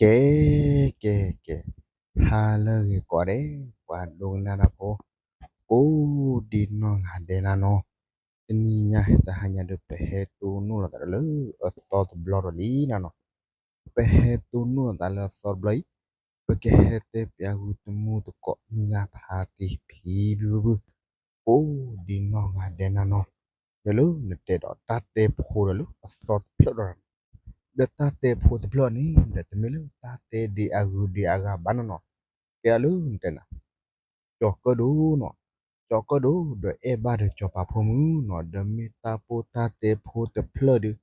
ကဲ ကဲ ကဲ, ဟါလၢအဂ့ၤကိးဂၤဒဲး ပှၤဒိကနၣ်တၢ်ဖိ ကိးဒံနီၢ်ဂၤဒဲးနၤနီၤ, တနံၤညါတဟါညါဒီး ပဟဲတိၢ်နီၣ်လိာ်သးဒီးလၢအသီတဘျီဒီးလံနၤနီၤ, ပဟဲတိၢ်နီၣ်လိာ်သးလၢအသီတဘျီအံၤ, ပကဟဲတဲပၠးဂုာ်တမူတကိးမုၢ်ဂၤဖးတံၢ်ဖံဖံဖုဖု ကိးဒံနီၢ်ဂၤဒဲးနၤနီၤ, ဒီးလၢနတဲဒီးတၢ်တဲဖိဒီးလၢအသီတဖျၢၣ်ဒီး ဒီးတၢ်တဲဖိတဖျၢၣ်န့ၣ် ဒီးတမ့ၢ်လၢတၢ်တဲဒံးအဂုၤဒံးအဂၤဘၣ်နီၤနီၤ, ကဲဒၣ်လၢနတဲနၤ ကၠီၤကၢၣ်ဒိၣ်နီၤ, ကၠီၤကၢၣ်ဒိၣ် ဒီးအဲၣ်ဘၣ်ဒီးကၠီၤပၤဖိမုၣ်နီၤ, ဒီးမ့ၢ်တၢ်ပိၢ်တၢ်တဲဖိတဖျၢၣ်ဒီး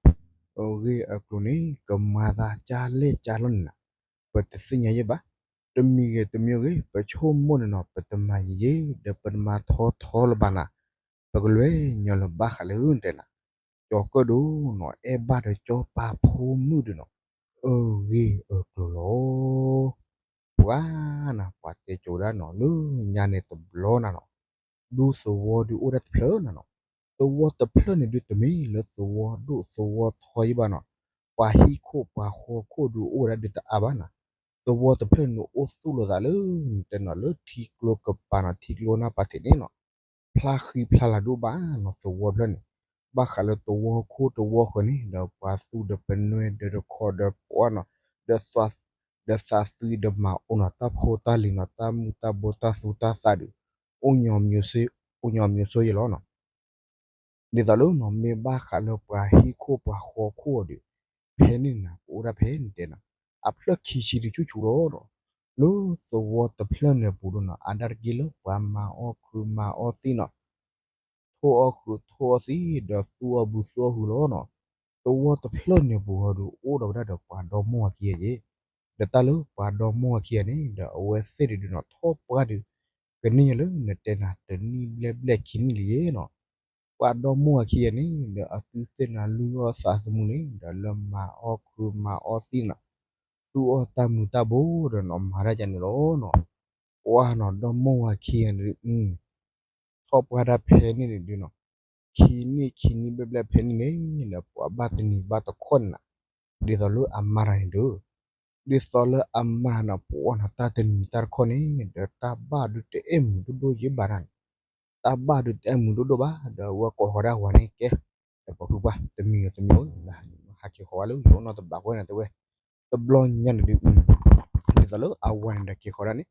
အဂ့ၢ်အကျိၤန့ၣ် ကမၤသးကၢ်လဲၢ်ကၢ်လီၢ်န့ၣ်နၤ, ပတသ့ၣ်ညါယဲၢ်ဘၣ်, တမံၤဂ့ၤတမံၤဂ့ၤ ပဆိကမိၣ်န့ၣ်နီၤ ပတမၤယံာ်ယံာ် ဒီးပတမၤထီထီလၢၤဘၣ်နၤ, ပကလဲၤညီလၢၤဘၣ်ဃးလၢနတဲနၤ ကၠီၤကၢၣ်ဒိၣ်နီၤ အဲၣ်ဘၣ်ဒီးကၠီၤပၤဖိမုၣ်ဒီးနီၤ, အဂ့ၢ်အကျိၤလီၤ. ပှၤနၤ ပှၤတဲကၠိဒၣ်နီၤ လၢညါန့ၣ်တဘျီနၤနီၤ, ဒူသဝီဒုးအိၣ်ဒၣ်တဖျၢၣ်နၤနီၤ, သဝီတဖျၢၣ်န့ၣ်ဒုး တမ့ၢ်လၢသဝီဒိၣ်သဝီထီယံာ်ဘၣ်နီၤ, ပှၤဟံၣ်ခိၣ်ပှၤဃီခိၣ်ဒုးအိၣ်ဝဲဒၣ်ဒုးတအါဘၣ်နၤ, သဝီတဖျၢၣ်န့ၣ်အိၣ်သူၣ်လိာ်သးလၢ နတဲနီၤ လၢထံကျိကပၤနီၤ ထံကျိနၢ်ပၤထံးန့ၣ်နီၤ, ဖျါဃံဖျါလၤဒိၣ်ဘၣ်နီၤ သဝီတဖျၢၣ်န့ၣ်, ဘၣ်ဃးလၢသဝီခိၣ်သဝီဃၢၤန့ၣ် ဒီးပှၤသူၣ်ဒီးပနွဲၢ်ဒီးတခီဒီးပှၤနီၤ, ဒီးသးသွံဒီးမၤအိၣ်နီၤ တၢ်ဖိတၢ်လံၤနီၤ တၢ်မုၢ်တၢ်ဘိတၢ်သူတၢ်သးဒုး အိၣ်ညီ အိၣ်ညီမံၤစိယဲၢ်လီၤနီၤ. ဒ်သိးလၢနီၤ မ့ၢ်ဘၣ်ဃးလၢပှၤဟံၣ်ခိၣ်ပှၤဃီခိၣ်အီၤဒီး ဖဲန့ၣ်နၤ ပအိၣ်ဒၣ်ဖဲန့ၣ်တဲနၤ အဖျၢၣ်ခံဆံဒုးဆူၣ်ဆူၣ်လီၤနီၤ, လၢသဝီတဖျၢၣ်န့ၣ်အပူၤဒီးနီၤ အါဒၣ်တက့ၢ်လၢပှၤမၤအီၣ်ခုးမၤအီၣ်သံနီၤ ထိၣ်အီၣ်ခုးထိၣ်အီၣ်သံ ဒီးသူၣ်အီၣ်ဘုသူၣ်အီၣ်ဟုလီၤနီၤ. သဝီတဖျၢၣ်န့ၣ်ပူၤဃီဒီး အိၣ်ဒီးဝဲဒၣ်ဒီးပှၤဒီမါဝၤခံဂၤယဲၢ်, ဒီးတၢ်လၢပှၤဒီမါဝၤခံဂၤန့ၣ် ဒီးအဝဲသ့ၣ်ဒုးနီၤ ထီၣ်ပှၢ်ဒုး ကနံၣ်ညါလၢနတဲနၤ တနံၣ်ဘျဲၣ်ဘျဲၣ်ခံနံၣ်လံယဲၢ်နီၤ. ပှၤဒီမါဝၤခံဂၤန့ၣ် ဒီးအသုသ့ၣ်နၤလုၢ်အီၣ်သးသမူန့ၣ် ဒီးလၢမၤအီၣ်ခုးမၤအီၣ်သံနီၤ သူၣ်အီၣ်တၢ်မုာ်တၢ်ဘိဒီးနီၤ မၤတၢ်ကန့ၣ်လီၤနီၤ. ပှၤနီၤ ဒီမါဝၤခံဂၤန့ၣ်ဒုး ထီၣ်ပှၢ်တၢ်ဖဲန့ၣ်န့ၣ်ဒုးနီၤ, ခံနံၣ်ခံနံၣ်ဘျဲၣ်ဘျဲၣ်ဖဲန့ၣ်န့ၣ် ဒီးပှၤဘၣ်တနံၤဘၣ်တခီၣ်န့ၣ်နၤ, ဒ်သိးလၢအမါတဂၤန့ၣ်ဒီး ဒ်သိးလၢအမါတဂၤန့ၣ် ပှၤနီၤ တၢ်တနံၤတၢ်တခီၣ်န့ၣ် ဒီးတၢ်ဘၣ်ဒုးတအဲၣ်မုာ်ဒိၣ်ဒိၣ်ယဲၢ်ဘၣ်နၤန့ၣ်, တၢ်ဘၣ်ဒုးတအဲၣ်မုာ်ဒိၣ်ဒိၣ်ဘၣ် ဒီးအဝဲကိးဃီၤဒၣ်ဝၤန့ၣ်ကဲ ဒီးပှၤဖုပှၢ် တမံၤဂ့ၤတမံၤဂ့ၤ ဟးက့ၤဃီၤဝဲလၢယအိၣ်နီတဘျီဃီန့ၣ်တဲဝဲ, တဘျီညါန့ၣ်ဒုး ဒ်သိးလၢအဝၤန့ၣ်ဒီးက့ၤဃီၤဒၣ်န့ၣ်,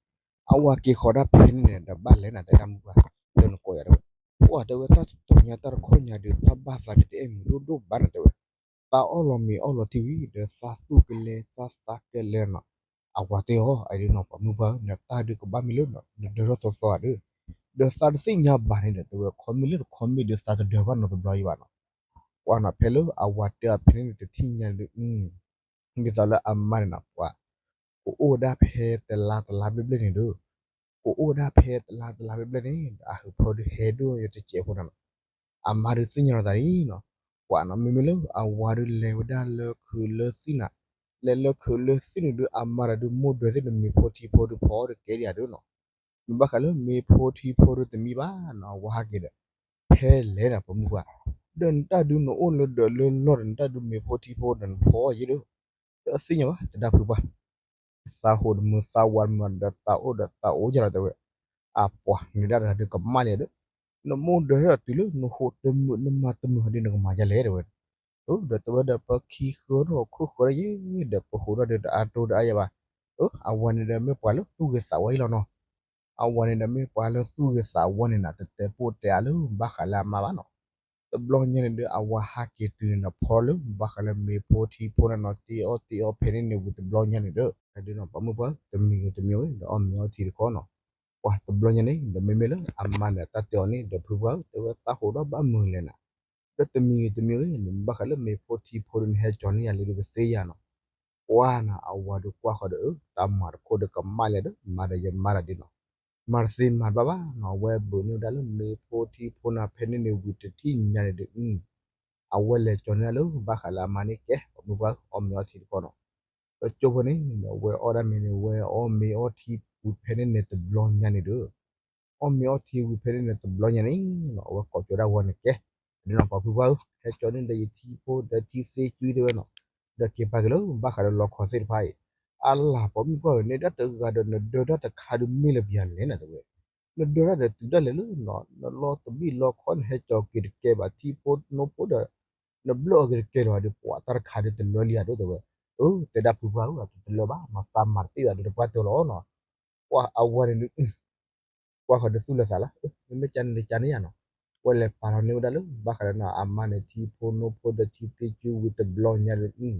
အဝၤက့ၤဃီၤဒၣ်ဖဲန့ၣ်န့ၣ် ဒီးဘၣ်လဲၤနၤတဲဒၣ်မုၢ်ပှၢ်, ဒီးနကိးယၤတဲဝဲ, ပှၤတဲဝဲတၢ်တတီၤညါတၢ်တခီၣ်ညါဒုး တၢ်ဘၣ်သးဒုးတအဲၣ်မုာ်ဒိၣ်ဒိၣ်ဘၣ်နၤတဲဝဲ, သးအီၣ်လီၤမ့ၤအီၣ်လီၤထံဝံၤ ဒီးသးသူၣ်ကလဲၤသးသးကလဲၤနီၤ, အဝၤတဲအီၤ အဒုးနီၤ ပှၤမုၢ်ပှၢ်ဧၢ နတၢ်ဒုးကဘၣ်မ့ၢ်လၢ နဒၢထီၣ်သီသီဧါဒုး, ဒီးသးတသ့ၣ်ညါဘၣ်န့ၣ်ဒီးတဲဝဲ ခီမ့ၢ်လၢတခီမ့ၢ်ဒုးသးတဒၢဘၣ်နီတဘျီအံၤဘၣ်နီၤ, ပှၤနီၤ ဖဲလၢအဝၤတဲအီၤဖဲန့ၣ်န့ၣ် တထံၣ်ညါဒုး ဒ်သိးလၢအမါန့ၣ်နီၤ ပှၤ ကအိၣ်ဝဲဒၣ်ဖဲတလါတလါဘျဲၣ်ဘျဲၣ်န့ၣ်ဒီး, ကအိၣ်ဝဲဒၣ်ဖဲတလါတလါဘျဲၣ်ဘျဲၣ်န့ၣ် ဒီးအဟၢဖၢဒုးဟဲဒိၣ်ယတစဲးဖိနၤနီၤ, အမါဒုးသ့ၣ်ညါလီၤသးလံနီၤ, ပှၤနီၤ မ့မ့ၢ်လၢအဝၤဒုးလဲၤဝဲဒၣ်လၢခုးလၢသံၣ်နၤ, လဲၤလၢခုးလၢသံၣ်န့ၣ်ဒုး အမါတဂၤဒုးမိၢ်ဒွဲသ့ၣ်ဒီးမ့ၤဖိထံဖိဒုးဖီအီၣ်တကဲဒံးဧါဒုးနီၤ, မ့ၢ်ဘၣ်ဃးလၢမ့ၤဖိထံဖိဒုးတမံဘၣ်နီၤ အဝၤဟးက့ၤဒီး ဖဲလဲၣ်ဒီးပှၤမုၢ်ပှၢ်, ဒီးနတၢ်ဒုးနအိၣ်လၢဒၢးလၢလီၢ်ဒီး နတၢ်ဒုးမ့ၤဖိထံဖိဒီးနဖီအီၣ်ယဲၢ်ဒီး, ဒီးသ့ၣ်ညါဘၣ် တဒၣ်ဖုပှၢ် သးဟိးတမုာ်သးဝးတမုာ်ဒီးသးအိၣ်ဒီးသးအိၣ်ယဲၢ်လီၤတဲဝဲ, အပှၤနဒၣ်တဂၤဒုးကမၣ်လံဒီး, နမိၢ်ဒွဲထီၣ်တုၤလၢနဟိးတမုာ်နမၤတမုာ်ဟီဒုးနကမၤယဲၢ်လဲၣ်တဲဝဲ, ဒီးတဲဝဲဒီးပခံဃၢထီၣ်ခိၣ်ဃၢထီၣ်ယဲၢ် ဒီးပဃိးထီၣ်ဒုးတအါတိတအါယဲၢ်ဘၣ်, အဝၤန့ၣ်ဒီးမ့ၢ်ပှၤလၢသူၣ်ဂ့ၤသးဝါယဲၢ်လီၤနီၤ အဝၤန့ၣ်ဒီးမ့ၢ်ပှၤလၢသူၣ်ဂ့ၤသးဝါန့ၣ်နၤ တတဲပိာ်တဲအါလၢဘၣ်ဃးလၢအမါဘၣ်နီၤ, တဘျီညါန့ၣ်ဒီး အဝၤဟးက့ၤတုၤန့ၣ်ဒီးဖီလၢဘၣ်ဃးလၢမ့ၤဖိထံဖိနၤနီၤ တ့အီၣ်တ့အီၣ်ဖဲန့ၣ်န့ၣ်ဝံၤတဘျီညါန့ၣ်ဒီး ဒုးနီၤ ပှၤမုၢ်ပှၢ် တမံၤဂ့ၤတမံၤဂ့ၤ ဒီးအီၣ်မ့ၤအီထံတခီနီၤ, ပှၤတဘျီညါန့ၣ်ဒီးမ့မ့ၢ်လၢအမါန့ၣ်တၢ်တဲအီၤန့ၣ် ဒီးဖုပှၢ်ဧၢ တဲဝဲသးဟိးဒီးဘၣ်မုာ်လဲၣ်နၤ ဒီးတမံၤဂ့ၤတမံၤဂ့ၤ နဘၣ်ဃးလၢမ့ၤဖိထံဖိဒီးနဟဲကၠီၤန့ၢ်ယၤလံဒီးကသ့ယၤနီၤ, ပှၤနၤ အဝၤဒုးကွၢ်ဃီၤဒီး အၢ တၢ်မၤတခိၣ်ဒီးကမၣ်လဲၣ်ဒီး မၤဒီးယမါတၢ်ဒုးနီၤ, မၤတသ့မၤတဘၣ်ဘၣ်နီၤ အဝဲဘုးန့ၢ်ဝဲဒၣ်လၢမ့ၤဖိထံဖိနၤဖဲန့ၣ်န့ၣ်ဝံၤတထံၣ်ညါန့ၣ်ဒီး အဝဲလဲၤကၠီၤန့ၢ်လၢဘၣ်ဃးလၢအမါန့ၣ်ကဲ ပှၤမုၢ်ပှၢ်ဧၢ အီၣ်မ့ၤအီထံတခီနီၤ, ဒီးကၠိဖိန့ၣ် အဝဲအီၣ်ဒၣ်မ့ၤန့ၣ် ဝဲအီၣ်မ့ၤအီထံဝံၤဖဲန့ၣ်န့ၣ်တဘျီညါန့ၣ်ဒီး အီၣ်မ့ၤအီထံဝံၤဖဲန့ၣ်န့ၣ်တဘျီညါန့ၣ်နီၤ အဝဲကိးကၠီဒၣ်ဝဲန့ၣ်ကဲ, ဒ်နီၤ ပှၤဖုပှၢ်ဧၢ ဟဲကၠီန့ၢ်ဒီးယထံဖိဒီးထံသ့ကွံတဲဝဲနီၤ, ဒီးက့ၤပာ်က့ၤလၢဘၣ်ဃးဒီးလီခီသ့ၣ်တဖၣ်အံၤ, အလၤ ပိာ်မုၣ်ပှၢ်ဧၢ နဲဒၣ်တဂၤဒီး နဒၢတၢ်တခါဒုးမ့ၢ်လၢပယၤလဲၣ်နၤတဲဝဲ, နဒၢတၢ်ဒီးတုၤဒၣ်လဲာ်လၢ နလီၤတဘံၣ်လီၤခီ နဟဲကၠီၤက့ၤတကဲဘၣ်ထံဖိနိဖိဒီး နဘျၢၣ်အီၤက့ၤတကဲလီၤဒီး ပှၤတၢ်တခါဒုးတလၢလံဧါဒိၣ်တဲဝဲ, အၢ တဲဒၣ်ဖုပှၢ်ဧၢ အတလၢဘၣ် မၤသးမၤတသ့ဘၣ်ဒီးတပှၢ်တၢၢ်လီၤနီၤ, ပှၢ်အဝၤန့ၣ်ဒုး ပှၢ်ဃီဒုးသူၣ်လၢသးလၢ မ့မ့ၢ်ကန့ၣ်တကန့ၣ်ယါနီၤ, ဝဲလဲၤပာ်လီၤန့ၢ်ဝဲဒၣ်လၢ ဘၣ်ဃးလၢနီၤ အမါန့ၣ် ထံဖိနိဖိဒီးထံသ့ကၠူဝံၤတဘျီညါဒီး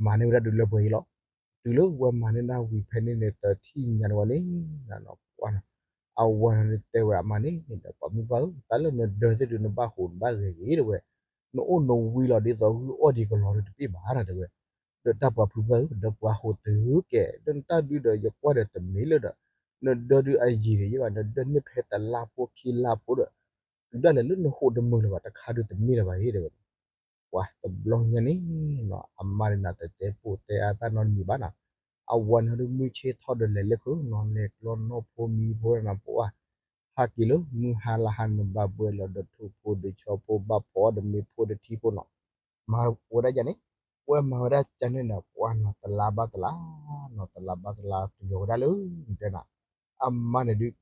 မၤန့ၢ်ဝဲဒၣ်ဒုးလၢပှဲၤအံၤလီၤ, တုၤလၢဝဲမၤန့ၢ်ဒၣ်ဝံၤဖဲန့ၣ်န့ၣ် တထံၣ်ညါန့ၣ်ဝဲန့ၣ် ပှၢ်နီၤ, အဝၤန့ၣ်တဲဝဲအမါန့ၣ် ဒီးပိာ်မုၣ်ပှၢ်ဧၢ တၢ်လၢနဒၢသ့ၣ်ဒုး နဘၣ်ဟူးနဘၣ်ဂဲၤဂ့ၤတဲဝဲ, နအိၣ်နဝံလီၤဒ်သိးဂုၢ်အီၣ်ဒံးကလီၤဒုးတပ့ၢ်ဘၣ်နၤတဲဝဲ, ဒီးတၢ်ပှၤဖုပှၢ်ဧၢ ဒီးပှၤဟူးတဂ့ၤကဲ ဒီးနတၢ်ဒုးဒီးယကွၢ်ဒီးတမ့ၢ်လၢဒီး နဒၢဒုးအယံၤန့ၣ်ယဘၣ် နဒၢန့ၢ်ဖဲတလါဖိခံလါဖိဒီး တုၤဒၣ်လဲာ်လၢနဟူးတမုာ်လၢၤဘၣ် တခါဒုးတမ့ၢ်လၢၤဘၣ်အံၤတဲဝဲ, ပှၢ်တဘျီညါန့ၣ်နီၤ အမါန့ၣ်နတတဲပိာ်တဲအါတၢ်နီတမံၤဘၣ်နီၤ, အဝၤန့ၣ်ဒုးမုၢ်ဆ့ၣ်ထီၣ်ဒီးလဲၤလၢခုနီၤ လဲၤကျီနီၢ်ဖိမံၤဖိနီၤ ပှၢ် ဟးက့ၤလၢမုၢ်ဟါလါဟါန့ၣ် ဘၣ်ဘှဲလီၤဒီးထိၣ်ဖိဒီးဆီဖိ ဘၣ်ဖီအီၣ်ဒီးမ့ၢ်ဖိဒီးထံဖိနီၤ, မၤဝဲဒၣ်ယါန့ၣ်, ဝဲမၤဝဲဒၣ်ကန့ၣ်ဒီး ပှၢ်နီၤ တလါဘၣ်တလါနီၤ တလါဘၣ်တလါ တုၤလီၤဝဲဒၣ်လၢ တဲနၤ, အမါန့ၣ်ဒုး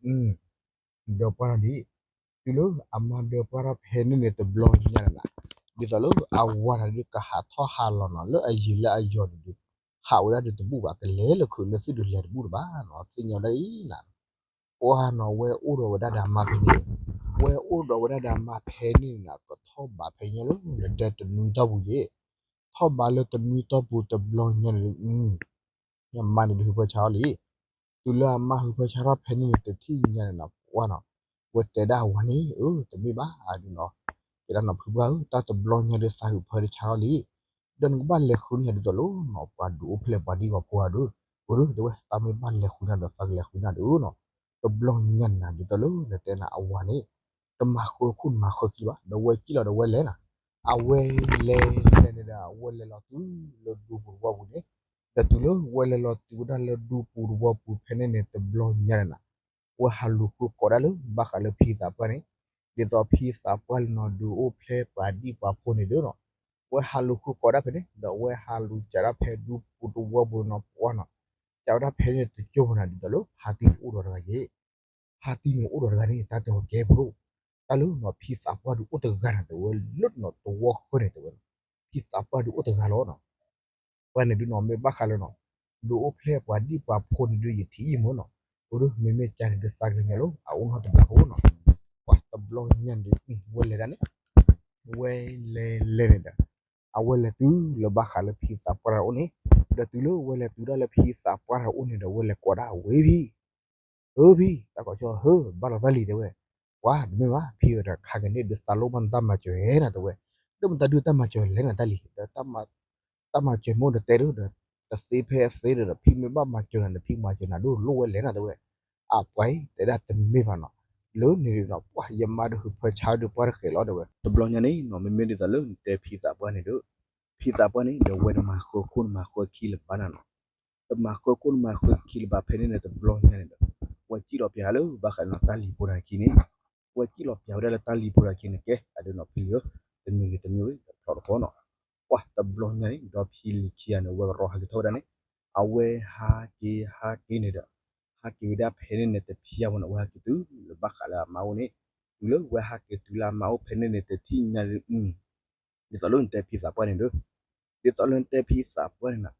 ဒၢပှၢ်ထီၣ်ဒံး, တုၤလၢအမါဒၢပှၢ်ထီၣ်ဖဲန့ၣ်န့ၣ် တဘျီညါန့ၣ်နၤ, ဒ်သိးလၢအဝၤတၢ်ဒုးကဟးထီၣ်ဟးလီၤနီၤ လၢအယံၤလၢအယီၤန့ၣ်ဒုး ဟးဝဲဒၣ်ဒုးတဘူၣ်ဘၣ် ကလဲၤလၢခုးလၢသုဒုးလဲၤတဘူၣ်တဘၣ်နီၤ သ့ၣ်ညါဝဲဒၣ်အံၤနၤ, ပှၢ်နီၤ ဝဲအိၣ်ဒီးဝဲဒၣ်ဒီးအမါဖဲန့ၣ်, ဝဲအိၣ်ဒီးဝဲဒၣ်ဒီးအမါဖဲန့ၣ်နၤ ကထီၣ်ဘးဖဲညါလၢ နတဲတနွံတီၢ်ပူၤယဲၢ်, ထီၣ်ဘးလၢတနွံတီၢ်ပူၤတဘျီညါန့ၣ် အမါန့ၣ်ဒုးဟုဖၢဆါအီၤလံ, တုၤလၢအမါဟုဖၢဆါထီၣ်ဖဲန့ၣ်န့ၣ် တထံၣ်ညါန့ၣ်နၤ ပှၢ်နီၤ, ဝဲတဲဒၣ်အဝၤန့ၣ် အၢ တမ့ၢ်ဘၣ်ဒုးနီၤ, ကဲဒၣ်နီၤ ဖုပှၢ်ဧၢ တၢ်တဘျီညါဒုးသးဟုဖၢတဆါထီၣ်လံ, ဒီးနကဘၣ်လဲၤဃုန့ၢ်ယၤဒ်သိးလၢနီၤ ပှၤဒုးအိၣ်ဖျဲၣ်ပှၤဒံၣ်ပှၤဖိအီၤဒီး, အၢ တဲဝဲ သးမ့ၢ်ဘၣ်လဲၤဃုန့ၢ်ဒီးသးကလဲၤဃုန့ၢ်ဒုးနီၤ, တဘျီညါန့ၣ်နၤ ဒ်သိးလၢနတဲနၤအဝၤန့ၣ် တမၤဃၢခိၣ်နမၤဃၢခံလၢၤဘၣ် ဒီးဝဲစံၣ်လီၤဒီးဝဲလဲၤနၤ, အဝဲလဲၤလဲၤန့ၣ်ဒီး အဝဲလဲၤလီၤတုၤလၢဒူပူၤတဝီပူၤန့ၣ်, ဒီးတုၤလၢဝဲလဲၤလီၤတုၤဝဲဒၣ်လၢဒူပူၤတဝီပူၤဖဲန့ၣ်န့ၣ် တဘျီညါန့ၣ်နၤ, ဝဲဟးလူၤဃုကိးဒၣ်လၢ ဘၣ်ဃးလၢဖံသးပှၢ်န့ၣ်, ဒ်သိးဖံသးပှၢ်လၢနီၤ ဒုးအိၣ်ဖျဲၣ်ပှၤဒံၣ်ပှၤဖိန့ၣ်ဒီးနီၤ, ဝဲဟးလူၤဃုကိးဒၣ်ဖဲန့ၣ် ဒီးဝဲဟးလူၤစးဒၣ်ဖဲဒူပူၤတဝီပူၤနီၤ ပှၢ်နီၤ, စးဝဲဒၣ်ဖဲန့ၣ်တကၠိဖိနၤ ဒ်သိးလၢဖါတံၢ်န့ၣ်အိၣ်ဒီးတဂၤယဲၢ်, ဖါတံၢ်န့ၣ်အိၣ်ဒီးတဂၤန့ၣ် တၢ်တဲအီၤကဲဖိဒိၣ်, တၢ်လၢနီၤ ဖံသးပှၢ်ဒုးအိၣ်တဂၤနၤ တဲဝဲလၢနီၤတဝီဃၢန့ၣ်တဲဝဲ, ဖံသးပှၢ်ဒုးအိၣ်တဂၤလီၤနီၤ ပှၢ်န့ၣ်ဒုးနီၤ မ့ၢ်ဘၣ်ဃးလၢနီၤ ဒုးအိၣ်ဖျဲၣ်ပှၤဒံၣ်ပှၤဖိန့ၣ်ဒုး ယထံၣ်အံၤမ့ၢ်နီၤ, အိၣ်ဒီး မ့မ့ၢ်ကန့ၣ်ဒုး သးကညီၤလီၤ အအိၣ်နီတဘျီဖိနီၤ, ပှၢ်တဘျီညါန့ၣ်ဒုး ဝဲလဲၤဒၣ်န့ၣ်, ဝဲလဲၤလဲၤန့ၣ်ဒီး အဝဲလဲၤတုၤလၢဘၣ်ဃးလၢဖံသးပှၢ်တၢ်အိၣ်န့ၣ်, ဒီးတုၤလၢဝဲလဲၤတုၤဒၣ်လၢဖံသးပှၢ်တၢ်အိၣ်န့ၣ်ဒီး ဝဲလဲၤကိးဒၣ်ဝဲဖံ ဧၢဖံ, တၢ်ကိးဆၢ ဟၢ ဘၣ်လီၤတၢ်လံၤတဲဝဲ, ပှၢ်တမ့ၢ်ဘၣ် ဖံဧၢ တခါကန့ၣ်ဒုးသးလိၣ်ဘၣ်နတၢ်မၤစၢၤနၤတဲဝဲ, ဒီးမတၤဒုးတၢ်မၤစၢၤလဲၣ်နၤတၢ်လံၤ ဒီး တၢ်မၤစၢၤမိၢ်ဒီးတဲဒုးဒီး, တသ့ဖဲအသ့ဒီး ဖံမ့ၢ်ဘၣ်မၤစၢၤနၤန့ၣ် ဖံမၤစၢၤနၤဒုးလိၣ်ဝဲလဲၣ်နၤတဲဝဲ, အပှၤတဲဒၣ်တမ့ၢ်ဘၣ်နီၤ, လၢန့ၣ်ဒီးနီၤ ပှၢ်ယမါဒုးဟုးဖၢဆါဒုးပှၢ်တဃဲးလီၤတဲဝဲ, တဘျီညါန့ၣ်နီၤ မ့မ့ၢ်ဒ်သိးလၢနတဲဖံသးပှၢ်န့ၣ်ဒီး, ဖံသးပှၢ်န့ၣ် ဒီးဝဲတမၤဃၢခိၣ်နမၤဃၢခံလၢၤဘၣ်နၤနီၤ, တမၤဃၢခိၣ်နမၤဃၢခံလၢၤဘၣ်ဖဲန့ၣ်န့ၣ် တဘျီညါန့ၣ်ဒီး, ဝဲစံၣ်လီၤပျးလၢဘၣ်ဃးနီၤတၢ်လံၤဖိတၢ်ခံန့ၣ်, ဝဲစံၣ်လီၤပျးဝဲဒၣ်လၢတၢ်လံၤဖိတၢ်ခံန့ၣ် ကဲ အဒုးနီၤဖံလံၤဧၢ, တမံၤဂ့ၤတမံၤဝဲ ဖျီတခီနီၤ, ပှၢ်တဘျီညါန့ၣ် ဒီးဖံလံၤခံဂၤန့ၣ် ဝဲကရီဟးက့ၤထီၣ်ဝဲဒၣ်န့ၣ်, အဝဲဟးက့ၤဟးက့ၤန့ၣ်ဒီး, ဟးက့ၤဝဲဒၣ်ဖဲန့ၣ်န့ၣ် တဖျါဖိန့ၣ် အဝဲဟးက့ၤတုၤလၢဘၣ်ဃးလၢအမါအိၣ်န့ၣ်, တုၤလၢဝဲဟးက့ၤတုၤလၢအမါအိၣ်ဖဲန့ၣ်န့ၣ် တထံၣ်ညါဒ်သိးလၢနတဲဖံသးပှၢ်န့ၣ်ဒီး, ဒ်သိးလၢနတဲဖံသးပှၢ်န့ၣ်နၤ,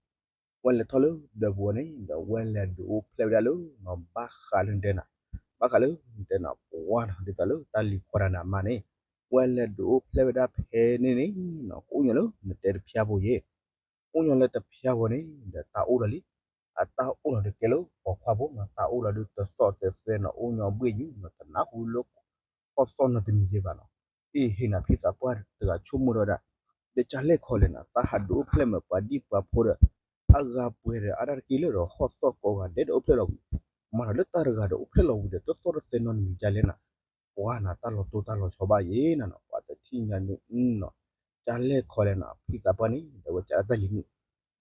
ဝဲလဲၤထီၣ်လၢဒၢးပူၤန့ၣ် ဒီးဝဲလဲၤဒုးအိၣ်ဖျဲၣ်ဝဲဒၣ်လၢနီၤ ဘၣ်ဃးလၢနတဲနၤ, ဘၣ်ဃးလၢနတဲနၤ ပှၢ်နီၤ ဒ်သိးလၢတၢ်လံၤခွါတၢ်န့ၣ်အမါန့ၣ်, ဝဲလဲၤဒုးအိၣ်ဖျဲၣ်ဝဲဒၣ်ဖဲန့ၣ်န့ၣ်နီၤ ကအိၣ်ညီလၢနတဲတဖျါဖိယဲၢ်, အိၣ်ညီလၢတဖျါဖိန့ၣ် ဒီးတၢ်အိၣ်လီၤလံ, အတၢ်အိၣ်လီၤဒုးကဲလၢပိာ်ခွါဖိနီၤ တၢ်အိၣ်လီၤဒုးတသီၣ်တသဲနီၤ အိၣ်ညီဘှ့ၣ်ယုာ်နီၤ တနၢ်ဟူလၢ ဟီၣ်သီၣ်နီတမံၤယဲၢ်ဘၣ်နီၤ, အ့ၣ် ဟ့ၣ်နၤဖံသးပှၢ်တဂၤဆိကမိၣ်ထီၣ်ဝဲဒၣ်, ဒီးကလဲၣ်ခီလဲၣ်နၤ သးဟးဒုးအိၣ်ဖျဲၣ်မ့ၢ်ပှၤဒံၣ်ပှၤဖိဒီး, အဂၤပှဲၤဒီးအါတက့ၢ်လၢဒီးဟီၣ်သီၣ်ကိးဂၤဒဲးဒီးအိၣ်ဖျဲၣ်လီၤဝံၤ, မၤဒီးလၢတၢ်တဂၤဒီးအိၣ်ဖျဲၣ်လီၤဝံၤဒီး တသီၣ်တသဲနီတမံၤဒ်လဲၣ်နၤ, ပှၤနၤတၢ်လီၤတိၢ်တၢ်လီၤဆီဘၣ်ယဲၢ်နၤနီၤ ပှၤတထံၣ်ညါန့ၣ်နီၤ, ကလဲၣ်ခီလဲၣ်နၤ ဖံသးပှၢ်န့ၣ် ဒီးဝဲကးတၢ်လံၤမုၣ်,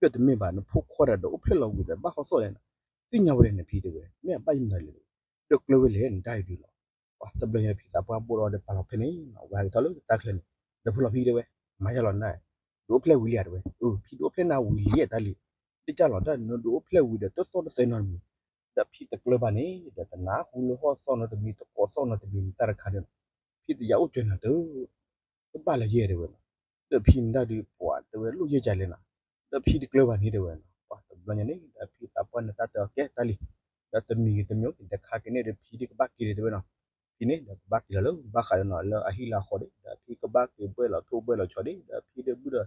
ဒီးတမ့ၢ်ဘၣ် နဖိခွါတဂၤဒီးအိၣ်ဖျဲၣ်လီၤဝံၤဒီးဘၣ်ဟီၣ်သီၣ်လဲၣ်နၤ, သ့ၣ်ညါဝဲလဲၣ်နဖံတဲဝဲ မ့ၢ်အဘၣ်ယမတၤလဲၣ်, ဒီးကျၢၤဝဲလဲၣ်နတၢ်အံၤဒုးလီၤ, ပှၤတဘျီညါဖံသးပှၢ်ဘိၣ်ဒီးဒီးပာ်လီၤဖဲန့ၣ်, ဝဲဟဲက့ၤထီၣ်လၢတၢ်ချၢန့ၣ်, ဒီးဖိလီၤဖံတဲဝဲ, မၤယါလီၤနၤ, ဒုးအိၣ်ဖျဲၣ်ဝံၤလံဧါတဲဝဲ, အၢ ဖံဒုးအိၣ်ဖျဲၣ်နၤဝံၤလံဧါတၢ်လံၤ, ဒ်ကၢ်လီၤတၢ်နဒုးအိၣ်ဖျဲၣ်ဝံၤဒီးတသီၣ်တသဲနီတမံၤ, ဒီးဖံတကျၢၤဘၣ်န့ၣ် ဒီးတနၢ်ဟူလၢဟီၣ်သီၣ်နီတမံၤ တကိးသီၣ်နီတမံၤန့ၣ် တၢ်တခါဒီး ဖံတယၤအိၣ်စၢၤနၤတ တဘၣ်လၢယဲၢ်တဲဝဲနီၤ, ဒီးဖံန့ၣ်တၢ်ဒုးပှၤတဲဝဲလိၣ်ယဲၢ်ကလဲၣ်နီၤ, ဒီးဖံတကျၢၤဘၣ်န့ၣ်တဲဝဲနီၤ, ပှၤတဘျီညါန့ၣ် ဒီးဖံသးပှၢ်န့ၣ်တၢ်တဲအီၤကဲတၢ်လံ, ဒီးတမံၤဂ့ၤတမံၤဂ့ၤ တခါက့ၤန့ၣ်ဒီးဖံဒုးကဘၣ်က့ၤလံတဲဝဲနီၤ, ဖံန့ၣ်ဒီးကဘၣ်က့ၤလီၤလၢဘၣ်ဃးဒီးနီၤ လၢအဟံၣ်လၢအဃီဒီး ဒီးဖံကဘၣ်က့ၤဘှဲၣ်လီၤထိၣ်ဘှဲၣ်လီၤဆီဒီး ဒီးဖံဒီး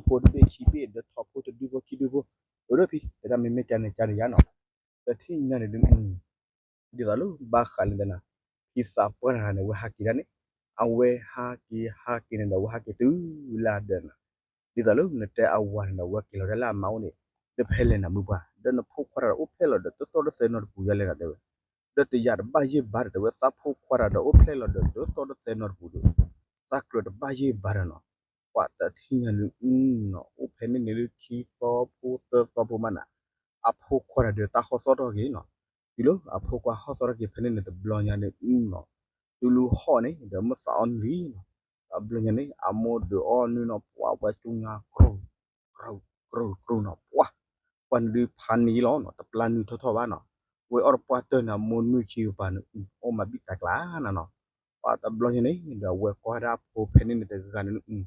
ဘုၣ်ဒီး ထီဖိတဘ့ၣ်ခံဘ့ၣ် ဒီးထီဖိတဒုဖိခံဒုဖိ, အိၣ်ဒီးဖံ တဲဒၣ်မ့မ့ၢ်ကန့ၣ်ကန့ၣ်ယါနီၤ, ဒီးထံၣ်ညါန့ၣ်ဒုး ဒ်သိးလၢဘၣ်ဃးလၢနသ့ၣ်နၤ, ဖံသးပှၢ်တဂၤန့ၣ် အဝဲဟးက့ၤဒၣ်န့ၣ်, အဝဲဟးက့ၤဟးက့ၤန့ၣ်ဒီး အဝဲဟးက့ၤတုၤလၢအဒၢးနၤ, ဒ်သိးလၢနတဲအဝၤန့ၣ်ဒီး အဝဲက့ၤလီၤဒၣ်လၢအမါအိၣ်န့ၣ်, ဒီးဖဲလဲၣ်နၤမုၢ်ပှၢ် ဒီးနဖိခွါတဂၤအိၣ်ဖျဲၣ်လီၤဒီးတသီၣ်တသဲနီတပူၤယါလဲၣ်နၤတဲဝဲ, ဒီးတယၤတဘၣ်ယဲၢ်ဘၣ်ဒီးတဲဝဲ သးဖိခွါတဂၤဒီးအိၣ်ဖျဲၣ်လီၤဒီးတသီၣ်တသဲနီတပူၤဒီး, သးကြၢးတဘၣ်ယဲၢ်ဘၣ်ဒီးနီၤ, ပှၤတထံၣ်ညါန့ၣ်နီၤ အိၣ်ဖဲန့ၣ်န့ၣ်လၢခံသီဖိသၢသီဖိမးနၤ, အဖိခွါတဂၤဒီးတၢ်ဟီၣ်သီၣ်ထီၣ်က့ၤနီၤ, တုၤလၢအဖိခွါဟီၣ်သီၣ်ထီၣ်က့ၤဖဲန့ၣ်န့ၣ်တဘျီညါန့ၣ်နီၤ, တုၤလၢဟီၣ်န့ၣ် ဒီးမုၢ်သးအီနံၤလံနီၤ, တဘျီညါန့ၣ် အမိၢ်ဒုးအီၣ်နုၢ်နီၤ ပှၤဝဲကၠူညါ ကြူးကြူးနီၤ ပှၤ, ပှၤန့ၣ်ဒုးဖးန့ၢ်လီၤနီၤ တပျၢ်နုၢ်ထီၣ်ထီၣ်ဘၣ်နီၤ, ဝဲအီၣ်တပှၢ်တၢၢ်န့ၣ် အမိၢ်နုၢ်ဆံးကပၤန့ၣ် အိၣ်မးဘံၣ်တၢ်ကျါနီၤနီၤ, ပှၤတဘျီညါန့ၣ် ဒီးအဝဲကွၢ်ဒၣ်အဖိဖဲန့ၣ်န့ၣ်တဂၤန့ၣ်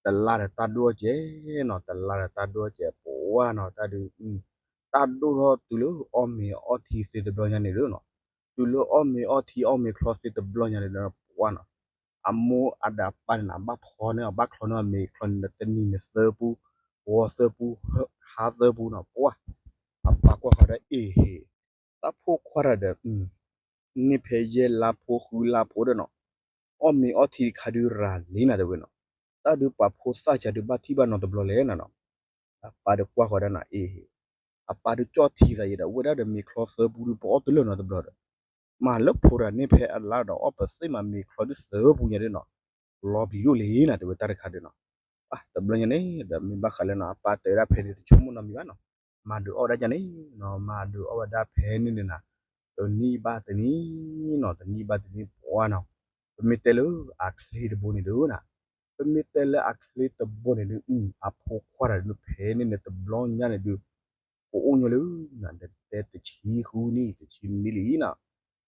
တလါဒီးတၢ်ဒိၣ်အီၣ်ကဲနီၤ တလါဒီးတၢ်ဒိၣ်အီၣ်ကဲပှၤနီၤ တၢ်ဒုး တၢ်ဒိၣ်ထီၣ်တုၤလၢအီၣ်မ့ၤအီထံသ့တဘျီညါန့ၣ်ဒီးနီၤ, တုၤလၢအီၣ်မ့ၤအီထံအီၣ်မ့ၤချီသ့တဘျီညါန့ၣ်ဒီးပှၤနီၤ, အမိၢ်အဒၣ်ပၢ်န့ၣ်နီၤ ဘၣ်ဖီန့ၢ်အီၤ ဘၣ်ချီန့ၢ်အီၤမ့ၤချီန့ၣ်ဒီး တနံၤန့ၣ်သၢပူ, ဂီၤသၢပူ, ဟါသၢပူနီၤ ပှၤ, အပၢ်ကွၢ်ဃီၤဒီးအ့ၣ်ဟ့ၣ်, သးဖိခွါတဂၤဒီး န့ၢ်ဖဲယဲၢ်လါဖိဃုလါဖိဒီးနီၤ, အီၣ်မ့ၤအီထံတခါဒုးရၤလံနၤတဲဝဲနီၤ, တၢ်ဒုးပာ်ဖိသၣ်ကၢဒုးဘၣ်ထံၣ်ဘၣ်နီတဘျီလဲၣ်နၤနီၤ, အပၢ်ဒီးကွၢ်ဃီၤဒၣ်နၤအ့ၣ်ဟ့ၣ်, အပၢ်ဒုးကၠီၣ်ထံသးယဲဒီး အဝဲဒၣ်ဒီးမ့ၤချီသၢပူဒုးပအီၣ်တလၢာ်နီတဘျီဒီး, မၤလၢဖိတဂၤန့ၢ်ဖဲအလါဒီးအီၣ်ပသ့ၣ်မးမ့ၤချီဒုးသၢပူညါဒီးနီၤ, လီၤပျံၤဒိၣ်လံနၤတဲဝဲတၢ်တခါဒီးနီၤ, တဘျီညါန့ၣ် ဒီးမ့ၢ်ဘၣ်ဃးလၢနီၤ အပၢ်တဲဝဲဒၣ်ဖဲန့ၣ်တဆိကမိၣ်နီတမံၤဘၣ်နီၤ, မၤဒုးအီၣ်ဝဲဒၣ်ကန့ၣ်နီၤ မၤဒုးအီၣ်ဝဲဒၣ်ဖဲန့ၣ်န့ၣ်နၤ, တနံၣ်ဘၣ်တနံၣ်နီၤ တနံၣ်ဘၣ်တနံၣ်ပှၤနီၤ, ပမ့ၢ်တဲလၢအချ့တဘိန့ၣ်ဒုးနၤ, ပမ့ၢ်တဲလၢအချ့တဘိန့ၣ်ဒုး အဖိခွါတဂၤဒုးဖဲန့ၣ်န့ၣ်တဘျီညါန့ၣ်ဒုး ကအိၣ်ညီလၢ နတဲတဆံဃုနံၣ်တဆံနွံနံၣ်လံနီၤ,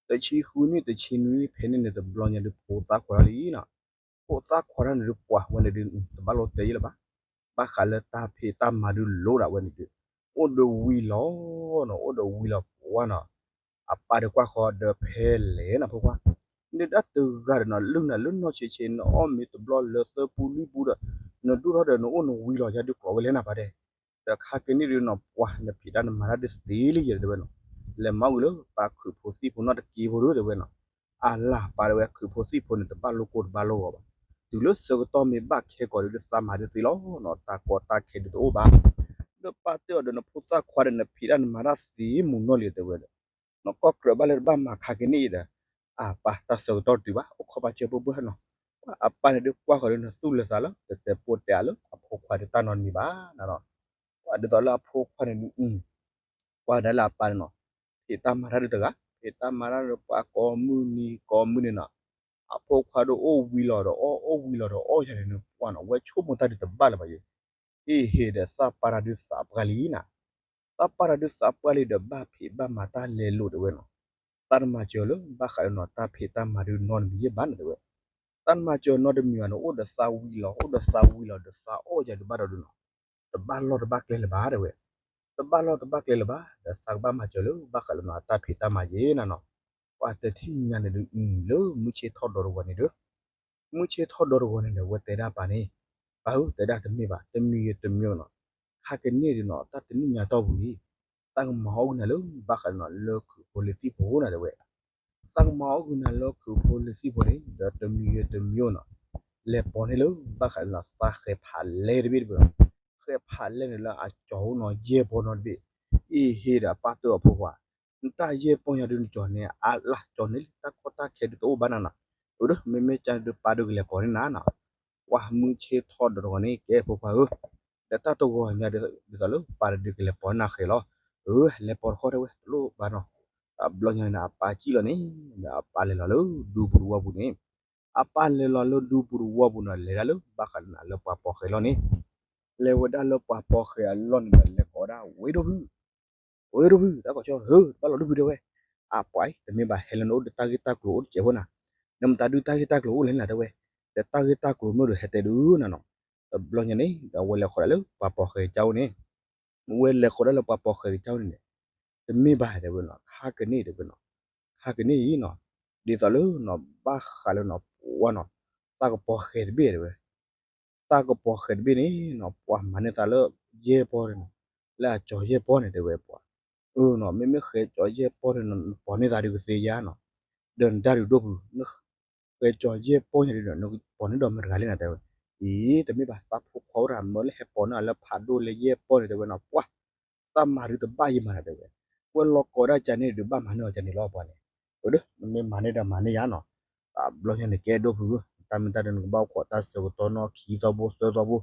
တဆံဃုနံၣ်တဆံနွံနံၣ်ဖဲန့ၣ်န့ၣ်တဘျီညါဒုး ဖိသၣ်ခွါထီၣ်လံနီၤ, ဖိသၣ်ခွါထီၣ်န့ၣ်ဒုး ပှၤဝဲန့ၣ်ဒုး တဘၣ်လိၣ်တဲယဲၢ်လၢၤဘၣ်, ဘၣ်ဃးလၢတၢ်ဖံးတၢ်မၤဒုးလိၣ်ဒၣ်ဝဲန့ၣ်ဒုး, အိၣ်ဒီးဝံၤလီၤနီၤ အိၣ်ဒီးဝံၤလီၤပှၤနီၤ, အပၢ်ဒီးကွၢ်ဃီၤဒီးဖဲလဲၣ်နၤဖိခွါ, နဒၣ်တဂၤဒီးနီၤ လုၢ်နၤလၢနီၢ်ဆံးဆံး နအီၣ်မ့ၤတဘျီလၢသၢပူလွံၢ်ပူဒီး နဒိၣ်ထီၣ်ဒီးနအိၣ်နဝံၤလီၤယါဒုး ကျိးဝဲလဲၣ်နၤပၢ်တဲ ဒီးခါက့ၤန့ၣ်ဒုးနီၤ ပှၤနဖံးတၢ်နမၤတၢ်ဒုးသ့လံယဲတဲဝဲနီၤ, လဲၤမၤဝံၤလၢပၢ်ခုးဖိသံၣ်ဖိနီၢ်တက့ၢ်ဖိဒုးတဲဝဲနီၤ, အလၢ်ပၢ်တဲဝဲခုးဖိသံၣ်ဖိန့ၣ် တဘၣ်လိၣ်ကိၢ်တဘၣ်လိၣ်ဂီၤဘၣ်, တုၤလၢဆၢကတီၢ်မ့ၢ်ဘၣ်ခဲကိာ်ဒုး သးမၤဒုးသ့လီၤနီၤ တၢ်ကီတၢ်ခဲဒုးတအိၣ်ဘၣ်, ဒီးပၢ်တဲအီၤဒီးနဖိသၣ်ခွါဒီး နဖံးတၢ်နမၤတၢ်သ့မုၢ်နီၢ်လံတဲဝဲဒီး နကီၢ်ကြၢးဘၣ်လၢတဘၣ်မၤခါက့ၤန့ၣ်ဒီး, အပၢ်တၢ်ဆၢကတီၢ်တုၤဘၣ် အိၣ်ခိးပာ်စၢၤပှဲၤပှဲၤနီၤ, ပှၤအပၢ်န့ၣ်ဒုးကွၢ်ဃီၤလၢနသူၣ်လၢသးလၢ တတဲပိာ်တဲအါလၢအဖိခွါဒုးတၢ်နီတမံၤဘၣ်နၤနီၤ, ပှၤဒ်သိးလၢအဖိခွါန့ၣ်ဒုး ကွၢ်ဒၣ်လၢအပၢ်န့ၣ်နီၤ, ဖံးတၢ်မၤတၢ်ဒုးတဂၤ ဖံးတၢ်မၤတၢ်ဒီးပှၤကိးမုၢ်နံၤကိးမုၢ်နံၤနီၤ, အဖိခွါဒုးအိၣ်ဝံၤလီၤဒီးအီၣ် အိၣ်ဝံၤလီၤဒီးအီၣ်ယၤန့ၣ်န့ၣ် ပှၤနီၤ ဝဲဆိကမိၣ်တၢ်ဒုးတဘၣ်လၢၤဘၣ်ယဲ, အ့ၣ်ဟ့ၣ်ဒီးသးပၢ်တၢ်ဒုးသးပှၢ်လံနၤ, သးပၢ်တၢ်ဒုးသးပှၢ်လံဒီးဘၣ်ဖံးဘၣ်မၤတၢ်လဲၤလိာ်တဲဝဲနီၤ, သးတမၤစၢၤလၢဘၣ်ဃးလၢနီၤ တၢ်ဖံးတၢ်မၤဒုးနီတမံၤယဲၢ်ဘၣ်နၤတဲဝဲ, သးတမၤစၢၤနီတမံၤဘၣ်န့ၣ် အိၣ်ဒီးသးဝံၤလီၤ အိၣ်ဒီးသးဝံၤလီၤဒီးသးအီၣ်ယၤဒုးဘၣ်ဒီးဒုးနီၤ, တဘၣ်လီၢ်တဘၣ်ကျဲလၢၤဘၣ်တဲဝဲ, တဘၣ်လီၢ်တဘၣ်ကျဲလၢၤဘၣ် ဒီးသးကဘၣ်မၤစၢၤလၢဘၣ်ဃးလၢနီၤ တၢ်ဖံးတၢ်မၤယဲၢ်နၤနီၤ, ပှၤတထံၣ်ညါန့ၣ်ဒုး လၢမုၢ်ဆ့ၣ်ထီၣ်ဒီးတဂီၤန့ၣ်ဒီး မုၢ်ဆ့ၣ်ထီၣ်ဒီးတဂီၤန့ၣ်ဒီး အဝဲတဲဒၣ်ပၢ်န့ၣ်, ပၢ်ဧၢ တဲဒၣ်တမ့ၢ်ဘၣ် တမံၤဂ့ၤတမံၤနီၤ, ခါကန့ၢ်ဒုးနီၤ တၢ်တနံၣ်ညါတီၢ်ပူၤအံၤ, သးကမၤအီၣ်ဂုာ်နၤလၢဘၣ်ဃးလၢနီၤ လၢခုးဖိလၢသံၣ်ဖိနၤတဲဝဲ, သးကမၤအီၣ်ဂုာ်နၤလၢခုးဖိလၢသံၣ်ဖိန့ၣ် ဒီးတမံၤဂ့ၤတမံၤနီၤ, လဲၤပိာ်န့ၢ်လၢဘၣ်ဃးလၢနီၤ သးဃဲၤဖးလဲၢ်တဘ့ၣ်တဘ့ၣ်, ဃဲၤဖးလဲၢ်န့ၣ်လၢအကၠီၤအိၣ်နီၤယဲၢ်ပီၢ်နီတဘ့ၣ်, အ့ၣ်ဟ့ၣ်ဒီးအပၢ်တဲအီၤဖိခွါ နတၢ်ယဲၢ်ပီၢ်ညါဒုးနကၠီၤန့ၣ် အလၢ်ကၠီၤန့ၣ်လံ တၢ်ကီတၢ်ခဲဒုးတအိၣ်ဘၣ်နၤနီၤ, အိၣ်ဒီး မ့မ့ၢ်ကန့ၣ်ဒုးပၢ်ဒုးကလဲၤပိာ်န့ၢ်နၤနီၤ, ပှၤမုၢ်ဆ့ၣ်ထီၣ်ဒီးတဂီၤန့ၣ် ကဲဖိခွါဧၢ, ဒီးတၢ်တဂီၤညါဒ်သိးလၢပၢ်တဒုးကလဲၤပိာ်န့ၢ်နၤဃဲၤလီၤ, အၢ လဲၤပိာ်တခီတဲဝဲ တလိၣ်ဘၣ်နီၤ, တဘျီညါန့ၣ် အပၢ်စံၣ်လီၤန့ၣ်, ဒီးအပၢ်လဲၤလီၤလၢဒူပူၤတဝီပူၤန့ၣ်, အပၢ်လဲၤလီၤလၢဒူပူၤတဝီပူၤန့ၣ် လဲၤဒၣ်လၢဘၣ်ဃးလၢနီၤ လၢပှၤပိာ်ဃဲၤလီၤန့ၣ်, ပ လဲၤဝဲဒၣ်လၢပှၤပိာ်ဃဲၤအလီၢ်န့ၣ်ဒီး လဲၤကိးဝဲဒၣ် ဝ့ၢ်ဒိၣ်ဖု, ဝ့ၢ်ဒိၣ်ဖု တၢ်ကိးဆၢ ဧၢ တဘၣ်လီၤဒိၣ်ဖုတဲဝဲ, အပှၤအံၤ တမ့ၢ်ဘၣ် ဟဲလၢနအိၣ်ဒီးတၢ်ဂ့ၢ်တၢ်ကျိၤအိၣ်တစဲးဖိနၤ, နမတၤဒုးတၢ်ဂ့ၢ်တၢ်ကျိၤအိၣ်လဲၣ်နၤတဲဝဲ, ဒီးတၢ်ဂ့ၢ်တၢ်ကျိၤမ့ၢ်ဒီးဟဲတဲဒုးနၤနီၤ, တဘျီညါန့ၣ် ဒီးအဝဲလဲၤဃီၤဒၣ်လၢပှၤပိာ်ဃဲၤကစၢ်အိၣ်န့ၣ် ဝဲလဲၤဃီၤဒၣ်လၢပှၤပိာ်ဃဲၤကစၢ်န့ၣ်န့ၣ်, တမ့ၢ်ဘၣ်တဲဝဲနီၤ ခါကန့ၢ်တဲဝဲနီၤ, ခါကန့ၢ်အံၤနီၤ, ဒ်သိးလၢနီၤ ဘၣ်ဃးလၢနီၤ ပှၤနီၤ, သးကပိာ်ဃဲၤတဘ့ၣ်တဲဝဲ, သးကပိာ်ဃဲၤတဘ့ၣ်န့ၣ်နီၤ ပှၤမၤန့ၢ်သးလၢယဲၢ်ပီၢ်န့ၣ်နီၤ, လၢအကၠီၤယဲၢ်ပီၢ်န့ၣ်တဲဝဲပှၤ, အနီၤ မ့မ့ၢ်ဃဲကၠီၤယဲၢ်ပီၢ်န့ၣ်နီၤ နပိာ်န့ၢ်သးဒုးကသ့ဧါနီၤ, ဒီးနတၢ်ဒုးဒိၣ်ပူၤ ဃဲကၠီၤယဲၢ်ပီၢ်ညါဒုးဒီး နပိာ်န့ၢ်ဒီးမတၤတဂၤလဲၣ်နၤတဲဝဲ, အံၤ တမ့ၢ်ဘၣ် သးဖိခွါအိၣ်တၢ်မၢလၢဟဲပိာ်န့ၢ်အီၤလၢဖးဒိၣ်လၢယဲၢ်ပီၢ်န့ၣ်တဲဝဲနီၤ ပှၤ သးမၤဒုးတဘၣ်ယံၤမးနၤတဲဝဲ, ဝဲလီၤကိးဒၣ်ကန့ၣ်ဒုးဘၣ်မၤန့ၢ်အီၤကန့ၣ်လီၤပှၤန့ၣ်, အဒိ နမ့ၢ်မၤန့ၢ်ဒီးမၤန့ၢ်ယၤနီၤ, တဘျီညါန့ၣ်ကဲဒိၣ်ဖုဧၢ, တၢ်မ့ၢ်တၢ်ဒုးနကဘၣ်အိၣ်ခိးတၢ်ဆၢကတီၢ်နီၢ်ခံသီဖိသၢသီဖိ,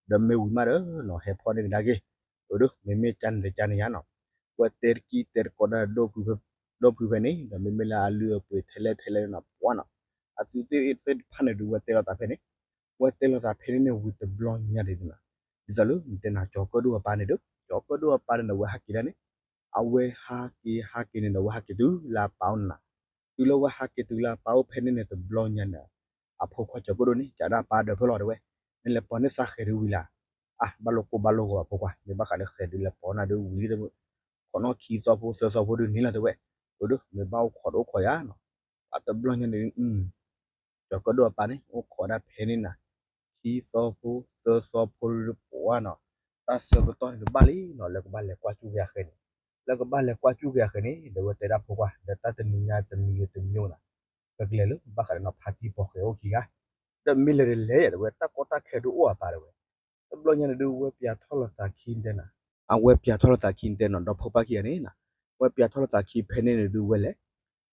ဒီးမ့ၢ်ဝံၤမးဒီးနီၤ ဟဲဖီၣ်န့ၢ်ကဒါက့ၤ, အဒိ မ့မ့ၢ်ကန့ၣ်ဒီးကန့ၣ်ယၤနီၤ, ဝဲတဲတကံၢ်တဲတကိးဒၣ်ဒီး ဒိၣ်ဖုဖဲန့ၣ် ဒီးမ့မ့ၢ်လၢအလုၢ်အပှ့ၤထဲလဲၣ်ထဲလဲၣ်နီၤ ပှၤနီၤ, အသုသ့ၣ်သ့ၣ်တဖၣ်န့ၣ်ဒုး ဝဲတဲလိာ်သးဖဲန့ၣ်, ဝဲတဲလိာ်သးဖဲန့ၣ်န့ၣ်ဝံၤတဘျီညါဒုးနီၤ, ဒ်သိးလၢနတဲနၤကၠီၤကၢၣ်ဒိၣ်အပၢ်န့ၣ်ဒီး ကၠီၤကၢၣ်ဒိၣ်အပၢ်န့ၣ်ဒီး အဝဲဟးက့ၤဒၣ်န့ၣ်, အဝဲဟးက့ၤဟးက့ၤန့ၣ်ဒီး ဝဲဟးက့ၤတုၤလၢအပၢ်အိၣ်န့ၣ်နီၤ, တုၤလၢဝဲဟးက့ၤတုၤလၢအပၢ်အိၣ်ဖဲန့ၣ်န့ၣ်တဘျီညါန့ၣ်, အဖိခွါကၠီၤကၢၣ်ဒိၣ်န့ၣ် ကးဒၣ်အပၢ်ဒီးဖဲလီၤတဲဝဲ, နလဲၤပိာ်န့ၢ်သးဃဲၤဒုးဝံၤလံ, အါ ဘၣ်လိာ်ကိၢ်ဘၣ်လိာ်ဂီၤအဖိခွါ မ့ၢ်ဘၣ်ဃးလၢဃဲၤဒုးလဲၤပိာ်နၤဒုးဝံၤလံ, ခိးနီၢ်ခံသီဖိသၢသီဖိဒုးန့ၣ်လီၤတဲဝဲ, အဒိ မ့ၢ်ဘၣ်အိၣ်ခိးတအိၣ်ခိးယၤနီၤ, အတဘျီညါန့ၣ် ကၠီၤကၢၣ်ဒိၣ်အပၢ်န့ၣ် အိၣ်ခိးဒၣ်ဖဲန့ၣ်နၤ, ခံသီဖိသၢသီဖိဒုးပှၤနီၤ, တၢ်ဆၢကတီၢ်န့ၣ်တဘၣ်လံနီၤ လၢကဘၣ်လဲၤကွၢ်ကၠူၣ်က့ၤအဃဲၤန့ၣ်, လၢကဘၣ်လဲၤကွၢ်ကၠူၣ်က့ၤအဃဲၤန့ၣ် ဒီးဝဲတဲဒၣ်ဖိခွါ ဒီးတၢ်တနံၤညါတမံၤဂ့ၤတမံၤဂ့ၤနီၤ, ပကလဲၤလၢဘၣ်ဃးဒီးနီၤ ဖါတံၢ်ပိာ်ဃဲၤအိၣ်ခံဂၤ, ဒီးမ့ၢ်လဲၤဒီးလဲၤတဲဝဲ တၢ်ကီတၢ်ခဲဒုးအိၣ်အပၢ်တဲဝဲ, တဘျီညါန့ၣ်ဒုး ဝဲပၠးထီၣ်လိာ်သးခံတဲနၤ, အဝဲပၠးထီၣ်လိာ်သးခံတဲနီၤ ဒီဖိပၢ်ခံဂၤန့ၣ်နၤ, ဝဲပၠးထီၣ်လိာ်သးခံဖဲန့ၣ်န့ၣ်ဒုးဝဲလဲၤ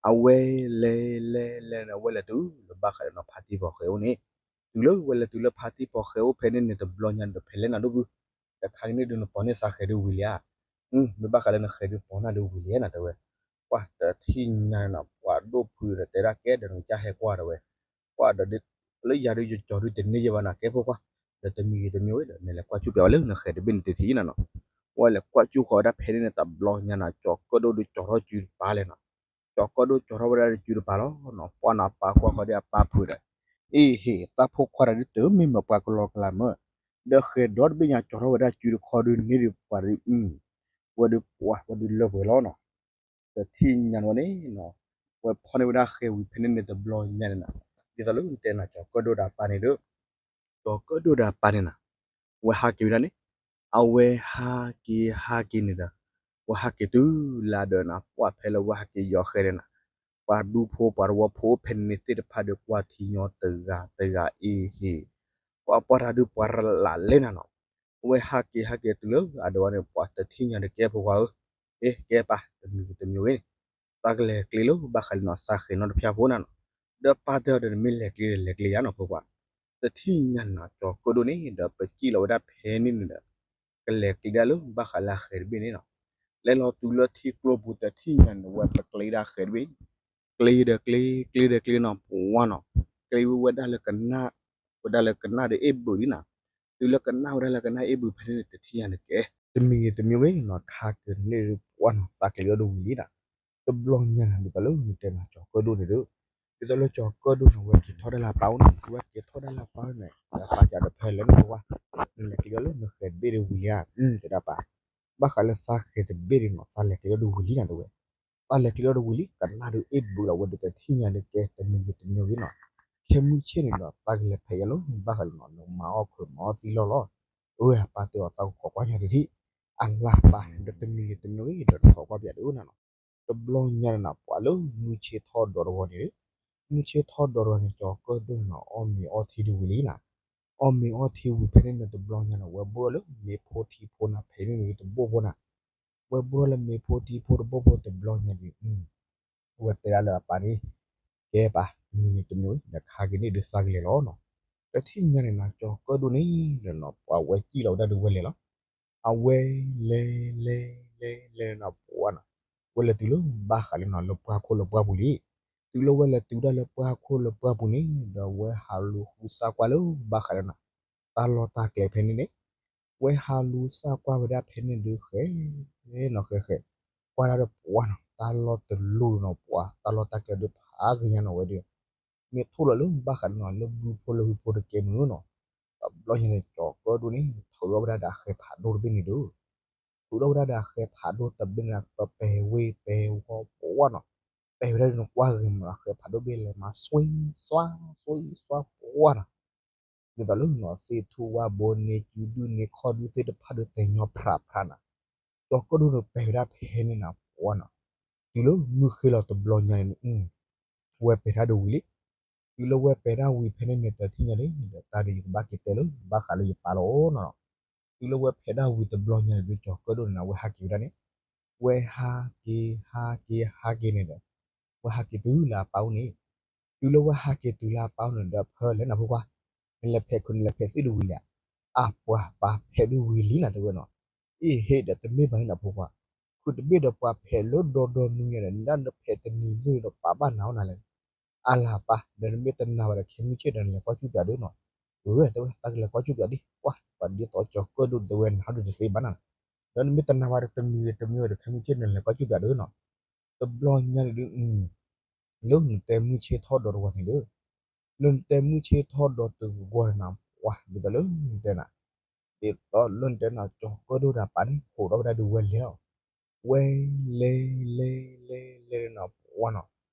အဝဲလဲၤလဲၤလဲၤန့ၣ် အဝဲလဲၤတုၤလၢဘၣ်ဃးဒီးနီၤ ဖါတံၢ်ပိာ်ဃဲၤအိၣ်န့ၣ်, တုၤလၢဝဲလဲၤတုၤလၢဖါတံၢ်ပိာ်ဃဲၤအိၣ်ဖဲန့ၣ်န့ၣ် တဘျီညါန့ၣ်ဒီး ဖဲလဲၣ်နၤဒိၣ်ဖု, တခါကန့ၣ်ဒုးနပိာ်န့ၢ်သးဃဲၤဒုးဝံၤလံဧါ, မ့ၢ်ဘၣ်ဃးလၢနဃဲၤဒုးပိာ်နၤဒုးဝံၤလံဧါနၤတဲဝဲ, ပှၤတထံၣ်ညါနၤ ပှၤဒိၣ်ဖုဒီးတဲဒၣ်ကဲဒီးနကစၢ်ဟဲကွၢ်တဲဝဲ, ပှၤဒီး လၢယၤဒုးယကၠီၤဒုးတန့ၢ်ယဲဘၣ်နၤကဲဖိခွါ, ဒီးတမံၤဂ့ၤတမံၤဝဲဒီး နလဲၤကွၢ်ကၠူၣ်ပၠးဝဲလၢနဃဲၤတဘ့ၣ်န့ၣ်တထံၣ်နၤနီၤ, ဝဲလဲၤကွၢ်ကၠူၣ်ဃီၤဝဲဒၣ်ဖဲန့ၣ်န့ၣ် တဘျီညါနၤ ကၠီၤကၢၣ်ဒိၣ်ဒုးကၠီၤထီၣ်စုတပၤလဲၣ်နီၤ, ကၠီၤကၢၣ်ဒိၣ်ကၠီၤထီၣ်ဝဲဒၣ်စုတပၤလီၤနီၤ, ပှၤနၤပာ်ကွၢ်ဃီၤဒီးအပၢ်ဖုးဒီး, အ့ဟ့ၣ် သးဖိခွါတၢ်ဒုးတမ့ၢ်မ့ၢ်ပှၤကလီကလီမၢ်, ဒီးဃဲၤဒီတဘ့ၣ်ညါကၠီၤထီၣ်ဝဲဒၣ်စုတခီဒုးန့ၢ်ဒုးပှၤဒုး, ဝဲဒုးပှၤဝဲဒုးလၢပှဲၤလီၤနီၤ, တထံၣ်ညါန့ၣ်ဝဲန့ၣ်နီၤ, ဝဲဖီၣ်န့ၢ်ဝဲဒၣ်ဃဲၤဝံၤဖဲန့ၣ်န့ၣ်တဘျီညါန့ၣ်နၤ, ဒ်သိးလၢတဲနၤ ကၠီၤကၢၣ်ဒိၣ်ဒီးအပၢ်န့ၣ်ဒီး ကၠီၤကၢၣ်ဒိၣ်ဒီးအပၢ်န့ၣ်နၤ, ဝဲဟးက့ၤဝဲဒၣ်န့ၣ်, အဝဲဟးက့ၤဟးက့ၤန့ၣ်ဒီး, ဝဲဟးက့ၤတုၤလၢဒီးနၤ ပှၤဖဲလၢဝဲဟးက့ၤယီၤဃဲၤဒီးနၤ, ပှၤဒူဖိပှၤသဝီဖိအိၣ်ဖဲန့ၣ်န့ၣ်သ့ၣ်တဖၣ်ဒီးကွၢ်ထံညီတဂၤတဂၤအ့ဟ့ၣ်, ပှၤပှၤတၢ်ဒုးပှၤလၢ်လဲၣ်နၤနီၤ, အဝဲဟးက့ၤဟးက့ၤတုၤလၢအဒိးဝဲန့ၣ် ပှၤတထံၣ်ညါဒီးကဲဖိခွါဧၢ, အ့ ကဲပၢ် တမံၤဂ့ၤတမံၤဂ့ၤန့ၣ် သးကလဲၤကျဲလၢဘၣ်ဃးလၢနီၤ သးဃဲၤနီတဖျၢၣ်ဖိနၤနီၤ, ဒီးပၢ်တဲအီၤဒီး နမ့ၢ်လဲၤကျဲဒီးလဲၤကျဲယါနီၤဖိခွါ, တထံၣ်ညါနၤ ကၠီၤကၢၣ်ဒိၣ်န့ၣ် ဒီးပစံၣ်လီၤဝဲဒၣ်ဖဲန့ၣ်န့ၣ်ဒီး, ကလဲၤကျဲဒၣ်လၢဘၣ်ဃးလၢအဃဲၤတဘ့ၣ်န့ၣ်နီၤ, လဲၤလီၤတုၤလၢထံကျိပူၤ တထံၣ်ညါန့ၣ် ဝဲပကျဲဒၣ်ဃဲၤတဘ့ၣ်, ကျဲဒီးကျဲ ကျဲဒီးကျဲနီၤ ပှၤနီၤ, ကျဲဝဲဝဲဒၣ်လၢကနၣ်, ဝဲဒၣ်လၢကနၣ်ဒီးအ့ၣ်ဘုးလံနၤ, တုၤလၢကနၣ်ဝဲဒၣ်လၢကနၣ်အ့ၣ်ဘုးဖဲန့ၣ်န့ၣ် တထံၣ်ညါန့ၣ်ကဲ, တမံၤဂ့ၤတမံၤဂ့ၤနီၤ ခါကန့ၢ်ပှၤနီၤ သးကျဲအီၤဒီးဝံၤလံနၤ, တဘျီညါနၤ ဒ်သိးလၢနတဲနၤ ကၠီၤကၢၣ်ဒိၣ်န့ၣ်ဒီး, ဒ်သိးလၢကၠီၤကၢၣ်ဒိၣ်န့ၣ် ဝဲက့ၤထီၣ်ဒၣ်လၢအပၢ်အိၣ်န့ၣ် ဝဲက့ၤထီၣ်ဒၣ်လၢအပၢ်န့ၣ် အပၢ်ကဒီးဖဲလဲၣ်န့ၣ်ဝဲ, နလဲၤကျဲအီၤလၢနဃဲၤတဘ့ၣ်ဒီးဝံၤလံဧါ, တဲဒၣ်ပၢ်, ဘၣ်ဃးလၢသးဃဲၤတဘ့ၣ်ဒီးနီၤ သးလဲၤကျဲအီၤဒီးဝံၤလံနၤတဲဝဲ, သးလဲၤကျဲအီၤဒီးဝံၤလံ ကနၣ်ဒီးအ့ၣ်ဘုးလီၤဝဲဒီးတထံၣ်ညါန့ၣ်ကဲ တမံၤဂ့ၤတမံၤဂ့ၤနီၤ, ခဲမုၢ်ဆ့ၣ်န့ၣ်ဒီး သးကလဲၤဖဲးယဲလီၤ ဘၣ်ဃးလၢနီၤ နမၤအီၣ်ခုးမၤအီၣ်သံလီၢ်လီၤ, အဝဲအပၢ်တဲအီၤသးကခိးကွၢ်ညါတထံၣ်, အလၢပၢ် ဒီးတမံၤဂ့ၤတမံၤဂ့ၤဒီး တခိးကွၢ်ပၠးတအိၣ်နၤနီၤ, တဘျီညါန့ၣ်နၤ ပှၤလၢမုၢ်ဆ့ၣ်ထီၣ်ဒီးတဂီၤန့ၣ်, မုၢ်ဆ့ၣ်ထီၣ်ဒီးတဂီၤန့ၣ် ကၠီၤကၢၣ်ဒိၣ်န့ၣ်နီၤ အီၣ်မ့ၤအီထံဒုးဝံၤလံနၤ, အီၣ်မ့ၤအီထံဝံၤဖဲန့ၣ်န့ၣ် တဘျီညါန့ၣ် ဝဲဘိၣ်ထီၣ်လၢမ့ၤဖိထံဖိနၤ ဖဲန့ၣ်န့ၣ်တဘိၣ်ဖိနၤ, ဝဲဘိၣ်ထီၣ်လၢမ့ၤဖိထံဖိတဘိၣ်ဖိတဘျီညါန့ၣ် အဝဲတဲဒၣ်လၢအပၢ်န့ၣ်, ကဲပၢ် တမံၤတမံၤ ဒီးခါက့ၤန့ၣ်ဒုးသးကလဲၤလီၤနီၤ, တထံၣ်ညါန့ၣ်နၤ ကၠီၤကၢၣ်ဒိၣ်န့ၣ်ဒီးနီၤ ပှၤဝဲစံၣ်လီၤဝဲဒၣ်ဒုးဝဲလဲၤလီၤ, အဝဲလဲၤလဲၤလဲၤလဲၤနီၤ ပှၤနီၤ, ဝဲလဲၤတုၤလၢဘၣ်ဃးလၢနီၤ လၢပှၢ်ခိၣ်လၢပှၢ်ပူၤလံ, တုၤလၢဝဲလဲၤတုၤဒၣ်လၢပှၢ်ခိၣ်လၢပှၢ်ပူၤန့ၣ် ဒီးဝဲဟးလူၤဃုစၢ်ကွၢ်လၢဘၣ်ဃးလၢနီၤ, တၢ်လီၢ်တၢ်ကျဲဖဲန့ၣ်န့ၣ် ဝဲဟးလူၤစၢ်ကွၢ်ဝဲဒၣ်ဖဲန့ၣ်ဒုး ဃဲနီၤဃဲဃဲ, ကွၢ်ဒၣ်ဒီးပှၢ်နီၤ တၢ်လီၢ်တလိၤနီၤ ပှၢ်တၢ်လီၢ်တၢ်ကျဲဒုးဖးဂ့ၤညါနီၤဝဲဒီး မ့ၢ်ထိၣ်လီၤလၢဘၣ်ဃးဒီးနီၤ လၢဘုဖိလၢဟုဖိတကဲမုၢ်နီၤ, တဘျီညါန့ၣ် ကၠီၤကၢၣ်ဒိၣ်န့ၣ် ထုးထီၣ်ဝဲဒၣ်ဒီးအဃဲဖးဒိၣ်တဘ့ၣ်န့ၣ်ဒီး ထုးထီၣ်ဝဲဒၣ်ဒီးအဃဲဖးဒိၣ်တဘ့ၣ်န့ၣ် ပပဲာ်ဝ့ၢ်ပဲာ်ဝီပှၢ်နီၤ, ပဲာ်ဝဲဒၣ်ဒီးနကွၢ်ဂ့ၤမး အဃဲဖးဒိၣ်ဘ့ၣ်လဲၤမၤ စွံစွါ စွံစွါပှၢ်နီၤ ဒ်သိးလၢနီၤ သ့ၣ်ထူၣ်ဝၣ်ဘိန့ၢ် ကုဒုၣ်န့ၢ်ခီၣ်ဒုၣ်သ့ၣ်တဖၣ်ဒီး တဲညီဖရးဖရးနီၤ, ကၠီၤကၢၣ်ဒိၣ်န့ၣ်ပဲာ်ဝဲဒၣ်ဖဲန့ၣ်နီၤ ပှၢ်နီၤ, တုၤလၢမုၢ်ဃ့လီၤတဘျီညါန့ၣ် ဝဲပဲာ်တၢ်ဒုးဝံၤလံ, တုၤလၢဝဲပဲာ်တၢ်ဝံၤဖဲန့ၣ်န့ၣ် တထံၣ်ညါန့ၣ် ဒီးတၢ်ဒုးယကဘၣ်က့ၤတဲလၢ ဘၣ်ဃးလၢယပၢ်လီၤနီၤ, တုၤလၢဝဲပဲာ်တၢ်ဝံၤတဘျီညါန့ၣ်ဒီး ကၠီၤကၢၣ်ဒိၣ်န့ၣ်နီၤ ဝဲဟးက့ၤဝဲဒၣ်န့ၣ်, ဝဲဟးက့ၤ ဟးက့ၤ ဟးက့ၤန့ၣ်ဒီး ဝဲဟးက့ၤတုၤလၢအပၢ်အိၣ်န့ၣ်, တုၤလၢဝဲဟးက့ၤတုၤလၢအပၢ်အိၣ်န့ၣ်ဒီး ဖဲလဲၣ်နၤဖိခွါ, နလဲၤဖဲးခုးနလဲၤဖဲးသ့ၣ်တဝံၤလဲၣ်, အပှၤပာ်ဖဲးဒုးဝံၤလံနၤ တဲဝဲနီၤ, အ့ၣ်ဟ့ၣ်ဒီးတမ့ၢ်ဘၣ်န့ၣ်နၤဖိခွါ, ခုးတဘ့ၣ်ဒီးပှၤဖဲးလၢဒီဒီနွံညါဒီး နဒၣ်နဖဲးတနံၤလၢဒီးပာ်ဘၣ်နၤအီၣ်နၤလဲၣ်, အလၤပၢ် ဒီးနမ့ၢ်တနာ်ဘၣ်ဒီး ခဲမုၢ်ဆ့ၣ်ဒီးနလဲၤကွၢ်စူၣ်ပၠးဒုနီၤ, အၢ တဲဝဲသးကလဲၤကွၢ်စူၣ်ပၠးဒ် ပှၢ် ပှၤဒ်သိးကၠီၤကၢၣ်ဒိၣ်တဲဝဲနၤဒုးတသ့ဘၣ်နၤ, ဒီးနမ့ၢ်တနာ်ဘၣ်ဒီးတမံၤဂ့ၤတမံၤဂ့ၤဒီး ခဲမုၢ်ဆ့ၣ်ဒီးနလဲၤကွၢ်စူၣ်ပၠးဒုနီၤ, တဘျီညါန့ၣ်ဒုး လၢနတဲမုၢ်ဆ့ၣ်ထီၣ်ဒီးတဂီၤန့ၣ်ဒီး, လၢနတဲမုၢ်ဆ့ၣ်ထီၣ်ဒီးတဂီၤန့ၣ်နၤ ပှၢ် ဒ်သိးလၢနတဲနၤ, ဒ်သိးလၢနတဲနၤ ကၠီၤကၢၣ်ဒိၣ်ဒီးအပၢ်န့ၣ် ဟးထီၣ်ဝဲဒၣ်ဒီးဝဲလဲၤလီၤ, ဝဲလဲၤလဲၤလဲၤလဲၤန့ၣ်နၤ ပှၢ်နီၤ,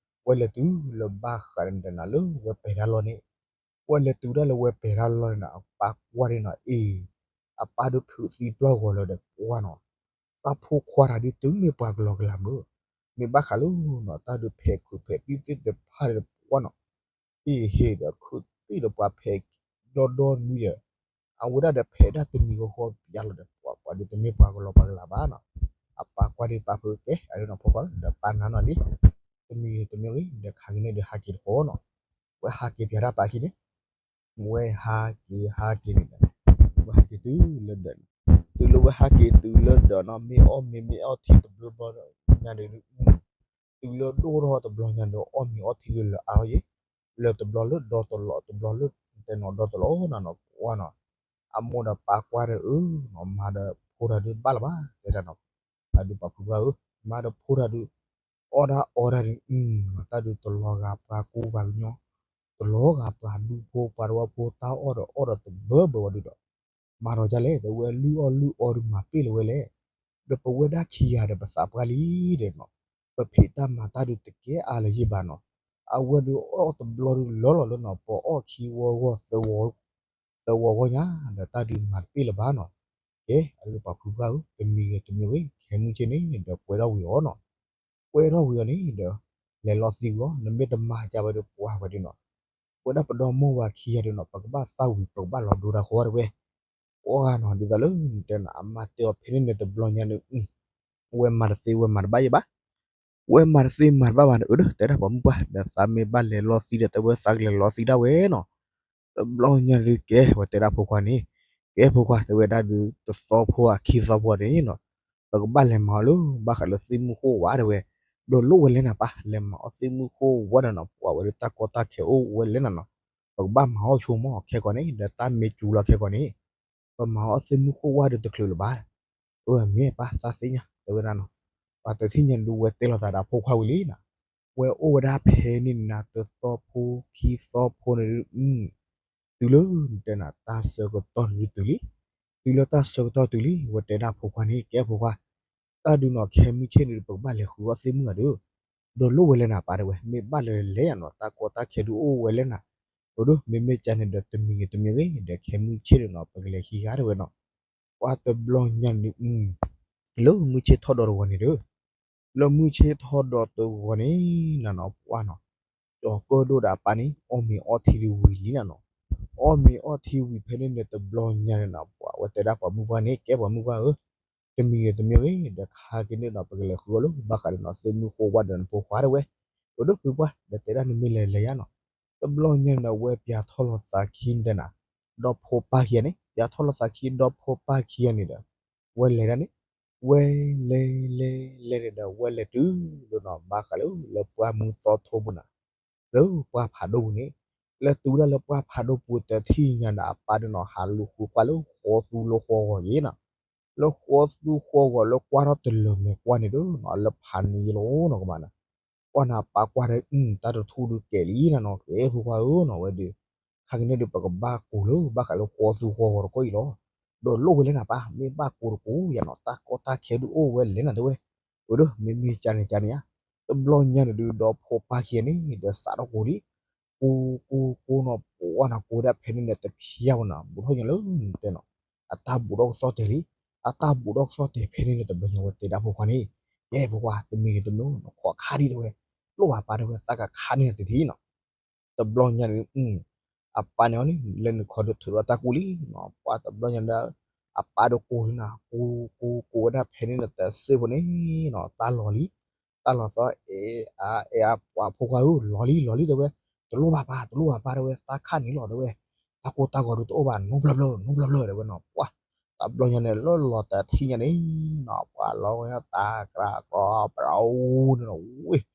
ဝဲလဲၤတုၤလၢဘၣ်ဃးဒီးနတဲနၤ လၢဝဲပဲာ်တၢ်လီၢ်န့ၣ်, ဝဲလဲၤတုၤဒၣ်လၢဝဲပဲာ်တၢ်လီၢ်န့ၣ်နၤ အပၢ်ကွၢ်ဒၣ်နီၤ အ့ၣ်, အပၢ်ဒုးဖုးသံပျီၢ်ဂီၤလၢၤဒီး ပှၢ်နီၤ တၢ်ဖိခွါတၢ်ဒုးတုၤမ့ၢ်ပှၤကလီကလီမုၢ်, မ့ၢ်ဘၣ်ဃးလၢနီၤ တၢ်ဒုးဖဲးခုးဖဲးသ့ၣ်သ့ၣ်တဖၣ်ဒီးပှၢ်နီၤ, အ့ၣ်ဟ့ၣ်ဒီးခုးသ့ၣ်ဒီးပှၤဖဲးဒီဒီနွံဒီး, အဝဲဒၣ်ဒီးဖဲးဒၣ်တနံၤဃီဃီပၠးလီၤဒီး ပှၤပှၤဒုးတမ့ၢ်ပှၤကလီပှၤကလီဘၣ်နီၤ, အပၢ်ကွၢ်ဒုးပၢ်ဖုးကဲ အဒုးနီၤဖိခွါ ဒီးပၢ်နၤနီၤလံ, တမံၤဂ့ၤတမံၤဂ့ၤ ဒီးခါက့ၤန့ၣ်ဒီးဟးက့ၤတဃီနီၤ, ဝဲဟးက့ၤပၠးတၢ်ပၢ်ခံန့ၣ် ဝဲဟးက့ၤဟးက့ၤန့ၣ်ဒီး, ဝဲဟးက့ၤတုၤလၢဒၢးန့ၣ်, တုၤလၢဝဲဟးက့ၤတုၤလၢဒၢးနီၤ မ့ၢ်အီၣ်မ့ၤမ့ၢ်အီၣ်ထံတဘျီဘျီဒီး ညါဒီး, တုၤလၢဒိၣ်ထီၣ်တဘျီညါဒီး အီၣ်မ့ၤအီၣ်ထံဒီးလၢအါထီၣ်ယဲ, လၢတဘျီလၢဒီတလီး တဘျီလၢတဲနီၤဒီတလီးနၤနီၤ ပှၢ်နီၤ, အမိၢ်ဒီးပၢ်ကွၢ်ဒီးအၢ, မၤဒီးဖိတၢ်ဒုးဘၣ်လၢၤဘၣ် တဲဒၣ်နီၤ, အဒုးပာ်ဖုးပှၢ်ဧၢ, မၤဒီးဖိတၢ်ဒုး အီၣ်ဒၣ်အီဒၣ်ဒီး တၢ်ဒုးတလီၤဂာ်ပှၤကိးဂၤကညီ, တလီၤဂာ်ပှၤဒူဖိပှၤတဝၢဖိ တၢ်အီၣ်ဒီးအီၣ်ဒီးတဘၢဘၢဝဲဒုးဒီး, မၤဒီးဒ်လဲၣ် တဲဝဲလုၢ်အီၣ်လုၢ်အီဒုးမၤပ့ၢ်လၢၤဝဲလဲၣ်, ဒီးပဝဲဒၣ်ခံဂၤဒီးပသးပှၢ်လံဒီးနီၤ, ပဖံးတၢ်မၤတၢ်ဒုးတကဲအါလၢၤယံၤဘၣ်နီၤ, အဝဲဒုးအီၣ်တဘျီဒုးလီၤလီၤလၢနီၤ ပအီၣ်ခံဝီဂီၢ် သၢဝီဂီၢ်ညါ, ဒီးတၢ်ဒုးမၤတပ့ၢ်လၢၤဘၣ်နီၤ, ကဲ အဒုးပာ်ဖုးပှၢ်ဧၢ, တမံၤဂ့ၤတမံၤဂ့ၤ ခဲမုၢ်ဆ့ၣ်န့ၣ်ဒီးကွဲထီၣ်ဝံၤအီၤနီၤ ကွဲထီၣ်ဝံၤအီၤန့ၣ်ဒီး, လဲၤလီၤသံဝံၤအီၤ နမ့ၢ်တမၤကၢ်ဝဲဒီးပှၢ်ဝဲဒုးနီၤ, ပဝဲဒၣ်ပဒီမိၢ်ဝၤခံဂၤဒီးနီၤ ပကဘၣ်သၣ်ဝံၤ ပကဘၣ်လီၤဒိတၢ်ဃီတဝဲ, ပှၢ်နီၤ ဒ်သိးလၢနတဲနီၤ အမၤတ့ၢ်အီၤဖဲန့ၣ်န့ၣ်တဘျီညါန့ၣ်, ဝဲမၤတသ့ဝဲမၤတဘၣ်ယဲဘၣ်, ဝဲမၤတသ့မၤတဘၣ်ဘၣ်န့ၣ် အၢ တဲဒၣ်ပှၤမုၢ်ပှၢ် ဒီးသးမ့ၢ်ဘၣ်လဲၤလီၤသံဒီး တဲဝဲသးကလဲၤလီၤသံဒၣ်ဝဲနီၤ, တဘျီညါဒုးကဲ ဝဲတဲဒၣ်ဖိခွါန့ၣ်, ကဲဖိခွါ တဲဝဲဒၣ်ဒုး တသီဖိအခံသီဖိန့ၣ်နီၤ, ပကဘၣ်လဲၤမၤအီၣ်လၢ ဘၣ်ဃးလၢသ့ၣ်မုၢ်ဃိဝါတဲဝဲ, ဒီးလိၣ်ဝဲလဲၣ်နၤပၢ် လဲၤမၤအီၣ်သ့ၣ်မုၢ်ဃိဝါဒီးနီၤ ပှၢ်ဝဲဒုးတၢ်ကီတၢ်ခဲအိၣ်ဝဲလဲၣ်နၤနီၤ, ပကဘၣ်မၤအီၣ်ဆိကမိၣ်ခဲကိာ်န့ၣ် ဒီးတၢ်မ့ၢ်စူၤလီၤခဲကိာ်န့ၣ် ပမၤအီၣ်သ့ၣ်မုၢ်ဃိဝါဒီးတချုးလၢၤဘၣ်, အၢ မ့ၢ်ပၢ်သးသ့ၣ်ညါ တဲဝဲဒၣ်နီၤ, ပှၤတထံၣ်ညါဒုးဝဲတဲလီၤသးဒီးဖိခွါဝံၤလံနီၤ, ဝဲအိၣ်ဝဲဒၣ်ဖဲန့ၣ်နၤ တသီဖိခံသီဖိန့ၣ်ဒုး တုၤလၢနတဲနၤ တၢ်ဆၢကတီၢ်န့ၣ်ဒုးတုၤလံ, တုၤလၢတၢ်ဆၢကတီၢ်တုၤလံ ဝဲတဲဒၣ်ဖိခွါန့ၣ် ကဲဖိခွါ, တၢ်ဒုးနီၤ ခဲမုၢ်ဆ့ၣ်န့ၣ်ဒုး ပကဘၣ်လဲၤဃုအီၣ်သ့ၣ်မုၢ်ဂၤဒုး, ဒီးလိၣ်ဝဲလဲၣ်နၤပၢ်တဲဝဲ မ့ၢ်ဘၣ်လၢလဲၣ်ယၤနီၤ တၢ်ကီတၢ်ခဲဒုးအိၣ်ဝဲလဲၣ်နၤ, အိၣ်ဒုး မ့မ့ၢ်ကန့ၣ်ဒီးတမံၤဂ့ၤတမံၤဂ့ၤ ဒီးခဲမုၢ်ဆ့ၣ်န့ၣ်နီၤ ပကလဲၤခံဂၤတဲဝဲနီၤ, ပှၢ်တဘျီညါန့ၣ် လၢမုၢ်ဆ့ၣ်ထီၣ်ဒီးတဂီၤန့ၣ်ဒီး, လၢမုၢ်ဆ့ၣ်ထီၣ်ဒီးတဂီၤန့ၣ်နၤနီၤ ပှၢ်နီၤ, ကၠီၤကၢၣ်ဒိၣ်ဒီးအပၢ်န့ၣ် အီၣ်မ့ၤအီၣ်ထံဒုးဝံၤလံနၤနီၤ, အီၣ်မ့ၤအီၣ်ထံဝံၤဖဲန့ၣ်န့ၣ်တဘျီညါန့ၣ်နီၤ ပှၢ်ဝဲတဲဒၣ်ပှၤမုၢ်ပှၢ်န့ၣ် ကဲပှၤမုၢ်ပှၢ်ဧၢ, တမံၤဂ့ၤတမံၤဂ့ၤ ဒီးခါက့ၤန့ၣ်ဒီး ပကလဲၤဃုအီၣ်လၢဘၣ်ဃးဒီးနီၤ သ့ၣ်မုၢ်ဃိဝါဒီးနဖိခွါတဲဝဲ, အိၣ်ဒုးဖုပှၢ် ဒီးတဲဒၣ်နမ့ၢ်လဲၤလဲၤယၤနီၤ, တဘျီညါန့ၣ်ဒီး ဝဲပၠးထီၣ်လီၤသးခံနတဲနၤ, ဒီဖိပၢ်ခံဂၤန့ၣ် ပၠးထီၣ်လီၤသးခံဒီဖိပၢ်ခံဂၤန့ၣ်ဒီး, ဝဲလဲၤဒၣ်န့ၣ်, ဝဲလဲၤလဲၤလဲၤန့ၣ်ဒီး ဝဲလဲၤတုၤလၢနီၤ ဘၣ်ဃးလၢ လၢပှၢ်မုၢ်သီထိပူၤနၤ, လၢပှၢ်ဖးဒိၣ်ပူၤန့ၣ်, လဲၤတုၤဝဲဒၣ်လၢပှၢ်ဖးဒိၣ်ပူၤ တထံၣ်ညါဒီး အပၢ်ဒုးနီၤ ဟးလူၤဃုကွၢ်လၢဃီသူလၢဃီဂီၤယဲနီၤ, လၢဃီသူဃီဂီၤလၢကွၢ်ထီၣ်တလၢာ်မဲာ်ကွၢ်န့ၣ်ဒီးနီၤ လၢဖးန့ၣ်ယဲလီၤနီၤ ကမၤနၤ, ကွၢ်နၤ အပၢ်ကွၢ်ဒီး တၢ်တထူၣ်ဒုးကဲးလံနၤနီၤ ကဲဖိခွါဧၢနီၤ ဝဲဒုး ခါကန့ၣ်ဒုး ပကဘၣ်ကိၤလၢ ဘၣ်ဃးလၢဃီသူဃီဂီၤတခီအံၤလီၤ, ဒီးလိၣ်ဝဲလဲၣ်နၤပၢ် မ့ၢ်ဘၣ်ကိၤတကိၤယဲနီၤ တၢ်ကီတၢ်ခဲဒုးအိၣ်ဝဲလဲၣ်နၤတဲဝဲ, ဝဲဒီး မ့မ့ၢ်ကန့ၣ်ကန့ၣ်ဧါ, တဘျီညါန့ၣ်ဒုး ဒီဖိပၢ်ခံဂၤန့ၣ် ဒီးစးထီၣ်ကိၤလံ, ကိၤ ကိၤ ကိၤနီၤ ပှၢ်နီၤ ကိၤဒၣ်ဖဲန့ၣ်န့ၣ် တဖျါဝဲနီၤ ဘူးထီၣ်ညါလၢတဲနီၤ, အတၢ်ဘူးထီၣ်ကစီၣ်တဲာ်လံ, အတၢ်ဘူးထီၣ်ကစီၣ်တဲာ်ဖဲန့ၣ်န့ၣ် တဘျီညါဝဲတဲဒၣ်ဖိခွါန့ၣ်, ကဲဖိခွါ တမံၤဂ့ၤတမံၤ နခိးခါဒံးတဲဝဲ, လိၣ်ဘၣ်ပၢ်တဲဝဲ သးကခါန့ၣ်တထံၣ်နီၤ တဘျီညါန့ၣ် အပၢ်န့ၣ်အီၤန့ၣ် လဲၤနုာ်ခီဒီးထုးဒီးတၢ်ကူၣ်လံနီၤ, ပှၢ်တဘျီညါဒီး အပၢ်ဒီးကိးလံနီၤ ကိၤ ကိၤ ကိၤဝဲဒၣ်ဖဲန့ၣ်န့ၣ် တစ့ၢ်ဖိန့ၣ်နီၤ တၢ်လီၤလံ, တၢ်လီၤသီ အဲ အ အဲ အ ပှၢ်ဖိခွါဧၢ လီၤလံ လီၤလံတဲဝဲ, တလိၣ်ဘၣ်ပၢ် တလိၣ်ဘၣ်ပၢ်တဲဝဲ သးခါန့ၣ်လီၤတဲဝဲ, တၢ်ကိၢ်တၢ်ဂီၤဒုးတအိၣ်ဘၣ် နီဘျီဘျီ နီဘျီဘျီတဲဝဲနီၤ, ပှၢ် တဘျီညါန့ၣ် လၢလီၤတထံၣ်ညါန့ၣ်နီၤ ပှၢ်လီၤဝဲတၢ်ကြၢးကြီ ပျီန့ၣ်နီၤ ဝ့ၢ်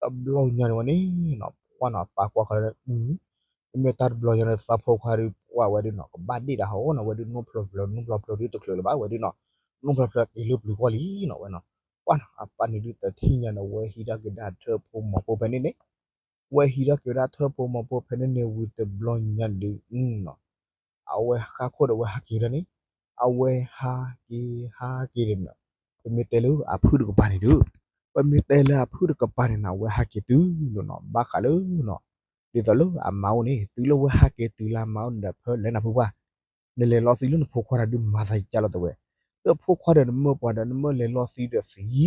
တဘျီညါန့ၣ်ဝဲန့ၣ်နီၤ ပှၢ်နီၤ ပၢ်ကွၢ်ဃီဒီး မ့မ့ၢ်တၢ်တဘျီညါန့ၣ် သးဖိခွါဒုး ပှၢ်ဝဲဒုးနီၤ ကဘၣ်ဒ့ၣ်ဒၣ်ဟီနီၤ ဝဲဒုး နီဖျၢၣ်ဖျၢၣ် နီဖျၢၣ်ဖျၢၣ်ဒုးတချုးလၢၤဘၣ် ဝဲဒုးနီၤ နီဖျၢၣ်ဖျၢၣ်က့ၤလၢပျုၤဂီၢ်လံနီၤ ဝဲနီၤ, ပှၢ်နီၤ အပၢ်န့ၣ်ဒုး တထံၣ်ညါန့ၣ် ဝဲဟံးထီၣ်က့ၤဒၣ်ထၢဖိမီၤဖိဖဲန့ၣ်န့ၣ်, ဝဲဟံးထီၣ်က့ၤဝဲဒၣ်ထၢဖိမီၤဖိဖဲန့ၣ်န့ၣ် ဝံၤတဘျီညါဒုးနီၤ အဝဲဃါခိၣ်ဒီး အဝဲဟးက့ၤဒၣ်န့ၣ်, အဝဲဟးက့ၤဟးက့ၤဒီး ပမ့ၢ်တဲလၢအဖုၣ်တကပၤန့ၣ်ဒီး, ပမ့ၢ်တဲလၢအဖုၣ်တကပၤန့ၣ်နီၤ အဝဲဟးက့ၤတုၤလီၤနီၤ ဘၣ်ဃးလၢနီၤ, ဒ်သိးလၢအမါအိၣ်န့ၣ် တုၤလၢဝဲဟးက့ၤတုၤလၢအမါအိၣ်န့ၣ်ဒီး ဖဲလဲၣ်နၤဖိခွါ, နလဲၤလီၤသံလၢနဖိခွါတၢ်ဒုးမၤသးယကၢ်လီၤတဲဝဲ, ဒီးဖိခွါဒီးနမၢပှၤဒီး နမၢလဲၤလီၤသံဒီးသံ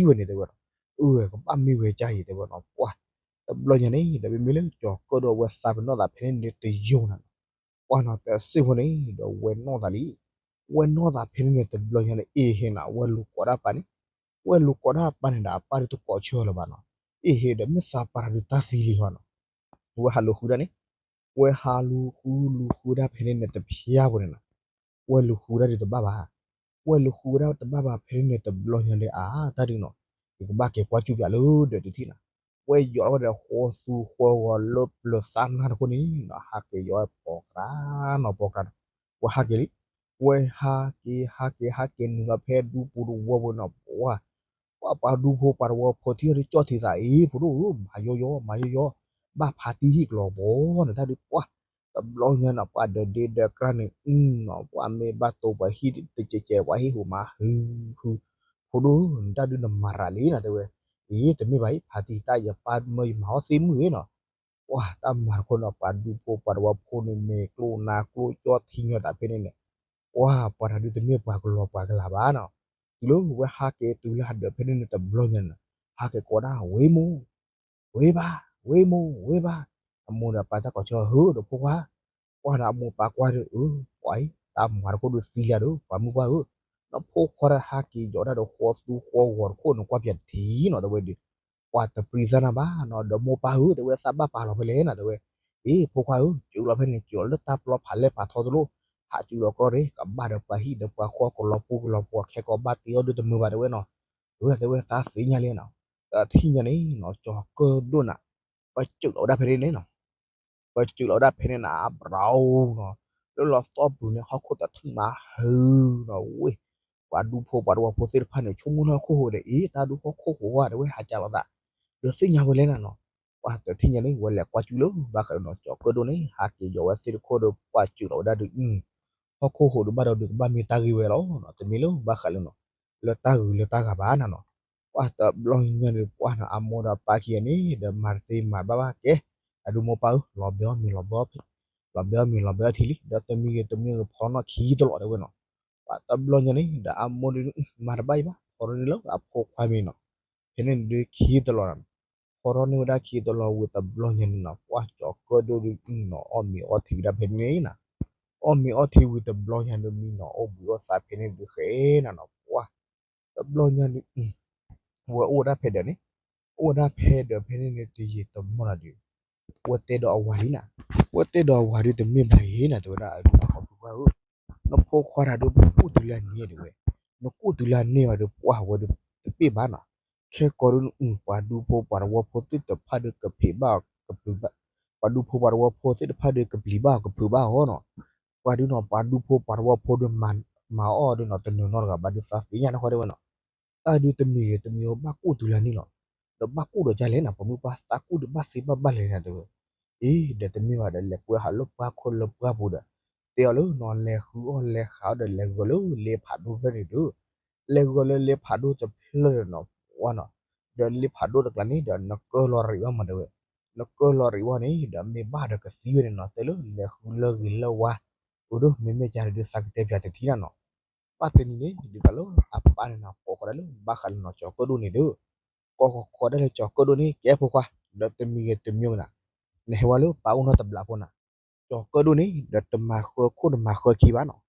ဝဲန့ၣ်တဲဝဲနီၤ, အၢ ကဘၣ်မ့ၢ်ဝဲကၢ်အံၤတဲဝဲနီၤ ပှၢ် တဘျီညါန့ၣ် ဒီးမ့မ့ၢ်လၢကၠီၤကၢၣ်ဒိၣ်အဝဲသးပ့ၤနီၣ်သးဖဲန့ၣ်န့ၣ် တယိာ်နၤနီၤ, ပှၢ်နီၤ တစ့ၢ်ဖိန့ၣ် ဒီးဝဲနီၣ်သးလံ, ဝဲနီၣ်သးဖဲန့ၣ်န့ၣ် တဘျီညါန့ၣ် အ့ၣ်ဟ့ၣ်နၤ ဝဲလူၤကိးဒၣ်ပၢ်န့ၣ်, ဝဲလူၤကိးဒၣ်ပၢ်န့ၣ်ဒီး အပၢ်ဒုးတကိးဆၢလၢၤဘၣ်နီၤ, အ့ၣ်ဟ့ၣ်ဒီး မ့ၢ်သးပှၢ်တၢ်ဒုးတၢ်သံလံဟီနီၤ, ဝဲဟးလူၤဃုဒၣ်န့ၣ်, ဝဲဟးလူၤဃုလူၤဃုဒၣ်ဖဲန့ၣ်န့ၣ် တဖျါဖိန့ၣ်နီၤ, ဝဲလူၤဃုဒၣ်ဒုးတဘၣ်ဘၣ်, ဝဲလူၤဃုဝဲဒၣ်တဘၣ်ဘၣ်ဖဲန့ၣ်န့ၣ် တဘျီညါဒီး အါ တၢ်ဒုးနီၤ, ယကဘၣ်က့ၤကွၢ်စူၣ်ပၠးလၢဒီးတထံၣ်နီၤ, ဝဲယိးထီၣ်ဝဲဒီးဃီသူဃီဂီၤလၢပျၢၤသးနါတခိၣ်န့ၣ်နီၤ, ဟးက့ၤယိးဝဲပိာ်ကြၢးနီၤ ပိာ်ကြၢးဒီး ဝဲဟးက့ၤလံ, ဝဲဟးက့ၤ ဟးက့ၤ ဟးက့ၤနုာ်လီၤဖဲဒူပူၤတဝီပူၤနီၤ ပှၢ် ပှၢ်ပှၤဒူဖိပှၤတဝီဖိ ထံၣ်အီၤဒုးကၠီၣ်ထံသးအ့ၣ် ဖိဒိၣ်ဧၢ မၤယီယီ မၤယီယီ, ဘၣ်ဖးတံၢ်ဟံၣ်ကလီၤဘီန့ၣ် တၢ်ဒုးပှၢ်, တဘျီညါနီၤ ပှၢ်ဒီးဒ့ဒီးကြၢးန့ၣ် နီၤ ပှၢ်မ့ၢ်ဘၣ်တိၢ်ပှၤဟံၣ်တကဲးကဲး ပှၤဟံၣ်ဟူးမး ဟု ဟု ဖိဒိၣ်ဧၢ နတၢ်ဒုးနမၤရၤလံနီၤ တဲဝဲ, အ့ တမ့ၢ်ဘၣ်အံၤ ဖးတံၢ်တၢ် ယပၢ်မၢယမၤအီၣ်သ့ၣ်မုၣ်ဂ့ၤနီၤ ပှၢ်တၢ်မၤတခိၣ်နီၤ ပှၤဒူဖိပှၤတဝီဖိန့ၣ် မဲာ်ကျိၣ်နါကျိၣ် ကၠီၣ်ထံညီသးဖဲန့ၣ်န့ၣ်, ပှၢ်ပှၤတၢ်ဒုးတမ့ၢ်ပှၤကလီၤပှၤကလၤဘၣ်နီၤ, တုၤလၢဝဲဟးက့ၤတုၤလၢဟးဒၢးဖဲန့ၣ်န့ၣ် တဘျီညါန့ၣ် ဟးက့ၤကိးဒၣ် ဝ့ၢ်မိၢ် ဝ့ၢ်ဘၣ် ဝ့ၢ်မိၢ် ဝ့ၢ်ဘၣ်, အမိၢ်ဒီးပၢ်တၢ်ကိးဆၢ ဟၢဒီးဖိခွါ, ပှၢ်ဒီးအမိၢ်ပၢ်ကွၢ်ဒီး အၢ ပှၤအံၤ တၢ်မၤတခိၣ်ဒုးသံလံဒီး ပှၤမုၣ်ပှၢ်ဧၢ, နဖိခွါတၢ်ဟးက့ၤယိးဒၣ်ဒီးဃီသူဃီဂီၤတခိၣ် နကွၢ်ပၠးတထံၣ်နီၤ တဲဝဲဒီး ပှၢ်တပြံသးနၤဘၣ်နီၤ ဒီးမိၢ်ပၢ်ဧၢ တဲဝဲသးဘၣ်ပာ်လီၤဖဲလဲၣ်နီၤ တဲဝဲ, အ့ ဖိခွါဧၢ စၢၤလီၤဖဲန့ၣ် စၢၤလီၤလၢတၢ်ပျီဖးလဲၢ်ဖးထီတလိၣ်, ဟးစၢၤလီၤကြီဒီး ကဘၣ်ဒီးပှၤဟံၣ်ဒီးပှၤဃီကလီၤပူၤကလီၤပှီၤ ခဲကိးဘၣ်တ့အီၣ်ဒုးတမုာ်ဘၣ်တဲဝဲနီၤ, အၢ တဲဝဲသးသ့ၣ်ညါလံနီၤ, ဒီးထံၣ်ညါန့ၣ်နီၤ ကၠီၤကၢၣ်ဒိၣ်နၤ, ပစၢၤလီၤဝဲဒၣ်ဖဲန့ၣ်န့ၣ်နီၤ ပစၢၤလီၤဝဲဒၣ်ဖဲန့ၣ်နၤ အဘြီနီၤ, လၢလီၤသီပူၤန့ၣ်ဟီၣ်ခိၣ်တၢ်ထုးမးဟုနီၤ ဝ့ၢ်, ပှၤဒူဖိပှၤတဝီဖိသ့ၣ်တဖၣ်န့ၣ် ဆိကမိၣ်လၢဟီၣ်ခိၣ်ဟိးဒီး အ့ တၢ်ဒူဟီၣ်ခိၣ်ဟိးဧါ တဲဝဲဟးကၢ်လီၤသး, ဒီးသ့ၣ်ညါဝဲလဲၣ်နၤနီၤ, ပှၢ်တထံၣ်ညါန့ၣ် ဝဲလဲၤကွၢ်စူၣ်လၢ ဘၣ်ဃးဒီးနီၤ ကၠီၤကၢၣ်ဒိၣ်န့ၣ် ဟးက့ၤယိးဝဲသ့ၣ်တခိၣ်ဒီး ပှၢ်စၢၤလီၤဝဲဒၣ်ဒီး ဟီၣ်ခိၣ်ဟိးဒီးဘၣ်ဒီးဒုးကဘၣ်မ့ၢ်တၢ်ဂ့ၢ်ဝဲလီၤနီၤ, တမ့ၢ်လၢဘၣ်ဃးလၢနီၤ လၢတၢ်ဂုၤလၢတၢ်ဂၤဘၣ်နၤနီၤ, ပှၢ်တဘျီညါန့ၣ် ပှၢ်နီၤ အမိၢ်ဒီးပၢ်ခံဂၤန့ၣ် ဒီးမၤတသ့မၤတဘၣ်ဘၣ်ကဲ, အဒုးမိၢ်ပၢ်ဧၢ လီၤဘဲအီၣ်မ့ၤလီၤဘဲအီၣ်ဖံး, လီၤဘဲအီၣ်မ့ၤလီၤဘဲအီၣ်ထံလံ, ဒီးတမံၤဂ့ၤတမံၤဂ့ၤ ဖီနီၣ်ခံတလီၤတဲဝဲနီၤ, ပှၢ်တဘျီညါန့ၣ် ဒီးအမိၢ်ဒုး မၤတဘၣ်အံၤဘၣ် ဖီထီၣ်န့ၢ်လၢအဖိခွါမ့ၤနီၤ, ဖဲန့ၣ်ဒုးခံတလီၤနီၤ, ဖီထီၣ်န့ၢ်ဝဲဒၣ်ခံတလီၤဝံၤတဘျီညါန့ၣ်နီၤ ပှၢ်ကၠီၤကၢၣ်ဒိၣ်ဒုးနီၤ အီၣ်မ့ၤအီထံဝဲဒၣ်ဖဲန့ၣ်နၤ, အီၣ်မ့ၤအီထံဝံၤတဘျီညါဒုး မံနီၤအီၣ်ဘှံးအီၣ်သးဖဲန့ၣ်ဒုးဃဲနၤနီၤ ပှၢ် တဘျီညါန့ၣ် ဝဲအိၣ်ဝဲဒၣ်ဖဲဒီးန့ၣ်, အိၣ်ဝဲဒၣ်ဖဲဒီးဖဲန့ၣ်န့ၣ် တယံာ်တမီၢ်လီၤဒီး ဝဲတဲဒီးအဝၤလံနၤ, ဝဲတဲဒီးအဝၤဒုး တမ့ၢ်ဘၣ်အံၤနၤ တဲဝဲဒၣ် အဒုးနီၤ ဟီၣ်ခိၣ်ခွါဧၢ, နဖိခွါတၢ်ဒုး နကူၣ်တုၤလၢန့ၣ်တဲဝဲ, နကူၣ်တုၤလၢန့ၣ်ဘၣ်ဒီး ပှၢ်ဝဲဒုး တပ့ၢ်ဘၣ်နီၤ, ခဲကိးဒုး ပှၤဒူဖိပှၤတဝီဖိသ့ၣ်တဖၣ်ဒုး ကဖံးဘၣ်ကပျုၤဘၣ် ပှၤဒူဖိပှၤသဝီဖိသ့ၣ်တဖၣ်ဒုးကပျံၤဘၣ်အီၤကဖုးဘၣ်အီၤနီၤ, ပှၤဒုးနီၤ ပှၤဒူဖိပှၤသဝီဖိဒုးမၤအီၤဒုးနီၤ တနီၤနီတဂၤဘၣ်ဒုးသးသ့ၣ်ညါတဃီတဲဝဲနီၤ, တၢ်ဒုးတမံၤဂ့ၤတမံၤဂ့ၤဘၣ်ကူၣ်တုၤလၢနံၣ်လီၤ, ဒီးဘၣ်ကူၣ်ဒီးကလဲၣ်နီၤ ပှၤမုၢ်ပှၢ်သးကူၣ်ဒုးဘၣ်သ့ဘၣ်ဘၣ်လဲၣ်န့ၣ်တဲဝဲ, အ့ ဒီးတမ့ၢ်ဘၣ်ဒီးလဲၤကွဲဟးလၢပှၢ်ခိၣ်လၢပှၢ်ပူၤဒီး, တဲအီၤလၢနီၤ လဲၤဃုအီၣ်လဲၤဃးအီၣ်ဒီးလဲၤဂီၤလၢလ့ဖးဒိၣ်ဖျၢၣ်န့ၣ်ဒုး, လဲၤဂီၤလၢလ့ဖးဒိၣ်တဖျၢၣ်ဒီးနီၤ ဝဲနီၤ, ဒီးလ့ဖးဒိၣ်တကျါန့ၣ်ဒီးနကၢၢ်လီၤရံးဘၣ်မးတဲဝဲ, နကၢၢ်လီၤရံးဘၣ်န့ၣ်ဒီးမ့ၢ်ဘၣ်ဒီးကသံဝဲန့ၣ်နီၤ တဲလၢလဲၤဃုလၢဂ့ၤလၢဝါ, အိၣ်ဒိၣ်မ့မ့ၢ်ကါဒုးသးကတဲပၠးတထံၣ်နၤနီၤ, ဘၣ်တနံၤန့ၣ် ဒ်သိးလၢအပၢ်န့ၣ်နီၤ ကိးဃီၤဒၣ်လၢဘၣ်ဃးလၢနီၤကၠီၤကၢၣ်ဒိၣ်န့ၣ်ဒုး, ကိးဃီၤဃီၤဒၣ်လၢကၠီၤကၢၣ်ဒိၣ်န့ၣ် ကဲဖိခွါ, ဒီးတမံၤဂ့ၤတမံၤဂ့ၤနၤ, နဟဲဝဲလၢပၢ်အိၣ်နီတဘျီဖိနၤ, ကၠီၤကၢၣ်ဒိၣ်န့ၣ် ဒီးတမၤဃၢခိၣ်တမၤဃၢခံဘၣ်နီၤ,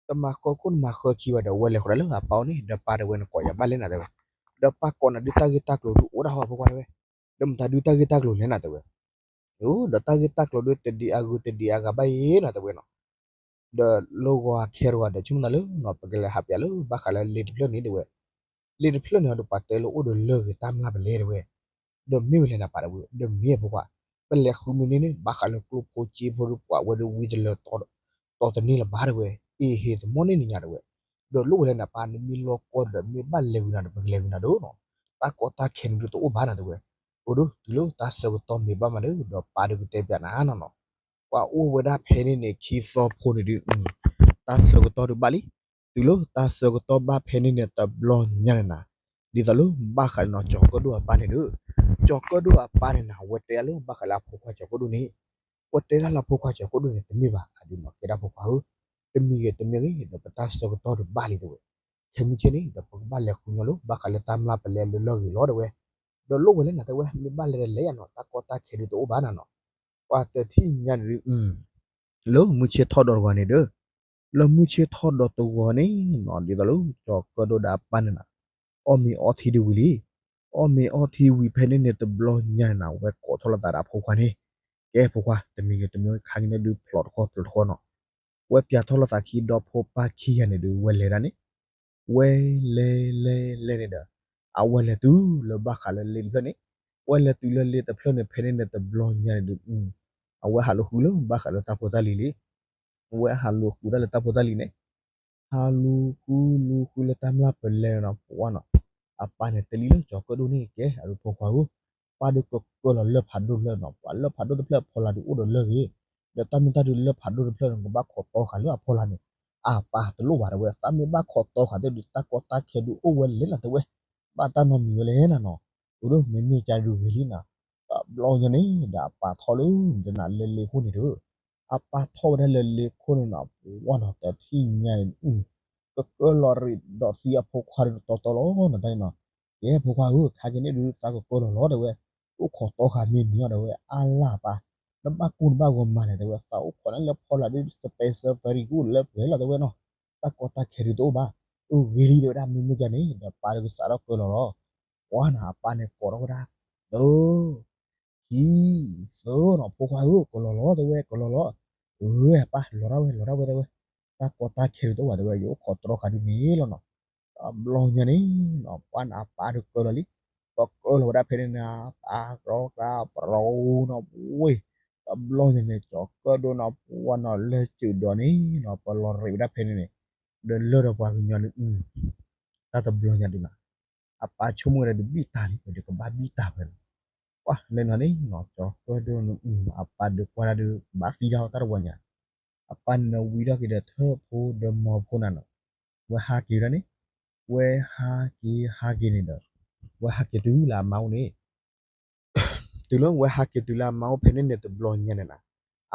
တမၤဃၢခိၣ်တမၤဃၢခံဘၣ်ဒီး ဝဲလဲၤဃီၤဒၣ်လၢအပၢ်အိၣ်န့ၣ် ဒီးပၢ်တဲဝဲ နကိးယၤဘၣ်လဲၣ်နၤတဲဝဲ, ဒီးပၢ်ကိးနၤဒုးတၢ်ဂ့ၢ်တၢ်ကျိၤဒုးအိၣ်ဒၣ်ဟီၣ်ဖိခွါတဲဝဲ, ဒီးမတၤဒုးတၢ်ဂ့ၢ်တၢ်ကျိၤလဲၣ်နၤတဲဝဲ ဒီးတၢ်ဂ့ၢ်တၢ်ကျိၤဒုးတဒံးအဂုၤတဒံးအဂၤဘၣ်အံၤနီၤတဲဝဲနီၤ, ဒီးလၢဂီၤခဲတဂီၤဒီး ဆိကမိၣ်သးလၢနီၤ ပကလဲၤဟးပၠးလၢဘၣ်ဃးလၢလ့တဖျၢၣ်န့ၣ်တဲဝဲ, လ့တဖျၢၣ်န့ၣ်ဒီးပှၤတဲလၢအိၣ်ဒီးလၢၢ်ဂ့ၤတၢ်မျၢ်ပလဲတဲဝဲ, ဒီးမ့ၢ်ဝဲလဲၣ်နၤပၢ်တဲဝဲ, ဒီးမ့ၢ်ဖိခွါ, ပလဲၤဃုမ့ၢ်န့ၣ်န့ၣ် ဘၣ်ဃးလၢကျိၣ်ဖိစ့ဖိဒုးပှၤဝဲဒုးဝံတလၢ တီတန့ၢ်လၢၤဘၣ်တဲဝဲ, အ့ဟ့ၣ်သမီၣ်န့ၢ်နညါတဲဝဲ, ဒီးလိၣ်ဝဲလဲၣ်နၤပၢ် နမ့ၢ်လီၢ်ကီၢ်ဒီး မ့ၢ်ဘၣ်လဲၤဂုာ်နၤဒီး ပကလဲၤဂုာ်နၤဒီးနီၤ, တၢ်ကီတၢ်ခဲန့ၣ်ဒုးတအိၣ်ဘၣ်နၤတဲဝဲ, အိၣ်ဒိၣ်တုၤလၢတၢ်ဆၢကတီၢ်မ့ၢ်ဘၣ်မးဒီး ဒီးပၢ်ဒုးကတဲပၠးနၤနီၤနီၤ, ပှၤအိၣ်ဝဲဒၣ်ဖဲန့ၣ်န့ၣ် ခံသီဖိန့ၣ်ဒုး တၢ်ဆၢကတီၢ်ဒုးဘၣ်လံ, တုၤလၢတၢ်ဆၢကတီၢ်ဘၣ်ဖဲန့ၣ်န့ၣ် တဘျီညါန့ၣ်နၤ, ဒ်သိးလၢဘၣ်ဃးလၢနီၤ ကၠီၤကၢၣ်ဒိၣ်အပၢ်န့ၣ်ဒီး, ကၠီၤကၢၣ်ဒိၣ်အပၢ်န့ၣ်နၤ ဝဲတဲဒၣ်လၢဘၣ်ဃးလၢအဖိခွါကၠီၤကၢၣ်ဒိၣ်န့ၣ်, ဝဲတဲဒၣ်လၢအဖိခွါကၠီၤကၢၣ်ဒိၣ်န့ၣ် တမ့ၢ်ဘၣ် အဒုးနီၤ ကဲဒၣ်ဖိခွါဧၢ, တမံၤဂ့ၤတမံၤဂ့ၤ ဒီးပတၢ်ဆၢကတီၢ်ဒုးဘၣ်လံတဲဝဲ, ခဲမုၢ်ဆ့ၣ်န့ၣ် ဒီးပကဘၣ်လဲၤဃုညီလၢ ဘၣ်ဃးလၢတၢ်မျၢ်ပလဲလၢလၢၢ်ဂ့ၤလီၤတဲဝဲ, ဒီးလိၣ်ဝဲလဲၣ်နၤတဲဝဲ မ့ၢ်ဘၣ်လဲၤဒီးလဲၤယၤနီၤ တၢ်ကီတၢ်ခဲဒုးတအိၣ်ဘၣ်နၤနီၤ, ပှၤတထံၣ်ညါန့ၣ်ဒုး လၢမုၢ်ဆ့ၣ်ထီၣ်ဒီးတဂီၤန့ၣ်ဒီး, လၢမုၢ်ဆ့ၣ်ထီၣ်ဒီးတဂီၤန့ၣ်နီၤ ဒ်သိးလၢကၠီၤကၢၣ်ဒိၣ်ဒီးအပၢ်န့ၣ်နၤ, အီၣ်မ့ၤအီထံဒုးဝံၤလံ, အီၣ်မ့ၤအီထံဝံၤဖဲန့ၣ်န့ၣ် တဘျီညါန့ၣ်နၤ ဝဲကိးထီၣ်လိာ်သးဒီးအဖိခွါန့ၣ်, ကဲဖိခွါ တမံၤဂ့ၤတမံၤဂ့ၤ ခါက့ၤန့ၣ်ဒုးဖျိးတခီဖျိးတခီနီၤ, ဝဲပၠးထီၣ်လိာ်သးခံဒီးဖိပၢ်ခံဂၤန့ၣ်ဒုး ဝဲလဲၤဒၣ်န့ၣ်, ဝဲလဲၤလဲၤလဲၤန့ၣ်ဒီး, အဝဲလဲၤတုၤလၢဘၣ်ဃးလၢလ့တဖျၢၣ်န့ၣ်, ဝဲလဲၤတုၤလၢလ့တဖျၢၣ်န့ၣ် ဖဲန့ၣ်န့ၣ်တဘျီညါန့ၣ်ဒုး, အဝဲဟးလူၤဃုလၢဘၣ်ဃးလၢတၢ်ဖိတၢ်လံၤလံ, အဝဲဟးလူၤဃုဒၣ်လၢတၢ်ဖိတၢ်လံၤန့ၣ်, ဟးလူၤဃုလူၤဃုလၢတၢ်မျၢ်ပလဲနီၤ ပှၤနီၤ, အပၢ်န့ၣ်တလံၤလၢကၠီၤကၢၣ်ဒိၣ်န့ၣ်ကဲ အဒုးဖိခွါဧၢ, ပၢ်ဒုးကကၢၢ်လီၤလၢၢ်ဖးဒိၣ်တဖျၢၣ်နီၤ ပှၤလၢၢ်ဖးဒိၣ်တဖျၢၣ်အဖီလာ်ဒုးအိၣ်ဒီးလၢၢ်ဂ့ၤ, ဒီးတၢ်မ့ၢ်တၢ်ဒုးလၢၢ်ဖးဒိၣ်တဖျၢၣ်န့ၣ် ကဘၣ်ခိးတီဃာ်လၢအဖီလာ်န့ၣ်, အပၢ်တလိၣ်ဘၣ်တဲဝဲ တၢ်မ့ၢ်ဘၣ်ခိးတီဃာ်သ့ၣ်ဒုး တၢ်ကီတၢ်ခဲဒုးအိၣ်ဝဲလဲၣ်နၤတဲဝဲ, ဘၣ်တၢ်နီတမံၤဝဲလဲၣ်နၤနီၤ, အိၣ်ဒိၣ်မ့မ့ၢ်ကါဒုးဂ့ၤလံနၤ, တဘျီညါန့ၣ်ဒီးအပၢ်ထီၣ်လၢ တနၤလၢလ့ခိၣ်န့ၣ်ဒီး အပၢ်ထီၣ်ဝဲဒၣ်လၢလ့ခိၣ်န့ၣ်နီၤ ပှၤနီၤ တထံၣ်ညါန့ၣ်, ကကၢၢ်လီၤရံးဒီးသံအဖိခွါဒီးတီတီလီၤ နတၢ်န့ၣ်နီၤ, ကဲဖိခွါဧၢ ခါက့ၤန့ၣ်ဒုးသးကကၢၢ်လီၤလီၤတဲဝဲ, အိၣ်ခိးတီဃာ်မ့ၢ်န့ၢ်အီၤတဲဝဲ အါလၢ်ပၢ်, နဘၣ်ကူနဘၣ်ဂီၤမၤလဲၣ်တဲဝဲ သးအိၣ်ခိးန့ၣ်လၢဖီလာ်ဒုး special very good လၢပှဲၤလီၤတဲဝဲနီၤ, တၢ်ကီတၢ်ခဲဒုးတအိၣ်ဘၣ်, အိၣ်ဂ့ၤလံတဲဝဲဒၣ် မ့မ့ၢ်ကါန့ၣ် ဒီးပၢ်ဒုးကစးထီၣ်ကၢၢ်လီၤလီၤ, ပှၤနီၤ အပၢ်န့ၣ်ကိးထီၣ်ဝဲဒၣ်, ဒီး ခံသၢနီၤ ဖိခွါဧၢ ကလီၤလီၤတဲဝဲ ကလီၤလီၤ, အၢ အပၢ်လီၤဒၣ်ဝဲ လီၤဒၣ်ဝဲတဲဝဲ, တၢ်ကီတၢ်ခဲဒုးတအိၣ်ဘၣ်တဲဝဲ ယအိၣ်ခိးတီဃာ်ဒုးန့ၣ်လီၤနီၤ, တဘျီညါန့ၣ်နီၤ ပှၤနီၤအပၢ်ဒုးကၢၢ်လီၤလံ, ပကၢၢ်လီၤဝဲဒၣ်ဖဲန့ၣ်န့ၣ် တၢ်ကီတၢ်ခဲပရိနီၤ ဝ့ၢ်, တဘျီညါန့ၣ် ကၠီၤကၢၣ်ဒိၣ်နီၤ ပှၤနီၤလၢစၢၤဒီးန့ၣ်နီၤ ပလီၤရံးဝဲဒၣ်ဖဲန့ၣ်န့ၣ်, ဒီးလၢဒီးပှၤကညီန့ၣ် တၢ်တဘျီညါဒုးနီၤ, အပၢ်ဆိကမိၣ်ဝဲဒၣ်ဒုးဘံၣ်တၢ်လံ ပဒုးကဘၣ်ဘံၣ်တၢ်ဝဲလီၤ, ပှၤလၢနီၤန့ၣ်နီၤ ကၠီၤကၢၣ်ဒိၣ်န့ၣ် အပၢ်ဒုးကွၢ်ဒၣ်ဒုး ဘၣ်သံတၢ်အီၣ်တၢ်တဝီညါ, အပၢ်န့ၣ်ဝံထီၣ်က့ၤဒီးထၢၣ်ဖိဒီးမီၤဖိနၤနီၤ, ဝဲဟးက့ၤဝဲဒၣ်န့ၣ်, ဝဲဟးက့ၤဟးက့ၤန့ၣ်ဒီး, ဝဲဟးက့ၤတုၤလၢအမါအိၣ်န့ၣ် တုၤလၢဝဲဟးက့ၤတုၤလၢအမါအိၣ်ဖဲန့ၣ်န့ၣ်တဘျီညါန့ၣ်နၤ,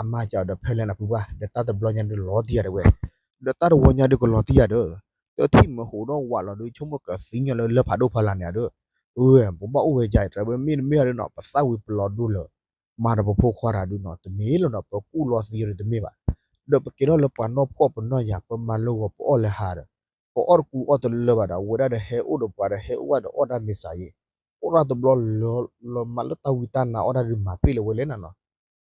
အမါစံးအီၤဒီးဖဲလဲၣ်နၤဖုပှၢ် ဒီးတၢ်တဘျီညါဒုးလီၤတံၢ်ယၤတဲဝဲ, ဒီးတၢ်တဝီညါဒုးကလီၤတံၢ်ယၤဒီး, တထံၣ်မ့ၢ်ဟိးဒီးဝးလီၤဒုး ဆိကမိၣ်ကသံညီလၢလၢၢ်ဖးဒိၣ်ဖီလာ်န့ၣ်ဧါဒီး, အၢ ပဘၣ်အိၣ်ဝဲယၤတဲဝဲ မ့တမ့ၢ်ဧါဒုးနီၤ ပသၣ်ဝံၤပလီၤဒိလၢာ်, မၤဒီးပဖိခွါတၢ်ဒုးနီၤ တမ့ၢ်လီၤနီၤ ပကူၣ်လီၤသံအီၤဒုးတမ့ၢ်ဘၣ်, ဒီးပကဲထီၣ်လၢပှၤနီၢ်ဖှီၣ်ပနီၢ်ယၤ ပမၤလၢဂီၤပအီၣ်လၢဟါဒီး ပအီၣ်တကူအီၣ်တလၢဘၣ်ဒီး အဝဲဒၣ်ဒီးဟဲအိၣ်ဒီးပှၤဒီးဟဲအိၣ်ဘၣ်ဒီးအီၣ်တၢ်မ့ၢ်စးယ့ၣ်, အိၣ်ဒၣ်တဘျီလၢ လီၤမၤလၢတၢ်ဝံတၢ်နါအီၣ်တၢ်ဒုးမၤပ့ၢ်လၢဝဲလဲၣ်နၤနီၤ,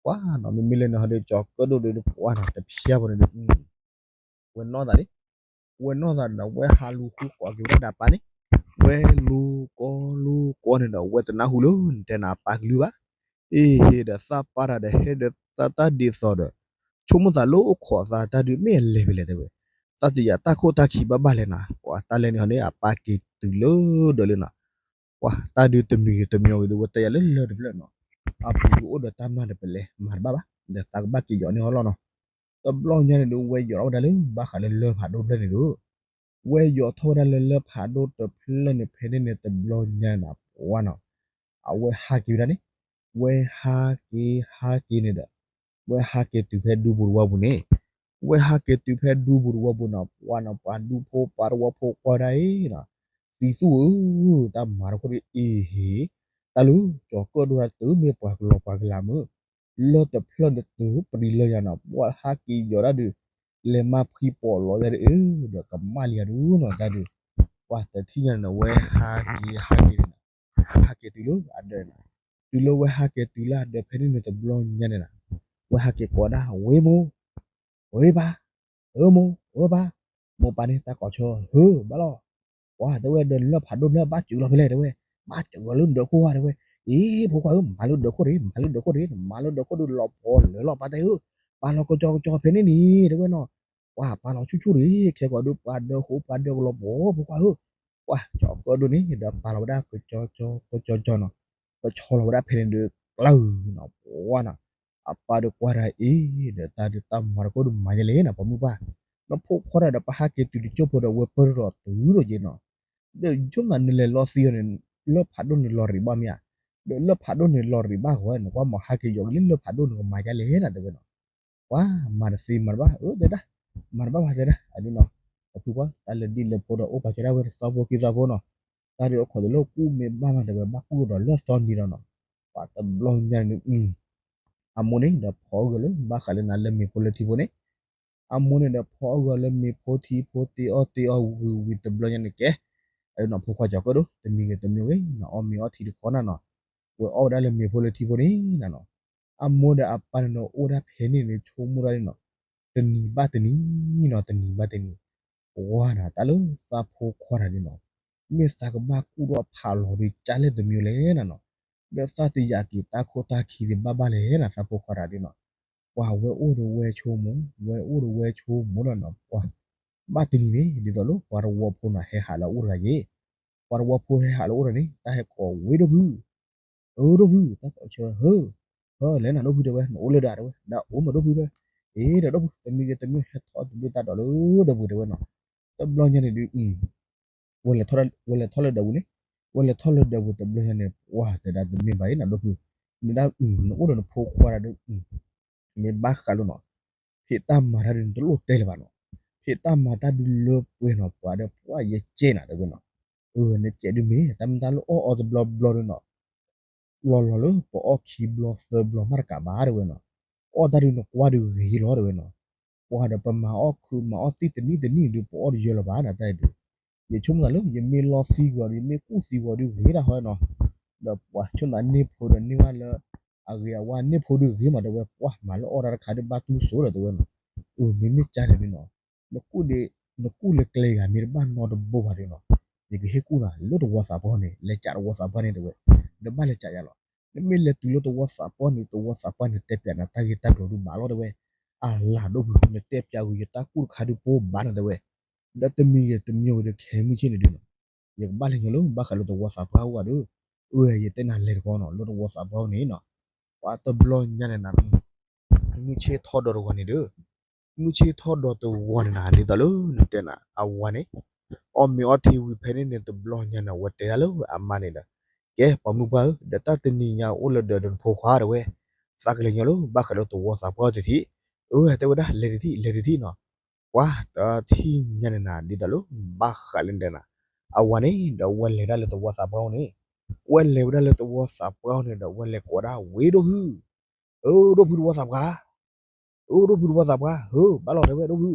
ပှၤနီၤ မ့မ့ၢ်လၢနဟီဒီးကၠီၤကၢၣ်ဒိၣ်ဒုးပှၤနီၤ တဖျါဘၣ်န့ၣ်ဒုး ဝဲနီၢ်သးလံ, ဝဲနီၢ်သးဒီး ဝဲဟးလူၤဃုကိးက့ၤဝဲဒၣ်ဒီးအပၢ်န့ၣ်, ဝဲလူၤကိးလူၤကိးန့ၣ်ဒီး ဝဲတနၢ်ဟူလၢနတဲနၤအပၢ်ကလုၢ်ဘၣ်, အ့ဟ့ဒီးသးပၢ်တၢ်ဒီးဟဲဒီးသးတၢ်ဒ်သိးဒီး ဆိကမိၣ်သးလၢအိၣ်ခိးသးတၢ်ဒုးမ့ၢ်အလဲၤဖဲလဲၣ်တဲဝဲ, သးတယာ်တၢ်ခိၣ်တၢ်ခံဘၣ်ဘၣ်လဲၣ်နၤ, ပှၤတၢ်လဲၣ်န့ၣ်ဟီန့ၣ် အပၢ်က့ၤတုၤလၢဒီးလၢနၤ, ပှၤတၢ်ဒုးတမံၤဂ့ၤတမံၤဂ့ၤဒီး ဝဲတဲယၤလၢလၢတဖျၢၣ်နီၤ, အပူၤအိၣ်ဒီးတၢ်မၤဒီးပလဲၤမၤတဘၣ်ဘၣ်, ဒီးသးကဘၣ်က့ၤယီၤန့ၢ်ဟီလီၤနီၤ, တဘျီညါန့ၣ်ဒီး ဝဲယီၤထီၣ်ဝဲဒၣ်လၢဘၣ်ဃးလၢလၢၢ်ဖးဒိၣ်တဖျၢၣ်န့ၣ်ဒီး ဝဲယီၤထီၣ်ဝဲဒၣ်လၢလၢၢ်ဖးဒိၣ်တဖျၢၣ်န့ၣ် ဖဲန့ၣ်န့ၣ် တဘျီညါန့ၣ်နၤ ပှၤနီၤ, အဝဲဟးက့ၤဝဲဒၣ်န့ၣ်, ဝဲဟးက့ၤဟးက့ၤန့ၣ်ဒီး ဝဲဟးက့ၤတုၤဖဲဒူပူၤတဝီပူၤန့ၣ်, ဝဲဟးက့ၤတုၤဖဲဒူပူၤတဝီပူၤနီၤ ပှၤနီၤ ပှၤဒူဖိပှၤတဝီဖိကွၢ်ဒၣ်အံၤနီၤ, သံသူၣ်ဧၢ, တၢ်မၤတခိၣ်ဒီးအ့ဟ့, တၢ်လၢကၠီၤကၢၣ်ဒိၣ်တၢ်တုၤမ့ၢ်ပှၤကလီၤပှၤကလၤမုၢ်, လၢၢ်တဖျၢၣ်ဒီးတုၤပရံၤလၢယၤနီၤ ပှၤဟးက့ၤယီၤဒၣ်ဒုး, လဲၤမၤဖှံပိာ်လီၤယၤဒုးအ့ၣ်ဒီးကမၣ်လံယၤဒုးနီၤ တၢ်ဒုး, ပှၤတထံၣ်ညါန့ၣ် ဝဲဟးက့ၤဟးက့ၤန့ၣ် ဟးက့ၤတုၤလၢအဒၢးန့ၣ်, တုၤလၢဝဲဟးက့ၤတုၤလၢအဒၢးဖဲန့ၣ်န့ၣ် တဘျီညါန့ၣ်နၤ, ဝဲဟးက့ၤကိးဒၣ် ဝ့ၢ်မိၢ်, ဝ့ၢ်ပၢ်, ဧၢမိၢ်, ဧၢပၢ်, မိၢ်ပၢ်န့ၣ် တၢ်ကိးဆၢ ဟၢဘၣ်လီၤ, ပှၤတဲဝဲဒီးလၢၢ်ဖးဒိၣ်ဖျၢၣ်ဘၣ်စၢၤလီၤဖဲလဲၣ်တဲဝဲ, ဘၣ်စၢၤလီၤလၢဒၢးခိၣ်ဧါတဲဝဲ, အ့ ဖိခွါဧၢ မၤလၢဒၢးခိၣ်တဂ့ၤ မၤလၢဒၢးခိၣ်တဂ့ၤ မၤလၢဒၢးခိၣ်ဒီးလီၤပှီၢ်လၢာ်လီၤ ပၢ်တဲဧၢ, ပာ်လီၤကကီကကီဖဲန့ၣ်န့ၣ်တဲဝဲနီၤ, ပှၤပာ်လီၤဆူၣ်ဆူၣ်တဂ့ၤ ခဲကိာ်ဒီးပှၤဒၢးဃိပှၤဒၢးကလီၤပှီၢ် ဖိခွါဧၢ, ပှၤကၠီၤကၢၣ်ဒိၣ်န့ၣ် ဒီးပာ်လီၤဝဲဒၣ်ကကီကကီကကီနီၤ, ကဆီလီၤဝဲဒၣ်ဖဲန့ၣ်ဒီးကျၢၢ်နီၤ ပှၤနီၤ, အပၢ်ဒီးကွၢ်တၢ်အ့ၣ်ဒီးတၢ်ဒုးတၢ်မၤတခိၣ်ဒီးမၤယလဲၣ်နီၤ ပိာ်မုၣ်ပှၢ်, နဖိခွါတၢ်ဒီးပဟးက့ၤတုၤတကၠိဖိဒီးဝဲပၢၢ်ထီၣ်တုၤဒီးက့ၤနီၤ, ဒီးဆိကမိၣ်နလဲၤလီသံအီၤန့ၣ် လၢၢ်ဖးဒိၣ်န့ၣ်လီၤရံးဘၣ်မ့ၢ်ဧါ, ဒီးလၢၢ်ဖးဒိၣ်န့ၣ်လီၤရံးဘၣ်ဃီ နကွၢ်မၤဟးက့ၤယီၤက့ၤလၢလၢၢ်ဖးဒိၣ်န့ၣ်ကမၤယလဲၣ်နၤတဲဝဲနီၤ, ပှၤမၤတသ့မၤတဘၣ် အၢတဲဒၣ်, မၤတဘၣ်ဘၣ်တဲဒၣ် အဒုနီၤ, အဖုပှၢ် တၢ်လၢဒ်လဲၣ်ဖိဒီးအိၣ်ပာ်စၢၤဒၣ်ဝဲသီဖိခံသီဖိနီၤ, တၢ်ဒုးအိၣ်ခိးတလၢကူၣ်မ့ၢ်ဘၣ်မးတဲဝဲ ဘၣ်ကူၣ်ဒီးလၢသီနံၤဒီးနီၤ, ပှၤတဘျီညါန့ၣ် အမိၢ်န့ၣ်ဒီးဖီအဂီၢ်လၢဘၣ်ဃးလၢနၤလၢမ့ၤဖိလၢထံဖိန့ၣ်, အမိၢ်န့ၣ်ဒီးဖီအဂီၢ်လၢမ့ၤဖိထံဖိတ့အီၣ်တ့အီဝံၤဝံၤတဘျီညါန့ၣ်ကဲ, အဒုနီၤ ဖိခွါကၠီၤကၢၣ်ဒိၣ် တမံၤဂ့ၤတမံၤဂ့ၤ နအီၣ်မ့ၤအီထံတခီနၤနီၤ, ဝဲအီၣ်ဝဲဒၣ်လၢမ့ၤဖိလၢထံဖိန့ၣ်နၤနီၤ, အမိၢ်ဒီးအပၢ်န့ၣ်ဒီးအိၣ်ဒၣ်ဖဲန့ၣ်န့ၣ် ဆိကမိၣ်ဒၣ်န့ၣ်နီၤ, တနံၤဘၣ်တနံၤနီၤ တနံၤဘၣ်တနံၤ, ပှၤနၤ တၢ်လၢသးဖိခွါတၢ်ဒုနီၤ, မ့ၢ်သးကဘၣ်ကူၣ်ထီၣ်ဖးလီၤဒုးကၢ်လဲၣ်တမံၤလဲၣ်နၤနီၤ, ဒီးသးတယာ်က့ၤတၢ်ခိၣ်တၢ်ခံဒုးဘၣ်ဘၣ်လဲၣ်နၤ သးဖိခွါတၢ်ဒုနီၤ, ပှၤဝဲအိၣ်ဒီးဝဲဆိကမိၣ် ဝဲအိၣ်ဒီးဝဲဆိကမိၣ်ဒီးနီၤ ပှၤ ဘၣ်တနံၤန့ၣ် ဒ်သိးလၢပှၤတဝီဖိနီၤ ဟဲဟးလၢအအိၣ်တဂၤယ့ၣ်, ပှၤတဝီဖိဟဲဟးလၢအအိၣ်တဂၤန့ၣ် တၢ်ဟဲကိးဝ့ၢ်ဒိၣ်ဖု အၢ ဒိၣ်ဖု တၢ်ကိးဆၢ ဟၢ ဟၢ လဲၤနၤဒိၣ်ဖုတဲဝဲ နအိၣ်လၢဒၣ်တဲဝဲ ဒၣ်အိၣ်မးဒိၣ်ဖုတဲဝဲ, အ့ ဒီးဒိၣ်ဖု တမံၤဂ့ၤတမံၤ ဟဲထီၣ်တဘျုးတၢ်ဒီးလၢဒၢးပူၤတဲဝဲနီၤ, တဘျီညါန့ၣ်ဒုး ဝဲလဲၤထီၣ်လၢဒၢးပူၤန့ၣ်, ဝဲလဲၤထီၣ်လၢဒၢးပူၤတဘျီညါန့ၣ် ပှၤတဲဒၣ်တမ့ၢ်ဘၣ်အံၤနၤဒိၣ်ဖု, နဒၣ် နအိၣ်ဒီးနဖိခွါဒၣ်ဒုး မ့ၢ်ဘၣ်ဃးလိာ်နီၤ, ဖံးတၢ်မၤတၢ်ဒုးနတလိၣ်တဲလၢၤဘၣ်နီၤ, ဖံးတၢ်မၤတၢ်ဒုးလၢပှဲၤနီၤ ပှၤဒီးပှၤယဲကဲနၤတဲဝဲနီၤ, အၢ နကဲဒုးမ့ၢ် တၢ်မ့ၢ်တၢ်လၢအီၣ်အီတဘျီဘျီဒုးနီၤ လီၤလီၤလၢပအီၣ်ခံဘျီသၢဘျီမးတကးဘၣ်တဲဝဲနီၤ, အီၣ်တၢ်ဒုးနကွၢ်ဒုးဂ့ၤလီၤတဲဝဲနီၤ, ပှၤဒီးပမၤအီၣ်ခုးမၤအီၣ်သံၣ်တနံၣ်တနံၣ်ဒုး ပအီၣ်တယၢလၢၤဘၣ်နၤတၢ်ဒုး, ယဆိကမိၣ်သးလၢ ယမ့ၢ်လီသံကွံာ်အီၤဒုး ယမ့ၢ်ကူၣ်သံကွံာ်အီၤဒုးဂ့ၤဒၣ်ဟီနီၤ, ဒီးပှၤဆိကမိၣ်သးန့ၢ်ဖိဒီးန့ၢ်ဘၣ်လၢ အဂ့ၤအဝါန့ၢ်ဖိဒုးဂ့ၤမးတဲဝဲ ပှၤမၤလၢအီၣ်တၢ်တခါဒုးဘၣ်တူၢ်စိဒီးတဲဝဲနီၤ, အၢ မ့မ့ၢ်ကါန့ၣ်ဒုးနီၤ နကူၣ်လၢကျဲဂၤမ့ၢ်တဘၣ်နီတဘိဘၣ်ဒုးနီၤ, ယကဟ့ၣ်ကူၣ်နၤလၢတဝီသးပှၢ်န့ၣ် လဲၤကးတဝီသးပှၢ်န့ၣ်တဲဝဲ, နဘၣ်လဲၤကးယၤလီၤ, နမ့ၢ်လဲၤတုၤလၢတဝီသးပှၢ်န့ၣ် တဝီသးပှၢ်န့ၣ်တဲပၠးနၤတၢ်ဂ့ၢ်တၢ်ကျိၤဒုးဘၣ်လီၤတဲဝဲ, အလၤဒိၣ်ဖု နတဲပၠးဂ့ၤ ယတၢ်ကူၣ်တခါဒုးပိဘၣ်နၤတဲဝဲ, ဒီးတမံၤဂ့ၤတမံၤဂ့ၤဒီးခဲမုၢ်ဆ့ၣ်န့ၣ်ဒုးနီၤ, ယကဘၣ်လဲၤညါလၢဘၣ်ဃးလၢတဝီသးပှၢ်အိၣ်ဘၣ်ဒီး, အၢ ယတဲနၤလဲၤတခီနီၤ လၢတဝီသးပှၢ်အိၣ်န့ၣ်နီၤ, ပှၤတဘျီညါန့ၣ်နၤ မုၢ်ဆ့ၣ်ထီၣ်ဒီးတဂီၤန့ၣ်ဒီး, မုၢ်ဆ့ၣ်ထီၣ်ဒီးတဂီၤန့ၣ်နၤ ဒ်သိးလၢနတဲနၤ အဝၤန့ၣ် အီၣ်မ့ၤအီထံဝံၤဖဲန့ၣ်န့ၣ် တဘျီညါန့ၣ် အဝဲတဲဒၣ်လၢအမါန့ၣ်ဒီး, ကဲ ပိာ်မုၣ်ပှၢ်ဧၢ ဒီးတၢ်တနံၤညါအိၣ်လၢဒၢးဒီးနဖိခွါတဲဝဲ, သးကလဲၤညီလၢဘၣ်ဃးလၢတဝီသးပှၢ်တထံၣ်, အၢ တဲဝဲဒၣ် လဲၤတထံၣ် လဲၤတထံၣ်နီၤ, ပှၤတထံၣ်ညါန့ၣ်နၤ ဒ်သိးလၢ ဘၣ်ဃးလၢနတဲနၤ, အဝၤန့ၣ်ဒီးဝဲလဲၤဒၣ်လၢတဝီသးပှၢ်အိၣ်န့ၣ်, ဝဲလဲၤဝဲဒၣ်လၢတဝီသးပှၢ်အိၣ်န့ၣ်ဒီး ဝဲလဲၤကိးဒၣ် ဝ့ၢ်ဒိၣ်ဖု အၢ ဒိၣ်ဖုတဝီသးပှၢ်, အၢ ဒိၣ်ဖုတဝီသးပှၢ် ဟၢ ဘၣ်လီၤတဲဝဲဒိၣ်ဖု,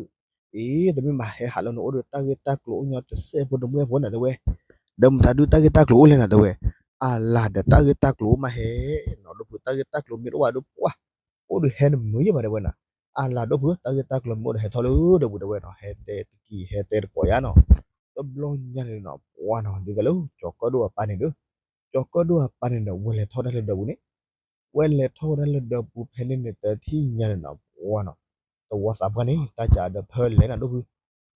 အ့ တမ့ၢ်ဘၣ်ဟဲဟးလၢနအိၣ်ဒီးတၢ်ဂ့ၢ်တၢ်ကျိၤအိၣ်ညီတစဲးဖိတမှဲဖိနၤတဲဝဲ, ဒီးမတၤဒုးတၢ်ဂ့ၢ်တၢ်ကျိၤအိၣ်လဲၣ်နၤတဲဝဲ, အလၤဒီးတၢ်ဂ့ၢ်တၢ်ကျိၤအိၣ်မးဟဲ, နီၤဒိၣ်ဖုတၢ်ဂ့ၢ်တၢ်ကျိၤမ့ၢ်တအိၣ်ဘၣ်ဒီးပှၤ, အိၣ်ဒီးဟဲနမုာ်ယဲၢ်ဘၣ်တဲဝဲနၤ, အလၤဒိၣ်ဖု တၢ်ဂ့ၢ်တၢ်ကျိၤမ့ၢ်အိၣ်ဒီးဟဲထီၣ်လၢဒၢးပူၤတဲဝဲနီၤ, ဟဲတဲတကံၢ် ဟဲတဲတကိးယါနီၤ, တဘျီညါန့ၣ်နီၤ ပှၤနီၤ ဒ်သိးလၢ ကၠီၤကၢၣ်ဒိၣ်အပၢ်န့ၣ်ဒီး, ကၠီၤကၢၣ်ဒိၣ်အပၢ်န့ၣ်ဒီး ဝဲလဲၤထီၣ်ဒၣ်လၢဒၢးပူၤန့ၣ်, ဝဲလဲၤထီၣ်ဝဲဒၣ်လၢဒၢးပူၤဖဲန့ၣ်န့ၣ် တထံၣ်ညါန့ၣ်နီၤ ပှၢ်နီၤ, သဝီသးပှၢ်န့ၣ် တၢ်ကးဒီးဖၢလဲၣ်နၤဒိၣ်ဖု,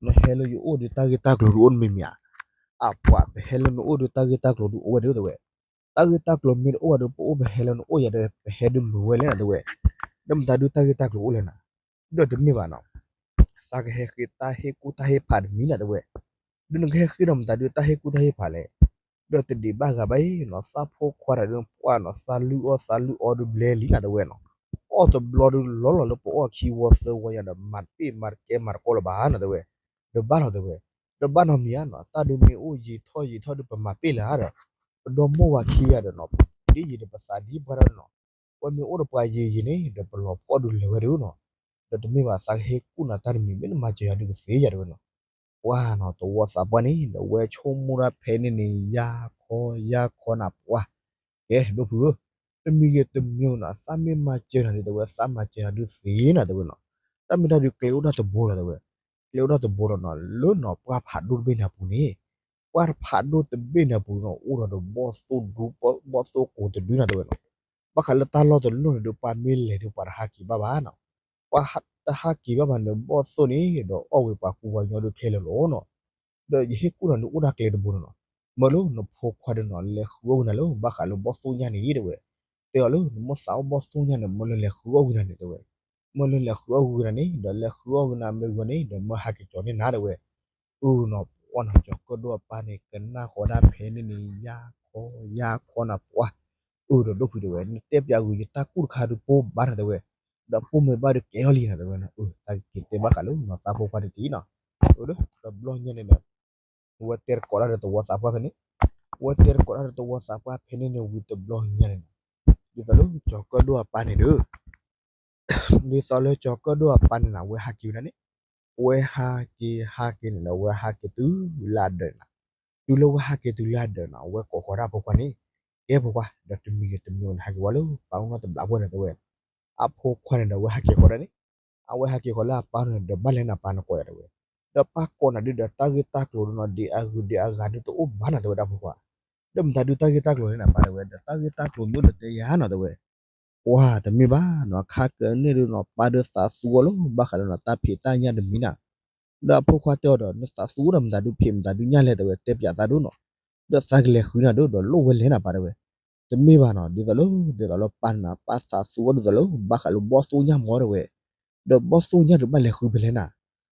နဟဲလၢယအိၣ်ဒီးတၢ်ဂ့ၢ်တၢ်ကျိၤဒုးအိၣ်တမံၤမံၤဧါ, အပှၤ ပဟဲလၢနအိၣ်ဒီးတၢ်ဂ့ၢ်တၢ်ကျိၤဒုးအိၣ်ဝဲဒၣ်တဲဝဲ, တၢ်ဂ့ၢ်တၢ်ကျိၤမ့ၢ်တအိၣ်ဘၣ်ဒီး ပအိၣ်ပဟဲလၢနအိၣ်ယၤဒီး ပဟဲဒုးမုာ်ဝဲလဲၣ်နၤတဲဝဲ, ဒီးမတၤဒုးတၢ်ဂ့ၢ်တၢ်ကျိၤအိၣ်လဲၣ်နၤ, ဒီးတမ့ၢ်ဘၣ်နီၤ သးကဟဲဃ့တၢ်ဟ့ၣ်ကူၣ်တၢ်ဟ့ၣ်ဖးတမံၤနၤတဲဝဲ, ဒီးနကဟဲဃ့ဒီးမတၤဒုးတၢ်ဟ့ၣ်ကူၣ်တၢ်ဟ့ၣ်ဖးလဲၣ်, ဒီးတဒံးဘၣ်ဂၤဘၣ်အံၤနီၤ သးဖိခွါတဒုးပှၢ်နီၤ သးလုၢ်အီၣ်သးလုၢ်အီဒုးဘျဲလံနၤတဲဝဲနီၤ, အီၣ်တဘျီဒုးလီၤလီၤလၢပအီၣ်ခံဝီသၢဝီယၤဒီး မၤတပ့ၢ်မၤတကဲမၤတကီလၢၤဘၣ်နၤတဲဝဲ, ဒီးဘၣ်လီၤတဲဝဲ, ဒီးဘၣ်နီတမံၤဧါနီၤ တၢ်ဒုးမ့ၢ်အိၣ်ယံာ်ထီၣ်ယံာ်ထီၣ်ဒုးပမၤပ့ၢ်လၢၤဧါဒီး, ပဒီမိၢ်ဝၤခံဂၤဒီးနီၤ ဒ်ယံာ်ဒီးပသးဒ်ပှၢ်တၢ်နီၤ, ပှၤမ့ၢ်အိၣ်ဒီးပှၤယံာ်ယံာ်န့ၣ် ဒီးပလီၤဖှီၣ်ဒုးလၢာ်ဝဲဒၣ်နီၤ, ဒီးတမ့ၢ်ဘၣ်သးကဟ့ၣ်ကူၣ်နၤတၢ်တမံၤ မ့ၢ်နမၤစၢၤယၤဒုးကသ့ယၤတဲဝဲနီၤ, ပှၢ်နီၤ သဝီသးပှၢ်န့ၣ် ဒီးဝဲဆိကမိၣ်တၢ်ဖဲန့ၣ်န့ၣ် ယါခီယါခီနၤပှၢ်, ကဲဒိၣ်ဖုဧၢ, တမံၤဂ့ၤတမံၤနီၤ သးမ့ၢ်မၤစၢၤနၤဒုးတဲဝဲ သးမၤစၢၤနၤဒုးသ့နၤတဲဝဲနီၤ, တၢ်မ့ၢ်တၢ်ဒုးကျဲအိၣ်ဒၣ်တဘိလီၤတဲဝဲ, ကျဲအိၣ်ဒၣ်တဘိလီၤနီၤ လၢနီၤပှၢ်ဖးဒိၣ်တဘ့ၣ်န့ၣ်အပူၤန့ၣ်, ပှၢ်ဖးဒိၣ်တဘ့ၣ်န့ၣ်အပူၤနီၤ အိၣ်ဒီးဒီးဘီၣ်သိၣ်ဒူ ဘီၣ်သိၣ်ကိးတဒုနၤတဲဝဲနီၤ, ဘၣ်ဃးလၢတၢ်လီၢ်တလီၢ်န့ၣ်ဒီး ပှၤမ့ၢ်လဲၤဒီးပှၤတဟးက့ၤဘၣ်ဘၣ်နီၤ, ပှၤတဟးက့ၤဘၣ်ဘၣ်န့ၣ် ဘီၣ်သိၣ်န့ၣ် ဒီးအီၣ်ဝဲပှၤကူပှၤကညီဒုးခဲလၢာ်လီၤနီၤ, ဒီးယဟ့ၣ်ကူၣ်နၤဒုးအိၣ်ဒၣ်ကျဲတဘိန့ၣ်နီၤ, မၢလၢနဖိခွါဒီးနီၤ လဲၤဃုအီၣ်ဝံၤနၤလၢ ဘၣ်ဃးလၢဘီၣ်သိၣ်ညါန့ၣ်တဲဝဲ, တဲအီၤလၢနမိၢ်သးအိၣ်ဘီၣ်သိၣ်ညါန့ၣ် မၢလၢလဲၤဃုအီၣ်ဝံၤနၤန့ၣ်တဲဝဲ, မၢလၢလဲၤဃုအီၣ်ဝံၤနၤန့ၣ် ဒီးလဲၤဃုအီၣ်ဝံၤနၤမ့ၢ်ဝံၤန့ၣ် ဒီးမၢဟးက့ၤကၠီၤန့ၢ်နၤတဲဝဲ, အၢနီၤ ပှၢ်နီၤ ကၠီၤကၢၣ်ဒိၣ်အပၢ်န့ၣ် ကနၣ်ဃီဒၣ်ဖဲန့ၣ်န့ၣ် ယါခီယါခီနၤပှၢ်, အၢဒီးဒိၣ်ဖုတဲဝဲ နတဲပျးဂုာ်ယတၢ်ကူၣ်တခါဒုးပိၢ်ဘၣ်နၤတဲဝဲ, ဒီးပိၢ်မ့ၢ်ဘၣ်ဒုးကဲထီၣ်လံနၤတဲဝဲနီၤ, သးက့ၤတဲဘၣ်ဃးလၢနီၤ သးဖိခွါတထံၣ်နီၤ, အၢ တဘျီညါန့ၣ်ဒီး ဝဲတဲတကိးတၢ်ဒီးသဝီသးပှၢ်ဖဲန့ၣ်, ဝဲတဲတကိးတၢ်ဒီးသဝီသးပှၢ်ဖဲန့ၣ်န့ၣ်ဝံၤတဘျီညါန့ၣ်နီၤ, ဒ်သိးလၢကၠီၤကၢၣ်ဒိၣ်အပၢ်န့ၣ်ဒီး ဒ်သိးလၢကၠီၤကၢၣ်ဒိၣ်အပၢ်န့ၣ်နီၤ ဝဲဟးက့ၤဝဲဒၣ်န့ၣ်, ဝဲဟးက့ၤဟးက့ၤန့ၣ်ဒီး ဝဲဟးက့ၤတုၤလၢအဒၢးန့ၣ်, တုၤလၢဝဲဟးက့ၤတုၤလၢအဒၢးန့ၣ် အဝဲကိးဃီၤဒၣ်အဖိခွါန့ၣ်, ကဲဖိခွါ ဒီးတမံၤဂ့ၤတမံၤဂ့ၤန့ၣ် ဟးက့ၤဝဲလၢပၢ်အိၣ်နီတဘျီအဂီၢ်န့ၣ်တဲဝဲ, အဖိခွါန့ၣ်ဒီး အဝဲဟးက့ၤဃီၤဒၣ်န့ၣ်, အဝဲဟးက့ၤဃီၤလၢအပၢ်န့ၣ်ဒီး ဘၣ်လဲၣ်နၤပၢ်နကိးယၤတဲဝဲ, ဒီးပၢ်ကိးနၤဒုးဒီးတၢ်ဂ့ၢ်တၢ်ကျိၤဒုးနီၤ ဒ်အဂုၤဒ်အဂၤဒုးတအိၣ်ဘၣ်နၤတဲဝဲဒၣ်ဖိခွါ, ဒီးမတၤဒုးတၢ်ဂ့ၢ်တၢ်ကျိၤန့ၣ်နၤပၢ်တဲဝဲ ဒီးတၢ်ဂ့ၢ်တၢ်ကျိၤန့ၣ်နၤပၢ်တဲဝဲ, ပှၢ်တမ့ၢ်ဘၣ်နီၤ ခါကန့ၣ်ဒုးနီၤ ပၢ်ဒုးသးသူအီၤလၢ ဘၣ်ဃးလၢနီၤ တၢ်ဖံးတၢ်ညၣ်တမံၤနၤ, ဒီးအဖိခွါတဲအီၤဒီး နသးသူဒီးမတၤဒုးဖံးမတၤဒုးညၣ်လဲၣ်တဲဝဲ တဲပျးသးဒုးနီၤ, ဒီးသးကလဲၤဃုနၤဒုးဒီးလိၣ်ဝဲလဲၣ်နၤပၢ်တဲဝဲ, တမ့ၢ်ဘၣ်နီၤ ဒ်သိးလၢ ဒ်သိးလၢပၢ်န့ၣ်နၤ ပၢ်သးသူအီၤဒ်သိးလၢ ဘၣ်ဃးလၢဘီၣ်သိၣ်ညၣ်မီၤတဲဝဲ, ဒီးဘီၣ်သိၣ်ညၣ်ဒုးဘၣ်လဲၤဃုဖဲလဲၣ်နၤ,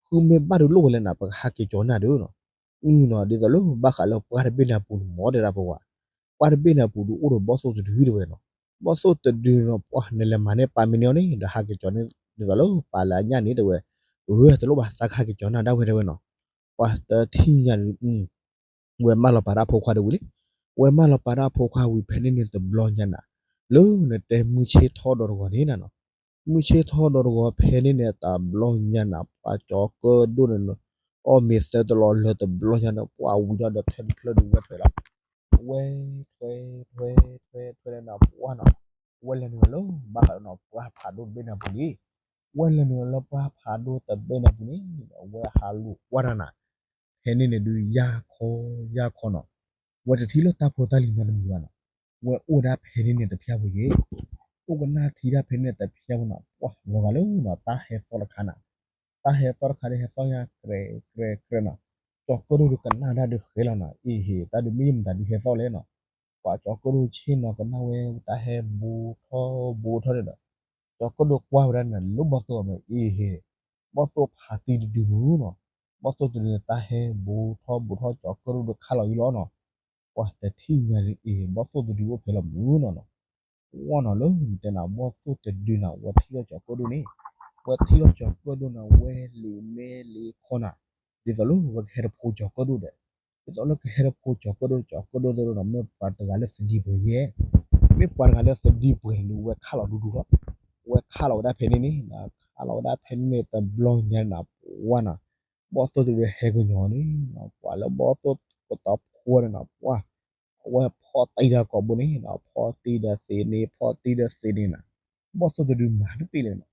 ဃုမ့ၢ်ဘၣ်ဒုးလိၣ်ဝဲလဲၣ်နၤ ပကဟးက့ၤကၠီၤနၤဒုးနီၤ, အၢနီၤ ဒ်သိးလၢဘၣ်ဃးလၢပှၢ်တဘ့ၣ်န့ၣ်အပူၤန့ၣ်မီၤတဲဒၣ်ဖိခွါ, ပှၢ်တဘ့ၣ်န့ၣ်အပူၤဒုးအိၣ်ဒီးဘီၣ်သိၣ်တဒုတဲဝဲနီၤ, ဘီၣ်သိၣ်တဒုနီၤ ပှၢ်နလဲၤမၤန့ၢ်ပၢ်မ့ၢ်န့ၢ်အီၤန့ၣ် ဒီးဟးက့ၤကၠီၤန့ၣ် ဒ်သိးလၢပၢ်လၢအညၣ်န့ၣ်တဲဝဲ, အၢ တလိၣ်ဘၣ် သးကဟးက့ၤကၠီၤနၤဒၣ်ဝဲတဲဝဲနီၤ, ပှၢ်တထံၣ်ညါဒုး ဝဲမၢလီၤပာ်ဒၣ်အဖိခွါတဝံၤလံ, ဝဲမၢလီၤပာ်ဒၣ်အဖိခွါဝံၤဖဲန့ၣ်န့ၣ်တဘျီညါနၤ, လၢနတဲမုၢ်ဆ့ၣ်ထီၣ်ဒီးတဂီၤန့ၣ်နၤနီၤ, မုၢ်ဆ့ၣ်ထီၣ်ဒီးတဂီၤဖဲန့ၣ်န့ၣ်တဘျီညါနၤ ပှၢ်ကၠီၤကၢၣ်ဒိၣ်န့ၣ် အီၣ်မ့ၤသၢတလီၤလၢတဘျီညါန့ၣ် ပှၢ်ဝံၤဒီးဒီးထဲတဖျၢၣ်ဒုးဝဲထွဲလီၤ, ဝဲထွဲထွဲထွဲနၤပှၢ်နီၤ, ဝဲလဲၤနုာ်လီၤလၢဘၣ်ဃးဒီးနီၤ ပှၢ်ဖးဒိၣ်တဘ့ၣ်န့ၣ်အပူၤလံ, ဝဲလဲၤနုာ်လီၤလၢပှၢ်ဖးဒိၣ်တဘ့ၣ်န့ၣ်အပူၤန့ၣ် ဝဲဟးလူၤကွၢ်တၢ်နၤ ဖဲန့ၣ်န့ၣ်ဒုး ယၢ်ခီ ယၢ်ခီနီၤ, ဝဲတထံၣ်လၢတၢ်ဖိတၢ်လံၤနီတမံၤဘၣ်နီၤ, ဝဲအိၣ်ဒၣ်ဖဲန့ၣ်န့ၣ်တဖျၢၣ်ပူၤယ့ၣ်, အိၣ်ကနၣ်ထံဒၣ်ဖဲန့ၣ်တဖျၢၣ်ပူၤနီၤ, ပှၢ်လီၤဂာ်လၢနီၤ တၢ်ဟဲသီၣ်တခါနၤ, တၢ်ဟဲသီၣ်တခါဒုးဟဲသီၣ်ညါ ကြဲးကြဲးကြဲးနီၤ, ကၠီၤကၢၣ်ဒိၣ်ဒုးကနၣ်ဒၣ်ဒုးဃဲလီၤနီၤ, အ့ဟ့ၣ် တၢ်ဒုးမ့ၢ်ယမတၤဒုးဟဲသီၣ်လဲၣ်နီၤ, ပှၢ်ကၠီၤကၢၣ်ဒိၣ်ဆ့ၣ်နီၤကနၣ်ဝဲ တၢ်ဟဲဘူးထီၣ်ဘူးထီၣ်န့ၣ်ဒီး ကၠီၤကၢၣ်ဒိၣ်ကွၢ်ဝဲဒၣ်န့ၣ် လၢဘီၣ်သိၣ်အမဲာ် အ့ဟ့ၣ်, ဘီၣ်သိၣ်ဖးတံၢ်တဒုမုၢ်နီၤ, ဘီၣ်သိၣ်တဒုန့ၣ် တၢ်ဟဲဘူးထီၣ်ဘူးထီၣ် ကၠီၤကၢၣ်ဒိၣ်ဒုးခါလီၤယံလီၤနီၤ, ပှၢ်တထံၣ်ညါဒုး အ့ ဘီၣ်သိၣ်တဒုအိၣ်ဖဲလီၤမုၢ်နီၤနီၤ, ဝဲနီၤလၢနတဲနၤ ဘီၣ်သိၣ်တဒုနၤ ဝဲထံၣ်လီၤကၠီၤကၢၣ်ဒိၣ်န့ၣ်, ဝဲထံၣ်လီၤကၠီၤကၢၣ်ဒိၣ်နၤ ဝဲလံာ်မဲလံာ်ခီနၤ, ဒ်သိးလၢဝဲကဟဲတဖိကၠီၤကၢၣ်ဒိၣ်ဒီး ဒ်သိးလၢကဟဲတဖိကၠီၤကၢၣ်ဒိၣ် ကၠီၤကၢၣ်ဒိၣ်သ့ၣ်နီၤ မ့ၢ်ပှၤတဂၤလၢသဒံးပှဲၤယဲၢ်, မ့ၢ်ပှၤတဂၤလၢသဒံးပှဲၤန့ၣ်ဒုး ဝဲခါလီၤဒူဒူလီၤ, ဝဲခါလီၤဝဲဒၣ်ဖဲန့ၣ်န့ၣ် ခါလီၤဝဲဒၣ်ဖဲန့ၣ်န့ၣ် တဘျီညါန့ၣ် ပှၢ်နီၤ, ဘီၣ်သိၣ်တဒုဟဲကညီၤန့ၣ် ပှၢ်လၢဘီၣ်သိၣ်ကတီၤဖိန့ၣ်နီၤ ပှၢ် အဝဲဖီၣ်တံၢ်ဒီးကိာ်ဘိန့ၣ်နီၤ ဖီၣ်တံၢ်ဒီးသ့န့ၣ် ဖီၣ်တံၢ်ဒီးသ့န့ၣ်နီၤ, ဘီၣ်သိၣ်တဒုမၤတပ့ၢ်လၢၤနီၤ,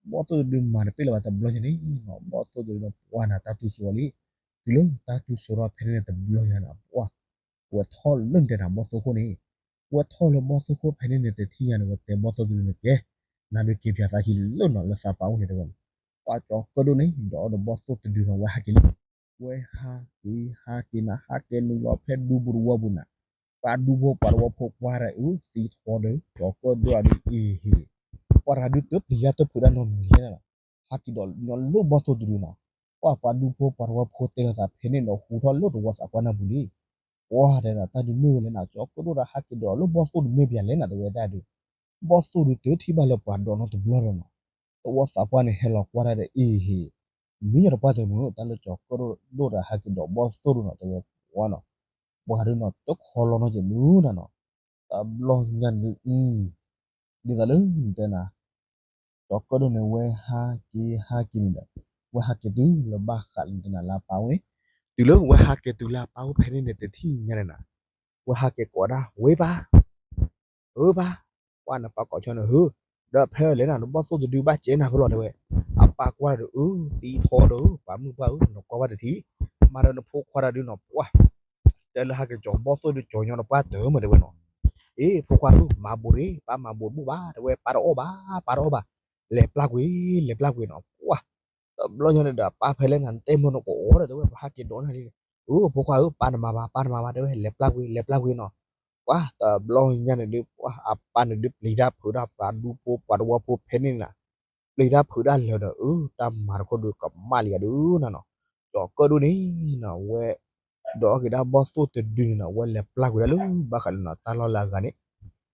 ဘီၣ်သိၣ်တဒုမၤတပ့ၢ်လၢၤဘၣ် တဘျီညါန့ၣ်နီၤ ဘီၣ်သိၣ်တဒုနီၤ ပှၢ်နၤတၢ်တူၢ်စိလံ, တုၤလၢတၢ်တူၢ်စိထီၣ်ဖဲန့ၣ်န့ၣ် တဘျီညါနၤ ပှၢ် ဝဲထီၣ်လၢနတဲနၤဘီၣ်သိၣ်ခိၣ်န့ၣ်, ဝဲထီၣ်လၢဘီၣ်သိၣ်ခိၣ်ဖဲန့ၣ်န့ၣ် တထံၣ်ညါန့ၣ် ဝဲတဲဘီၣ်သိၣ်တဒုန့ၣ်ကဲ, နၤဒုးက့ၤပၠးသးခံလၢာ်နီၤ လၢသးပာ်အိၣ်န့ၣ်တဲဝဲ, ပှၤကၠီၤကၢၣ်ဒိၣ်န့ၣ် ဒီးအီၤဒီးဘီၣ်သိၣ်တဒုနီၤ ဝဲဟးက့ၤလံ, ဝဲဟးက့ၤဟးက့ၤနၤ ဟးက့ၤနုာ်လီၤဖဲဒူပူၤတဝီပူၤနၤ, ပှၤဒူဖိပှၤတဝီဖိကွၢ်တၢ်အုး သံထီဒီး ကၠီၤကၢၣ်ဒိၣ်အဒုးအ့ၣ်ဟ့ၣ်, ပှၤတၢ်ဒုးတပျံၤတၢ်တဖုးတၢ်နီတမံၤလီၤ, ဟးက့ၤဒီးညီလၢဘီၣ်သိၣ်တဒုနီၤ, ပှၤပှၤဒူဖိပှၤတဝီဖိတဲလီၤသးဖဲန့ၣ်ဒီး ဟူထီၣ်လၢတဝီသးကွၢ်နၢ်ပူၤလံ, ပှၤတဲဒၣ်တၢ်ဒုးမ့ၢ်ဝဲလဲၣ်နၤ ကၠီၤကၢၣ်ဒိၣ်တၢ်ဟးက့ၤဒီးလၢဘီၣ်သိၣ်တမ့ၢ်ပၠးလဲၣ်နၤ တဲဝဲတၢ်ဒုး, ဘီၣ်သိၣ်ဒုးတထံၣ်ဘၣ်လၢပှၤဒီးနီတဘျီဒီးနီၤ, တဝီသးကွၢ်န့ၣ် ဟဲလီၤကွၢ်တၢ်ဒီးအ့ၣ်ဟ့ၣ်, မ့ၢ်ညီတပှၢ်တမုာ် တၢ်လၢကၠီၤကၢၣ်ဒိၣ်တၢ်ဟးက့ၤဒီးဘီၣ်သိၣ်ဒုနီၤ တဲဝဲပှၤနီၤ, ပှၤဒုးနီၤ တခီလီၤနီၤက့ၤမုာ်နၤနီၤ, တဘျီညါန့ၣ်ဒုး ဒ်သိးလၢတဲနၤ ကၠီၤကၢၣ်ဒိၣ်န့ၣ် ဝဲဟးက့ၤဟးက့ၤန့ၣ်ဒီး ဝဲဟးက့ၤတုၤလၢဘၣ်ဃးလၢတဲနၤလၢအပၢ်အိၣ်န့ၣ်, တုၤလၢဝဲဟးက့ၤတုၤလၢအပၢ်အိၣ်ဖဲန့ၣ်န့ၣ် တထံၣ်ညါန့ၣ်နၤ, ဝဲဟးက့ၤကိးဒၣ် ဝ့ၢ်ပၢ် ဧၢပၢ်, ပှၢ်နပၢ်ကိးဆၢန့ၣ်ဧၢ, ဒီးဖဲလဲၣ်နၤ နဘီၣ်သိၣ်တဒုဘၣ်ကဲနၤဖဲလဲၣ်တဲဝဲ, အပၢ်ကွၢ်ဒီးအုး သံထီဒီး ပှၤမုၣ်ပှၢ်ဧၢ နကွၢ်ဘၣ်တထံၣ်, မၤဒီးနဖိခွါတၢ်ဒုးနီၤ ပှၢ် တဲလၢဟးက့ၤကၠီၤဘီၣ်သိၣ်ဒုးကၠီၤညီနပှၢ်တမုာ်တဲဝဲနီၤ, အ့ၣ် ဖိခွါဧၢ မၤဘူးရ့ ပၢ်မၤဘူးတဘူၣ်ဘၣ် တဲဝဲ ပၢ်တအီၣ်ဘၣ် ပၢ်တအီၣ်ဘၣ်, လဲၤပျၢ်ကွံာ် လဲၤပျၢ်ကွံာ်နီၤ ပှၢ်, တဘျီညါန့ၣ်ဒီး ပၢ်ဖဲလဲၣ်နၤ နတဲမုာ်နကိးအီၤဒီး တဲဝဲ ပဟးက့ၤဒိးနၤလံ, အုး ဖိခွါဧၢ ပၢ်နမၤဘၣ် ပၢ်နမၤဘၣ် တဲဝဲ လဲၤပျၢ်ကွံာ် လဲၤပျၢ်ကွံာ်နီၤ, ပှၢ် တဘျီညါန့ၣ်ဒုး ပှၢ် အပၢ်န့ၣ်ဒုး ပျံၤတၢ်ဖုးတၢ် ပှၤဒူဖိပှၤတဝီဖိဖဲန့ၣ်နၤ, ပျံၤတၢ်ဖုးတၢ်လၢာ်ဒီး အုး တၢ်မၤတခီဒုးကမၣ်လံယၤဒုးနၤနီၤ, ကၠီၤကၢၣ်ဒိၣ်န့ၣ်နီၤ ဝဲ ဒီးအီၣ်က့ၤဒၣ်ဘီၣ်သိၣ်တဒုန့ၣ်နီၤ ဝဲလဲၤပျၢ်ကွံာ်ဒၣ်လၢဘၣ်ဃးလၢနီၤ တၢ်လီၢ်လၢအဂၤန့ၣ်,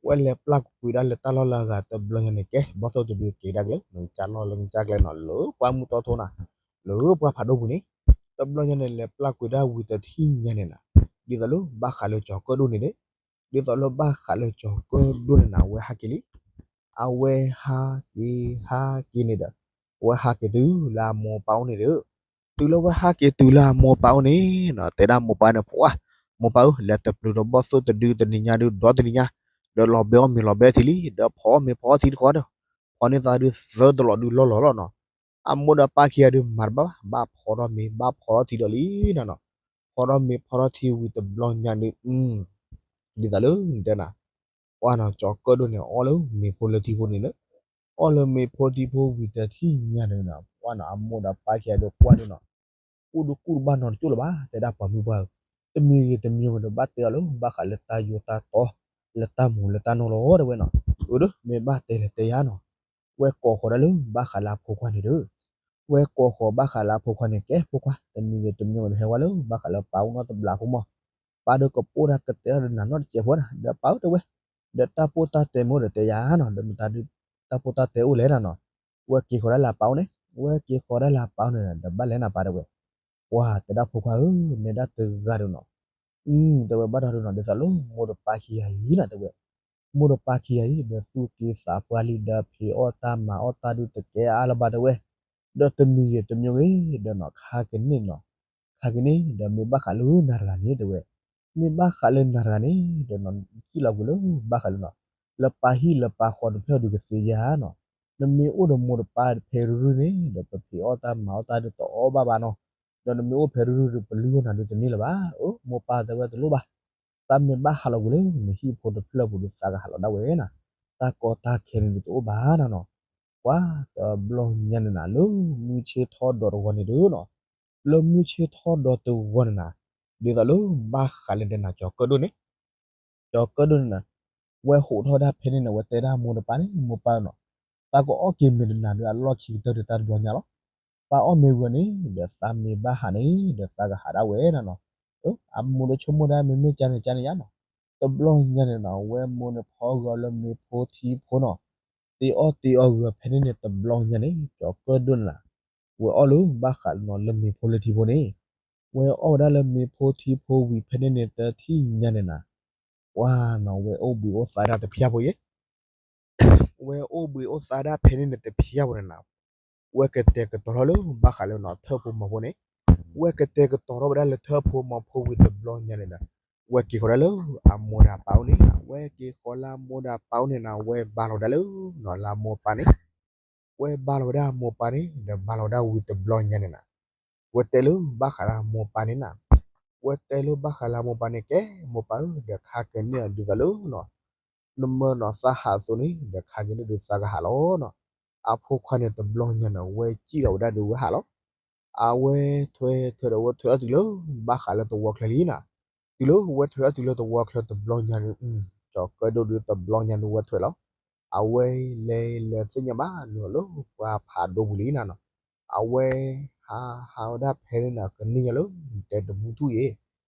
ဝဲလဲၤပျၢ်ကွံာ်ဒၣ်လၢတၢ်လီၢ်လၢအဂၤ တဘျီညါန့ၣ်ကဲ ဘီၣ်သိၣ်တဒုက့ၤဒၣ်ကလဲာ် နကၢ်လီၢ်လၢနကၢ်ကျဲနီၤ လၢပှၢ်မုၢ်တီထိနၤ, လၢပှၢ်ဖးဒိၣ်ပူၤန့ၣ်, တဘျီညါန့ၣ် လဲၤပျၢ်ကွံာ်ဒၣ်ဝံၤတထံၣ်ညါန့ၣ်နၤ, ဒ်သိးလၢဘၣ်ဃးလၢကၠီၤကၢၣ်ဒိၣ်န့ၣ်ဒီး ဒ်သိးလၢဘၣ်ဃးလၢကၠီၤကၢၣ်ဒိၣ်န့ၣ်နၤ အဝဲဟးက့ၤလံ, အဝဲဟးက့ၤဟးက့ၤန့ၣ်ဒီး အဝဲဟးက့ၤတုၤလၢအမိၢ်အပၢ်အိၣ်န့ၣ်ဒီး, တုၤလၢအဝဲဟးက့ၤတုၤလၢအမိၢ်အပၢ်အိၣ်န့ၣ်နီၤ တဲဒၣ်မိၢ်ပၢ်န့ၣ် ပှၢ်, မိၢ်ပၢ်ဧၢ လဲၤတပျုာ်ဒီးဘီၣ်သိၣ်တဒုတနံၤညါဒုး ဒီတနံၤညါ, ဒီးလီၤဘဲအီၣ်မ့ၤလီၤဘဲထံလံ ဒီးဖီအီၣ်မ့ၤဖီအီၣ်ထံတခီဒီး, ဖီန့ၢ်သးဒုးသၢတလီၤဒုးလီၢ်လီၢ်လီၤနီၤ, အမိၢ်ဒီးပၢ်ခံဂၤဒုးမၤတဘၣ်ဘၣ် ဘၣ်ဖီထီၣ်မ့ၤ ဘၣ်ဖီထီၣ်ထံဒီးလံနီၤနီၤ, ဖီထီၣ်မ့ၤဖီထီၣ်ထံဝံၤတဘျီညါဒုး ဒ်သိးလၢတဲနၤ, ပှၢ်နီၤ ကၠီၤကၢၣ်ဒိၣ်န့ၣ် အီၣ်လၢမ့ၤဖိလၢထံဖိန့ၣ်လၢ, အီၣ်လၢမ့ၤဖိထံဖိဝံၤတထံၣ်ညါန့ၣ်နီၤ ပှၢ်နီၤ အမိၢ်ဒီးပၢ်ခံဂၤဒုးကွၢ်ဒုးနီၤ, အိၣ်ဒုးကူၣ်တဘၣ်နီတကၠိၣ်လၢၤဘၣ် တဲဒၣ်ပှၤမုၢ်ပှၢ်ဧၢ, တမံၤဂ့ၤတမံၤဂ့ၤဒီးဘၣ်တဲအီၤလၢ ဘၣ်ဃးလၢတၢ်ယိာ်တၢ်တီ, လၢတၢ်မူၤလၢတၢ်နီၢ်လီၤတဲဝဲနီၤ, အၢ ဒီးမ့ၢ်ဘၣ်တဲလဲၤတဲယၤနီၤ, ဝဲကိးဃီၤဒၣ်လၢ ဘၣ်ဃးလၢအဖိခွါန့ၣ်ဒီး ဝဲကိးဃီၤဘၣ်ဃးလၢအဖိခွါန့ၣ် ကဲဖိခွါ တမံၤဂ့ၤတမံၤဂ့ၤဒီးဟဲဝဲလၢ ဘၣ်ဃးလၢပၢ်အိၣ်နီတဘျီဖိမး, ပၢ်ဒီးကပိၢ်တၢ်ကတဲထီၣ်ဒီးနၤနီတစဲးဖိနီၤ ဒီးပၢ်ဧၢတဲဝဲ, ဒီးတၢ်ပိၢ်တၢ်တဲမ့ၢ်အိၣ်ဒီးတဲယၤနီၤ ဒီးမတၤဒုး တၢ်ပိၢ်တၢ်တဲအိၣ်လဲၣ်နၤနီၤ, ဝဲက့ၤဃီၤဒၣ်လၢအပၢ်အိၣ်န့ၣ် ဝဲက့ၤဃီၤဒၣ်လၢအပၢ်အိၣ်န့ၣ် ဒီးဘၣ်လဲၤနၤပၢ်တဲဝဲ, ပှၢ်တဲဒၣ်ဖိခွါဧၢ နဲဒၣ်တဂၤဒီးနီၤ တဲဝဲဘၣ်ဒီးနီၤ ဒ်သိးလၢမိၢ်ဒီးပၢ်ခံဂၤအံၤနီၤတဲဝဲ, မိၢ်ဒီးပၢ်ခံဂၤအံၤ ဒီးသူၣ်က့သးပှၢ်လံ ဒီးဖံးအီၣ်တၢ်မၤအီၣ်တၢ်ဒုးတကဲအါလၢၤဘၣ်တဲဝဲ, ဒီးတမံၤဂ့ၤတမံၤဂ့ၤ ဒီးနီၤ ခါကန့ၣ်နီၤ, ခါကန့ၣ် ဒီးမ့ၢ်ဘၣ်ဃးလၢနၤတဂၤန့ၣ်တဲဝဲ, မ့ၢ်ဘၣ်ဃးလၢနၤတဂၤန့ၣ် ဒီးနီၤ နစံၣ်လီၤကွံာ်လၢဘၣ်ဃးလၢနီၤ, လၢပၢ်ဟံၣ်လၢပၢ်ဃီတဖျၢၣ်ဒုးကသ့ဧါနီၤ, နမ့ၢ်အိၣ်ဒီးမိၢ်ဒီးပၢ်ဖဲရုၢ်ရုၢ်န့ၣ် ဒီးပဖံးအီၣ်တၢ်မၤအီၣ်တၢ်ဒုးတအီၣ်ဘၣ်ဘၣ်နီၤ, ဒီးနမ့ၢ်အိၣ်ဖဲရုၢ်ရုၢ်ဒုး ပလုၢ်အီၣ်နၤဒုးတန့ၢ်လၢၤဘၣ်, အၢ မိၢ်ပၢ်တဲဝဲတလိၣ်ဘၣ်, သးမ့ၢ်ဘၣ်ဟးလီၤကွံာ်လၢနဟံၣ်ဖိတဖျၢၣ်ပူၤဒုးသးကဟးလီၤဒၣ်ဝဲနၤ, တၢ်ကီတၢ်ခဲန့ၣ်ဒုးတအိၣ်ဘၣ်နၤနီၤ, ပှၢ်တဘျီညါန့ၣ်နၤ လၢမုၢ်ဆ့ၣ်ထီၣ်ဒီးတဂီၤန့ၣ်ဒုးနီၤ, လၢမုၢ်ဆ့ၣ်ထီၣ်ဒီးတဂီၤန့ၣ်နၤ, ဒ်သိးလၢဘၣ်ဃးလၢတဲနၤကၠီၤကၢၣ်ဒိၣ်န့ၣ် ကၠီၤကၢၣ်ဒိၣ်န့ၣ်နၤ, ဝဲဟိးထီၣ်ဒၣ်ဖဲန့ၣ်န့ၣ် ဝဲတဲဒၣ်မိၢ်ဒီးပၢ်န့ၣ် မိၢ်ပၢ်နီၤ, သးကအီၣ်က့ၤမ့ၤတနၤဒုးအလီၢ်ခံကတၢၢ်ဒုးတၢ်တဘျီညါလီၤ, သးအီၣ်မ့ၤဝံၤန့ၣ် ဒီးသးမ့ၢ်ဘၣ်ဟးန့ၣ် ဒီးသးကဟးဒၣ်ဝဲနၤနီၤ, အမိၢ်ဒီးဆိကမိၣ်ဒၣ်မ့မ့ၢ်ကန့ၣ်ကန့ၣ်ယါနီၤ, တဘျီညါန့ၣ်နီၤ ဝဲမိၢ်န့ၣ်ဖီဂီၤလၢမ့ၤဖိထံဖိနီၤ, သ့အီၣ်သ့အီဂီၤဖဲန့ၣ်န့ၣ်တဘျီညါန့ၣ် ကၠီၤကၢၣ်ဒိၣ်န့ၣ်နၤ, ဝဲအီၣ်လၢဘၣ်ဃးလၢနီၤလၢမ့ၤဖိလၢထံဖိန့ၣ် ဝဲအီၣ်ဝဲဒၣ်လၢမ့ၤဖိထံဖိဝံၤဖဲန့ၣ်န့ၣ် တထံၣ်ညါန့ၣ်နၤ, ပှၢ်နီၤ ဝဲအိၣ်ဘှံးအိၣ်သါဒၣ်တဖျၢၣ်ဖိယဲ, ဝဲအိၣ်ဘှံးအိၣ်သါဒၣ်ဖဲန့ၣ်န့ၣ်တဖျၢၣ်ဖိန့ၣ်နၤ, ဝဲကတဲာ်ကတီၤထီၣ်လၢဘၣ်ဃးလၢနီၤထၢၣ်ဖိမီၤဖိန့ၣ်, ဝဲကတဲာ်ကတီၤထီၣ်ဝဲဒၣ်လၢထၢၣ်ဖိမီၤဖိဝံၤတဘျီညါန့ၣ်ဒီး, ဝဲက့ၤဃီၤဒၣ်လၢအမိၢ်ဒီးအပၢ်အိၣ်န့ၣ်, ဝဲက့ၤဃီၤလၢအမိၢ်ဒီးအပၢ်အိၣ်န့ၣ်နၤ ဝဲဘါလီၤဒၣ်လၢနီၤလၢအမိၢ်အပၢ်န့ၣ် ဝဲဘါလီၤဝဲဒၣ်အမိၢ်အပၢ်န့ၣ် ဒီးဘါလီၤဝဲဒၣ်ဝံၤတဘျီညါန့ၣ်နၤ, ဝဲတဲလၢဘၣ်ဃးလၢအမိၢ်အပၢ်န့ၣ်နၤ, ဝဲတဲလၢဘၣ်ဃးလၢအမိၢ်အပၢ်န့ၣ် ကဲမိၢ်ပၢ်ဧၢ ဒီးခါကန့ၣ်အဒုးသးလၢနီၤ, နမၢနီၤသးဟးအသိးန့ၣ် ဒီးခါက့ၤန့ၣ်ဒုးသးကဟးလီၤနီၤ. အဖိခွါန့ၣ်တဘျီညါန့ၣ် ဝဲစံၣ်လီၤဝဲဒၣ်ဒုးဝဲဟးလီၤ. အဝဲထွဲထွဲဒီးဝဲထွဲအီၤတုၤလၢ ဘၣ်ဃးလၢသဝီချၢလံနီၤ. တုၤလၢဝဲထွဲအီၤတုၤလၢသဝီချၢတဘျီညါန့ၣ် ကၠီၤကၢၣ်ဒိၣ်ဒုးတဘျီညါန့ၣ်ဝဲထွဲလီၤ. အဝဲလဲၤလဲၤသ့ၣ်ညါဘၣ်လၢပှၤဖးဒိၣ်ပူၤလံနီၤနီၤ. အဝဲ ဟးဟးဝဲဒၣ်ဖဲန့ၣ်နီၤ ကန့ၢ်ညါလၢ တဲတမူထူၣ်အံၤ,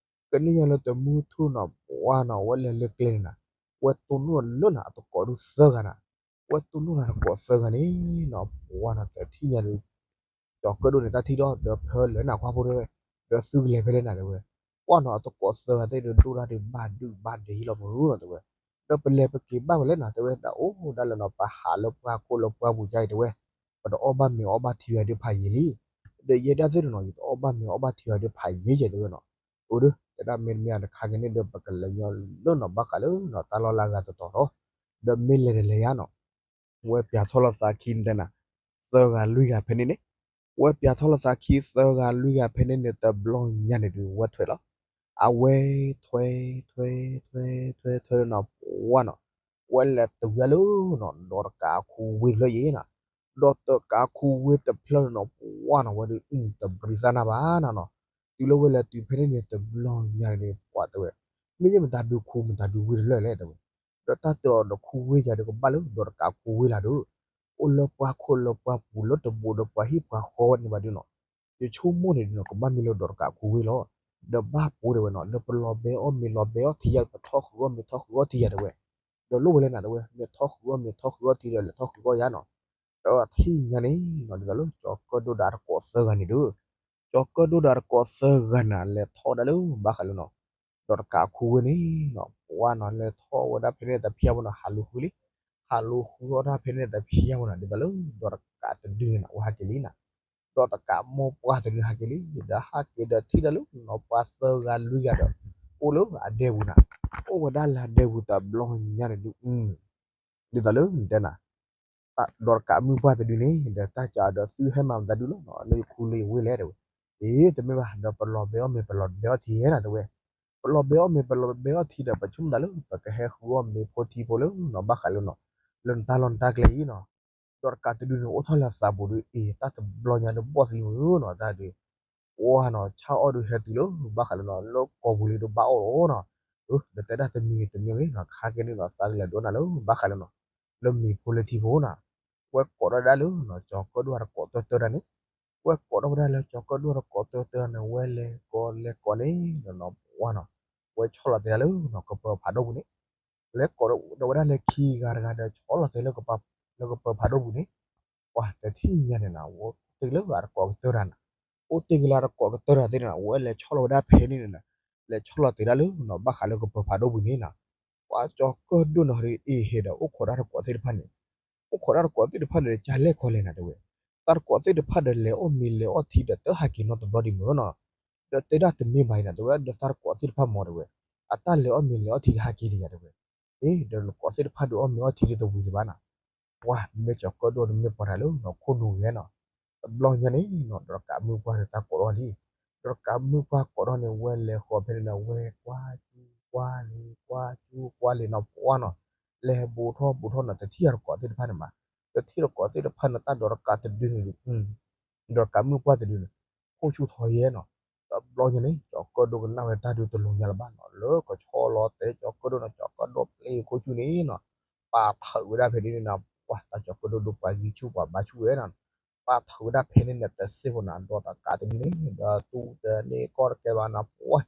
ကန့ၢ်ညါလၢတမူထူၣ်နီၤ ပှၢ်နီၤ ဝဲလဲၤလၢကျဲန့ၣ်နီၤ, ဝဲတိၢ်နီၣ်လၢနီၤ အတကိးဒုးသၢဂၤနီၤ, ဝဲတိၢ်နီၣ်လၢတကိးသၢဂၤန့ၣ်နီၤ ပှၢ်နီၤ တထံၣ်ညါဒုး ကၠီၤကၢၣ်ဒိၣ်န့ၣ် တၢ်ထံၣ်ဒီး ဒီးဖၢလၢနၢ်ခွါဖိတဲဝဲ, ဒီးသုကလဲၤဖဲလဲၣ်နၤတဲဝဲ, ပှၢ်နီၤ အတကိးသၢဂၤသ့ၣ်ဒုး ဒိၣ်တၢ်ဒုးဘၣ်ဒုးဘၣ်ဒဲးဟံၣ်လီၤမုၢ်နီၤတဲဝဲ, ဒီးပလဲၤပက့ၤဘၣ်ဝဲလဲၣ်နီၤတဲဝဲ, တၢ်အိၣ်ဒၣ်လၢနီၤ ပဟးလၢပှၢ်ခိၣ်လၢပှၢ်ပူၤကါအံၤတဲဝဲ, ပတအီၣ်ဘၣ်မ့ၤအီၣ်ဘၣ်ထံဂၤဒုးဖးယံာ်လံ, ဒီးယဲဒၣ်သ့ၣ်နီၤ ယတအီၣ်ဘၣ်မ့ၤအီၣ်ဘၣ်ထံဂၤဒုးဖးယံာ်ယဲတဲဝဲနီၤ, အိၣ်ဒီး တဲဒၣ်မ့တမ့ၢ်တခါက့ၤန့ၣ်ဒီး ပကလဲၤညီလၢနီၤ ဘၣ်ဃးလၢနီၤတၢ်လီၢ်လၢအဂၤတတီၤဒီး, ဒီးမ့ၢ်လဲၤဒီးလဲၤယါနီၤ ဝဲပၠးထီၣ်လီၤသးခံန့ၣ်တဲနၤ, သၢဂၤလွံၢ်ဂၤဖဲန့ၣ်န့ၣ်, ဝဲပၠးထီၣ်လီၤသးခံသၢဂၤလွံၢ်ဂၤဖဲန့ၣ်န့ၣ် တဘျီညါန့ၣ်ဒုး ဝဲထွဲလီၤ. အဝဲထွဲ ထွဲ ထွဲ ထွဲ ထွဲလၢနီၤ ပှၢ်နီၤ, ဝဲလဲၤတုၤဝဲဒၣ်လၢနီၤ ဒီးတကးအခူဝ့ၢ်တဖျၢၣ်အံၤနီၤ, ဒီးတကးအခူဝ့ၢ်တဖျၢၣ်န့ၣ်နီၤ ပှၢ်နီၤ ဝဲဒုး တဘျံးသၣ်နၢ်ဘၣ်နီၤနီၤ, တုၤလၢဝဲလဲၤတုၤဖဲန့ၣ်န့ၣ် တဘျီညါန့ၣ်ဒုး ပှၢ်တဲဝဲ, မ့ၢ်ယဲမတၤဒုးခူမတၤဒုးဝ့ၢ်တဖျၢၣ်လဲၣ်တဲဝဲ ဒီးတၢ်တၢ်အီၤဒီးခူဝ့ၢ်ယၤဒီးကဘၣ်လၢဒီးတကးခူဝ့ၢ်လၢ်ဒီး, အိၣ်လၢပှၢ်ခိၣ်လၢပှၢ်ပူၤလၢတဘိဒီးပှၤဟံၣ်ပှၤဃီဝဲန့ၣ်ဘၣ်ဒုးနီၤ, ယဆိကမိၣ်န့ၣ်ဒုးနီၤ ကဘၣ်မ့ၢ်လၢဒီးတကးခူဝ့ၢ်လီၤ. ဒီးဘၣ်ပိာ်တဲဝဲနီၤ လၢပလီၤဘဲအီၣ်မ့ၤလီၤဘဲအီၣ်ထံယၤ ပထီၣ်ဃုာ်အီၣ်မ့ၤထီၣ်ဃုာ်အီၣ်ထံယၤတဲဝဲ, ဒီးလိၣ်ဝဲလဲၣ်နၤတဲဝဲ မ့ၢ်ထီၣ်ဃုာ်အီၣ်မ့ၤထီၣ်ဃုာ်အီၣ်ထံဒီးလဲၤထီၣ်ဃုာ်အီၣ်ယၤနီၤ, ဒီးထံၣ်ညါန့ၣ်နီၤ ဒ်သိးလၢကၠီၤကၢၣ်ဒိၣ်ဒီးတကိးသၢဂၤန့ၣ်ဒီး ကၠီၤကၢၣ်ဒိၣ်ဒီးတကိးသၢဂၤန့ၣ် လဲၤထီၣ်ဝဲဒၣ်လၢဘၣ်ဃးလၢနီၤ ဒီးတကးခူဝ့ၢ်န့ၣ်နီၤ ပှၢ်နီၤ လဲၤထီၣ်ဝဲဒၣ်ဖဲန့ၣ်တဖံးညါဖိနီၤ ဟးလူၤဃုလံ, ဟးလူၤဃုအီၣ်ဒၣ်ဖဲန့ၣ်တဖံးညါဖိနီၤ ဒ်သိးလၢဒီးတကးတဒုန့ၣ်နီၤ အဝဲဟးက့ၤလံနီၤ, ဒီးတကးမိၢ်ပှၢ်တဒုန့ၣ်ဟးက့ၤလံ, ဒီးဟးက့ၤဒီးထံၣ်ဒၣ်လၢနီၤ ပှၤသၢဂၤလွံၢ်ဂၤဒီး အိၣ်လၢအဒဲပူၤနီၤ, အိၣ်ဝဲဒၣ်လၢအဒဲပူၤတဘျီညါန့ၣ်ဒုး ဒ်သိးလၢတဲနၤ ဒီးတကးမုၢ်ပှၢ်တဒုန့ၣ် ဒီးတၢ်ကးဒီးသုဟဲမၤမတၤဒုလီၤနီၤ လၢယခူလၢယဝ့ၢ်လဲၣ်တဲဝဲ, အ့ တမ့ၢ်ဘၣ် ဒီးပလီၤဘဲအီၣ်မ့ၤပလီၤဘဲအီၣ်ထံယဲနီၤတဲဝဲ, ပလီၤဘဲအီၣ်မ့ၤပလီၤဘဲအီၣ်ထံဒီး ပဆိကမိၣ်သးလၢပကဟဲဃုအီၣ်မ့ၤဖိထံဖိလၢနီၤ ဘၣ်ဃးလၢနီၤ လၢနတၢ်လီၢ်နတၢ်ကျဲအံၤနီၤ, ဒီးတကးတဒုန့ၣ် အိၣ်ထီၣ်လၢသးပူၤဒုး အ့ တၢ်တဘျီညါဒုးဘီၣ်သံမုၢ်နီၤ တၢ်ဒုး ပှၢ်နီၤ ဆၣ်အီၣ်ဒုးဟဲတုၤလၢ ဘၣ်ဃးလၢနီၤ လၢကီၢ်ပူၤလံဒုးဘၣ်အီၣ်လီၤနီၤ, ဒီးတဲဒၣ်တမံၤတမံၤဂ့ၤနီၤ ခါက့ၤန့ၣ်နီၤ သးကလဲၤဒိးနၤလၢဘၣ်ဃးလၢနီၤ လၢမ့ၤဖိလၢထံဖိနီၤ, ဝဲကိးထီၣ်ဒၣ်လၢနီၤ ကၠီၤကၢၣ်ဒိၣ်တကိးတၢတၢတၢန့ၣ်, ဝဲကိးထီၣ်ဝဲဒၣ်လၢကၠီၤကၢၣ်ဒိၣ်တကိးတၢတၢန့ၣ် ဝဲလဲၤကိးလဲၤကိးန့ၣ်နီၤ ပှၢ်နီၤ ဝဲဆီၣ်လီၤတဲာ်ဒၣ်လၢနီၤ ကပၢၤဖးဒိၣ်ပူၤန့ၣ် လဲၤကိးဒီးဝဲဒၣ်လၢခံဂၤတဂၤဒီး ဆီၣ်လီၤတဲာ်လၢကပၢၤဖးဒိၣ်ပူၤန့ၣ်, ပှၢ်တထံၣ်ညါန့ၣ်နီၤ အိၣ်တ့ၢ်လၢအတကိးကတၢတၢ်နီၤ, အိၣ်တ့ၢ်က့ၤလၢအတကိးကတၢတၢ်သ့ၣ်န့ၣ်နီၤ ဝဲလဲၤဆီၣ်လီၤဝဲဒၣ်ဖဲန့ၣ်န့ၣ်နီၤ, လဲၤဆီၣ်လီၤတဲာ်ဒၣ်လၢနီၤ ဘၣ်ဃးလၢကပၢၤဖးဒိၣ်ပူၤန့ၣ်နီၤ, ပှၢ်ကၠီၤကၢၣ်ဒိၣ်နီၤ အ့ဟ့ဒီး အိၣ်ခိးတၢ်တကိးသ့ၣ်တဖၣ်န့ၣ် အိၣ်ခိးတၢ်တကိးသ့ၣ်တဖၣ်န့ၣ် ကလဲၣ်ကီလဲၣ်နၤတဲဝဲ, တၢ်တကိးသ့ၣ်တဖၣ်ဒီး လဲၤအီၣ်မ့ၤလဲၤအီၣ်ထံဒီး တဟးက့ၤနီတဘျီဒံးမုၢ်နီၤ, ဒီးတဲဒၣ်တမ့ၢ်ဘၣ်အံၤနၤတဲဝဲ ဒီးတၢ်တကိးသ့ၣ်တဖၣ်မ့ၢ်တဲဝဲ, အတၢ်လဲၤအီၣ်မ့ၤလဲၤအီၣ်ထံကဟးက့ၤဒံးယၤတဲဝဲ, အ့ ဒီးနကိးသ့ၣ်တဖၣ်ဒီးအီၣ်မ့ၤအီၣ်ထံဒီးတဝံၤဒံးဘၣ်နီၤ ပှၢ်မ့ၢ်ကၠီၤကၢၣ်ဒိၣ်တမ့ၢ်ပှၤတၢ်လၢနီၤ ခိၣ်နူာ်ဂဲၤနီၤ, တဘျီညါန့ၣ်နီၤ ဒီးတကးမုၢ်ပှၢ်ဒီးတၢ်ကိးထီၣ်လံ, ဒီးတကးမုၢ်ပှၢ်ကိးထီၣ်န့ၣ် ဝဲလဲၤဃီၤဖဲန့ၣ်ဒီး ဝဲကွၢ်ကၠူကွၢ်လ့ၤ ကွၢ်ကၠူကွၢ်လ့ၤနီၤ ပှၢ်နီၤ, လဲၤဘူးထီၣ်ဘူးထီၣ်နီၤ တထံၣ်အတကိးသ့ၣ်တဖၣ်န့ၣ်ဘၣ်, တထံၣ်တကိးသ့ၣ်တဖၣ်န့ၣ် တၢ်ဒီးတကးတဒုန့ၣ် ဒီးတကးမုၢ်ပှၢ်တဒုန့ၣ် ခိၣ်ဆူၣ်ထီယဲနီၤ, တဘျီညါန့ၣ် ကၠီၤကၢၣ်ဒိၣ်ကနၣ်ဝဲတၢ်ဒုးတလိၤညါလၢၤဘၣ်နီၤ လၢကဆီလီၤတဲာ်ကၠီၤကၢၣ်ဒိၣ်နီၤ ကၠီၤကၢၣ်ဒိၣ်ပျဲခိၣ်ဆူၣ်န့ၣ်နီၤ, ပာ်ထီၣ်ဝဲဒၣ်ဖဲန့ၣ်န့ၣ်နီၤ ပှၢ်တၢ်ကၠီၤကၢၣ်ဒိၣ်ဒိၣ်ပှၤဂံၢ်ဆူၣ်ပှၤဘါဆူၣ်ဝဲနီၤ, ပာ်ထီၣ်ဝဲဒၣ်ဖဲန့ၣ်န့ၣ် တစ့ၢ်ဖိနီၤ ဒီးတကးတဒုန့ၣ် ဒီးတူၢ်တန့ၢ်ကီၢ်တကဲဘၣ်နီၤ ပှၢ်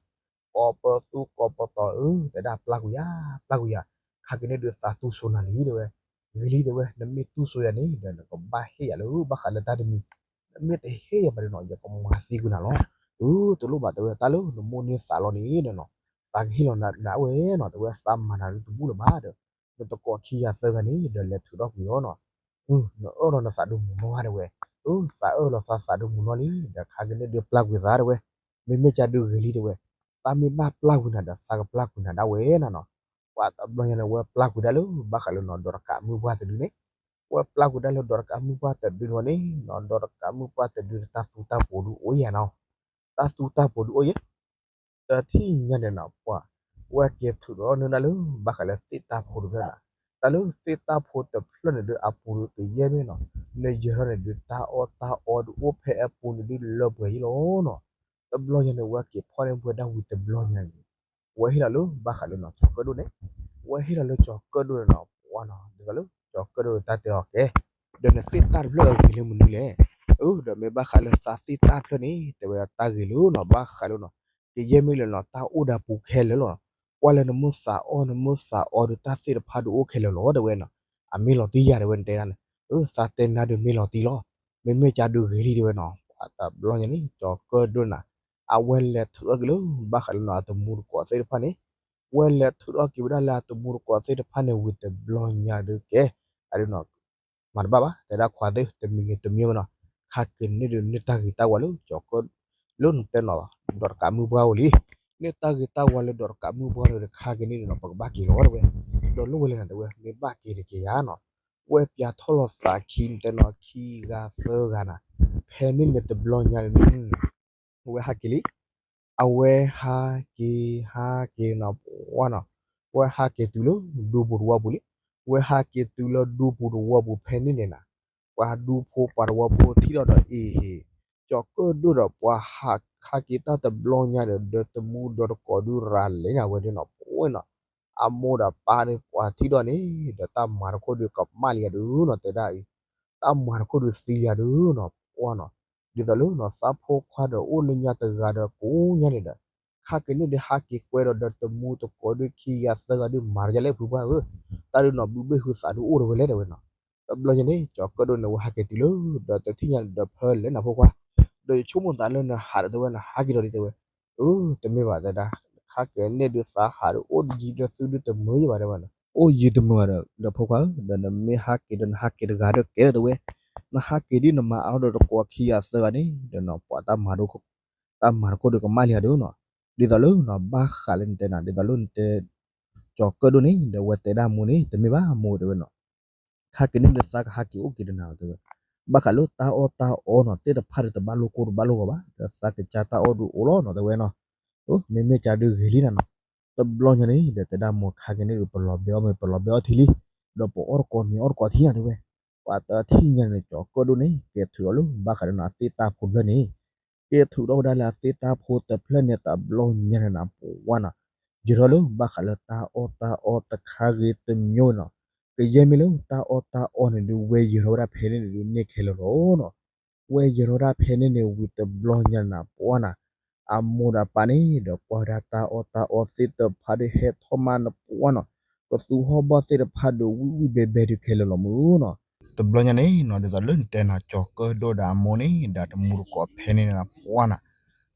ကိးပသူကိးပသီ အၢ တဲဒၣ်ပျၢ်ကွံာ်ယၤ ပျၢ်ကွံာ်ယၤ, ခါက့ၤန့ၣ်ဒုးသးတူၢ်စိနၤလံတဲဝဲ, ဂ့ၤလံတဲဝဲ နမ့ၢ်တူၢ်စိယၤန့ၣ် ဒီးနကဘၣ်ဟ့ၣ်ယၤလၢဘၣ်ဃးလၢတၢ်တမံၤ, နမ့ၢ်တဟ့ၣ်ယၤဘၣ်ဒီးနီၤ ယကမၤသံကွံာ်နၤလီၤ, အၢ တလိၣ်ဘၣ်တဲဝဲ တၢ်လၢနမိၢ်န့ၢ်သးလီၤန့ၣ်နီၤ, သးကဟ့ၣ်လီၤနၤဝဲနီၤ တဲဝဲ သးမၤနၤဒုးတဘူၣ်လၢၤဘၣ်ဒီး, နတကိးခံဂၤသၢဂၤန့ၣ် ဒီးလဲၤထုးထီၣ်ကွံာ်လီၤနီၤ နအၢၣ်လီၤနသးဒိၣ်မုၢ်နီၤတဲဝဲ, အၢ သးအၢၣ်လီၤသးသးဒိၣ်မုၢ်နီၤလံ ဒီးခါက့ၤန့ၣ်ဒုးပျၢ်ကွံာ်သးတဲဝဲ, မ့မ့ၢ်ကၢ်ဒုးဂ့ၤလံတဲဝဲ, သးမ့ၢ်ဘၣ်ပျၢ်ကွံာ်နၤဒီး သးကပျၢ်ကွံာ်နၤဒၣ်ဝဲနီၤနီၤ, ပှၢ်တဘျီညါန့ၣ် ဝဲပျၢ်ကွံာ်ဒၣ်လၢဘၣ်ဃးလၢနီၤ ဒီးတကးမုၢ်ပှၢ်တဒုန့ၣ်, ဝဲပျၢ်ကွံာ်ဒၣ်လၢဒီးတကးမုၢ်ပှၢ်တဒုန့ၣ်နီၤ ဒီးတကးမုၢ်ပှၢ်တဒုန့ၣ် တၢ်သူတၢ်ပိၤဒုးအိၣ်ယဲနီၤ, တၢ်သူတၢ်ပိၤဒုးအိၣ်ယဲ တထံၣ်ညါန့ၣ်နီၤ ပှၢ် ဝဲက့ၤထုးဒီးနုာ်ဒၣ်လၢ ဘၣ်ဃးလၢသ့ၣ်တၢ်ဖိတဖျၢၣ်နီၤ, တၢ်လၢသ့ၣ်တၢ်ဖိတဖျၢၣ်န့ၣ်ဒုးအပူၤဒုးကယဲၢ်မ့ၢ်နီၤ, နယဲၢ်ထီၣ်န့ၣ်ဒုး တၢ်အီၣ်တၢ်အီဒုးအိၣ်ဖဲအပူၤန့ၣ်ဒုးလၢပှဲၤယံလီၤနီၤ. တဘျီညါန့ၣ် ဝဲက့ၤဖီၣ်န့ၢ်ပဝဲဒၣ်ဝံၤတဘျီညါန့ၣ် ဝဲဟ့ၣ်လီၤလၢဘၣ်ဃးလၢနီၤ ကၠီၤကၢၣ်ဒိၣ်န့ၣ်, ဝဲဟ့ၣ်လီၤလၢကၠီၤကၢၣ်ဒိၣ်န့ၣ်နီၤ ပှၤနီၤ ဒ်သိးလၢကၠီၤကၢၣ်ဒိၣ်တၢ်တဲအီၤကဲ, ဒီးနသ့ၣ်တၢ်တဖျၢၣ်အဂ့ၤလၢမနုၤလဲၣ်. အၢ ဒီးမ့ၢ်ဘၣ်ဃးလၢသးသ့ၣ်တၢ်တဖျၢၣ်န့ၣ် တဲဝဲဒၣ်တၢ်ဂ့ၤလၢနီၤ ဘၣ်ဃးလၢနီၤ ကယဲၢ်မ့ၢ်လၢနီၤ တၢ်အိၣ်ဒီးပူၤခဲလၢာ်လီၤ. ကွၢ်လၢနမိၢ်သးအီၣ် နမိၢ်သးအီဒုးတၢ်သ့ၣ်တဖၣ်ဒုးအိၣ်ခဲလၢာ်လီၤ တဲဝဲနီၤ. အမ့ၢ်လီၤတံၢ်ယၤတဲဝဲ နတဲဒၣ်န့ၣ်, အၢ သးတဲနၤဒုးမ့ၢ်လီၤတံၢ်လီၤ. မ့မ့ၢ်ကၠါဒုးဂ့ၤလံတဲဝဲနီၤ. တဘျီညါန့ၣ် ကၠီၤကၢၣ်ဒိၣ်နၤ အဝဲလဲၤထုးထီၣ်က့ၤလၢ ဘၣ်ဃးလၢနီၤ အတမူတကိးသ့ၣ်တဖၣ်န့ၣ်, ဝဲလဲၤထုးထီၣ်က့ၤဝဲဒၣ်လၢအတမူတကိးသ့ၣ်တဖၣ်န့ၣ် ဝံၤတဘျီညါဒုးကဲ, အဒုးနီၤ မၤတဘၣ်ဘၣ် တဲဒၣ်ခွါသ့ၣ် တမံၤဂ့ၤတမံၤဂ့ၤနီၤ, ခါက့ၤန့ၢ်ဒုးန့ၢ်တၢ်ဂ့ၤတၢ်ဝါလၢကၠီၤကၢၣ် လၢနတဲနီၤ ဒီးတကးမုၢ်ပှၢ်အိၣ်လံ, န့ၢ်တၢ်ဂ့ၤတၢ်ဝါလၢဒီးတကးမုၢ်ပှၢ်ဒီး ခါက့ၤန့ၢ်ဒုးနီၤ ပကဘၣ်က့ၤလီၤတဲဝဲ. ဒီးလိၣ်ဝဲလဲၣ်နၤတဲဝဲ မ့ၢ်ဘၣ်က့ၤတက့ၤယၤနီၤ, ဝဲပျးထီၣ်လီၤသးခံနတဲနီၤ ခံဂၤသၢဂၤနၤ, ဖဲန့ၣ်န့ၣ်တဘျီညါန့ၣ် ဝဲဟးက့ၤလံ. အဝဲဟးက့ၤ ဟးက့ၤနီၤ ပှၤနီၤ, ဝဲဟးက့ၤတုၤလၢဒူပူၤတဝီပူၤလံ. ဝဲဟးက့ၤတုၤလၢဒူပူၤတဝီပူၤဖဲန့ၣ်န့ၣ်နၤ, ပှၤဒူဖိပှၤတဝီဖိထံၣ်ဒီးဒီးအ့ၣ်ဟ့ၣ်, ကၠီၤကၢၣ်ဒိၣ်ဒီးပှၤဟး ဟးက့ၤတၢ်တဘျီညါဒီး ဒီးတမူဒီးတကိးဒုးရၤလဲၤန့ၣ် အဝဲဒုးနီၤ ပှၤနီၤ, အမိၢ်ဒီးပၢ်န့ၣ်ပှၤထံၣ်ဒီးန့ၣ် ဒီးတၢ်မၤတခိၣ်ဒုးကမၣ်လံယၤဒုးနီၤ တဲဒၣ်အံၤ, တၢ်မၤတခိၣ်ဒုးသံယၤဒုးနီၤ ပှၤနီၤ, ဒ်သိးလၢနီၤ သးဖိခွါဒီးအိၣ်လၢညါတဂၤဒီးကိးညါန့ၣ်ဒီး, ခါက့ၤန့ၢ်ဒုးဟးက့ၤကွဲဒီး ဒီးတမူတကိးဒုးခံဂၤသၢဂၤဒုးမၤတယၤလဲၣ်ဖုပှၢ်ဧၢ, တၢ်ဒုးနီၤ ဘုဘ့ၣ်ဟုသးဒုးအိၣ်ဒီးဝဲလဲၣ်တဲဝဲနီၤ. တဘျီညါန့ၣ် ကၠီၤကၢၣ်ဒိၣ်န့ၣ် ဝဲဟးက့ၤတုၤလၢ ဒီးတထံၣ်ညါန့ၣ်ဒီးဖဲလဲၣ်နၤဖိခွါ, ဒီးယဆိကမိၣ်သးလၢနဟးဒီးတဲဝဲ နဟးက့ၤဒီးဒ်တဲဝဲ, အၢ တမ့ၢ်ဘၣ်တဲဒၣ်, ခါက့ၤန့ၢ်ဒုးသးဟးဒုးအိၣ်ယံၤဒီးသုဒုးတမုာ်ယဘၣ်တဲဝဲနီၤ, အိၣ်ယံၤတမုာ်ဘၣ်ဒီး ဒီးဖိခွါဧၢ ဒီးနမ့ၢ်ဟးက့ၤဒီးနဟးက့ၤတဂၤဒီးကဲဒီးတဲဝဲ, နဟးက့ၤဒ်နမၤအါထီၣ်ဒီးတကိးခံဂၤသၢဂၤန့ၣ် ဒီးနီၤ ပှၤတၢ်မၤတခိၣ်ဒုးကမၣ်လံယၤဒုးနီၤ, ဒ်သိးလၢနီၤ ဘၣ်ဃးလၢနတဲနၤ ဒ်သိးလၢနတဲ ကၠီၤကၢၣ်ဒိၣ်န့ၣ် ဒီးဝဲတဲဒၣ်မိၢ်န့ၣ် တမ့ၢ်ဘၣ်မိၢ်တဲဝဲနီၤ, ခါက့ၤန့ၢ်ဒုးသးကဟးက့ၤအိၣ်က့ၤဒီးနၤတဲဝဲ, ဘၣ်ဃးလၢတၢ်အီၣ်တၢ်အီနီၤ သ့ၣ်တဖၣ်ဒီးတဘၣ်လိာ်ကိၢ်တဘၣ်လိာ်ဂီၤဘၣ် ဒီးသးကစၢ်တၢ်အီၣ်ဒုးအိၣ်လီၤနီၤတဲဝဲနီၤ, မ့မ့ၢ်ကၠါဒုးဂ့ၤလံနၤနီၤ, တဘျီညါန့ၣ် ဒီးတဲဒၣ်မိၢ်ခါက့ၤန့ၢ်ဒုး ပလီၤဘဲအီၣ်မ့ၤပလီၤဘဲအီထံလံ, ဒီးပအီၣ်တကိးမ့ၤအီၣ်တကိးထံနၤတဲဝဲ, ပှၤတထံၣ်ညါန့ၣ် ကၠီၤကၢၣ်ဒိၣ်န့ၣ် ကဲထုးအီၤလၢဘၣ်ဃးဒီးနီၤ အသ့ၣ်တၢ်ဖိတဖျၢၣ်န့ၣ် ကဲထုးထီၣ်ဝဲဒၣ်လၢအသ့ၣ်တၢ်ဖိတဖျၢၣ်န့ၣ် တဘျီညါန့ၣ်နၤ ပဝါနီၤ, ယဲၤထီၣ်လၢဘၣ်ဃးလၢတၢ်အီၣ်တၢ်အီတခါဂ့ၤတမံၤနီၤ, ကယဲၢ်မ့ၢ်လၢတၢ်အီၣ်တၢ်အီန့ၣ်ဒုး ဝဲယဲၤထီၣ်ဝဲဒၣ်ဖဲန့ၣ်န့ၣ်ဒုးန့ၢ်ခဲလၢာ်လီၤနီၤ, ဝဲယဲၤထီၣ်ဝဲဒၣ်ဖဲန့ၣ်န့ၣ် ဝံၤတဘျီညါန့ၣ်နၤ ပဝါနီၤ, အမိၢ်ဒီးပၢ်န့ၣ် ဒီးကွၢ်ဝဲဒၣ်တၢ်အီၣ်တၢ်အီသ့ၣ်တဖၣ်ဒီးဟဲထီၣ်မးနၤ ပဝါနီၤ, ကသူဟီၣ်ဘီၣ်သ့ၣ်တဖၣ်ဒီးဝံၣ်ဝံၣ်ဘဲဘဲဒုးခဲလၢာ်လီၤမုၢ်နီၤ, တဘျီညါန့ၣ်နီၤ ဒ်သိးလၢနတဲနၤ ကၠီၤကၢၣ်ဒိၣ်ဒီးအမိၢ်န့ၣ် ဒီးတမူတကိးဖဲန့ၣ်နၤ ပဝါနီၤ,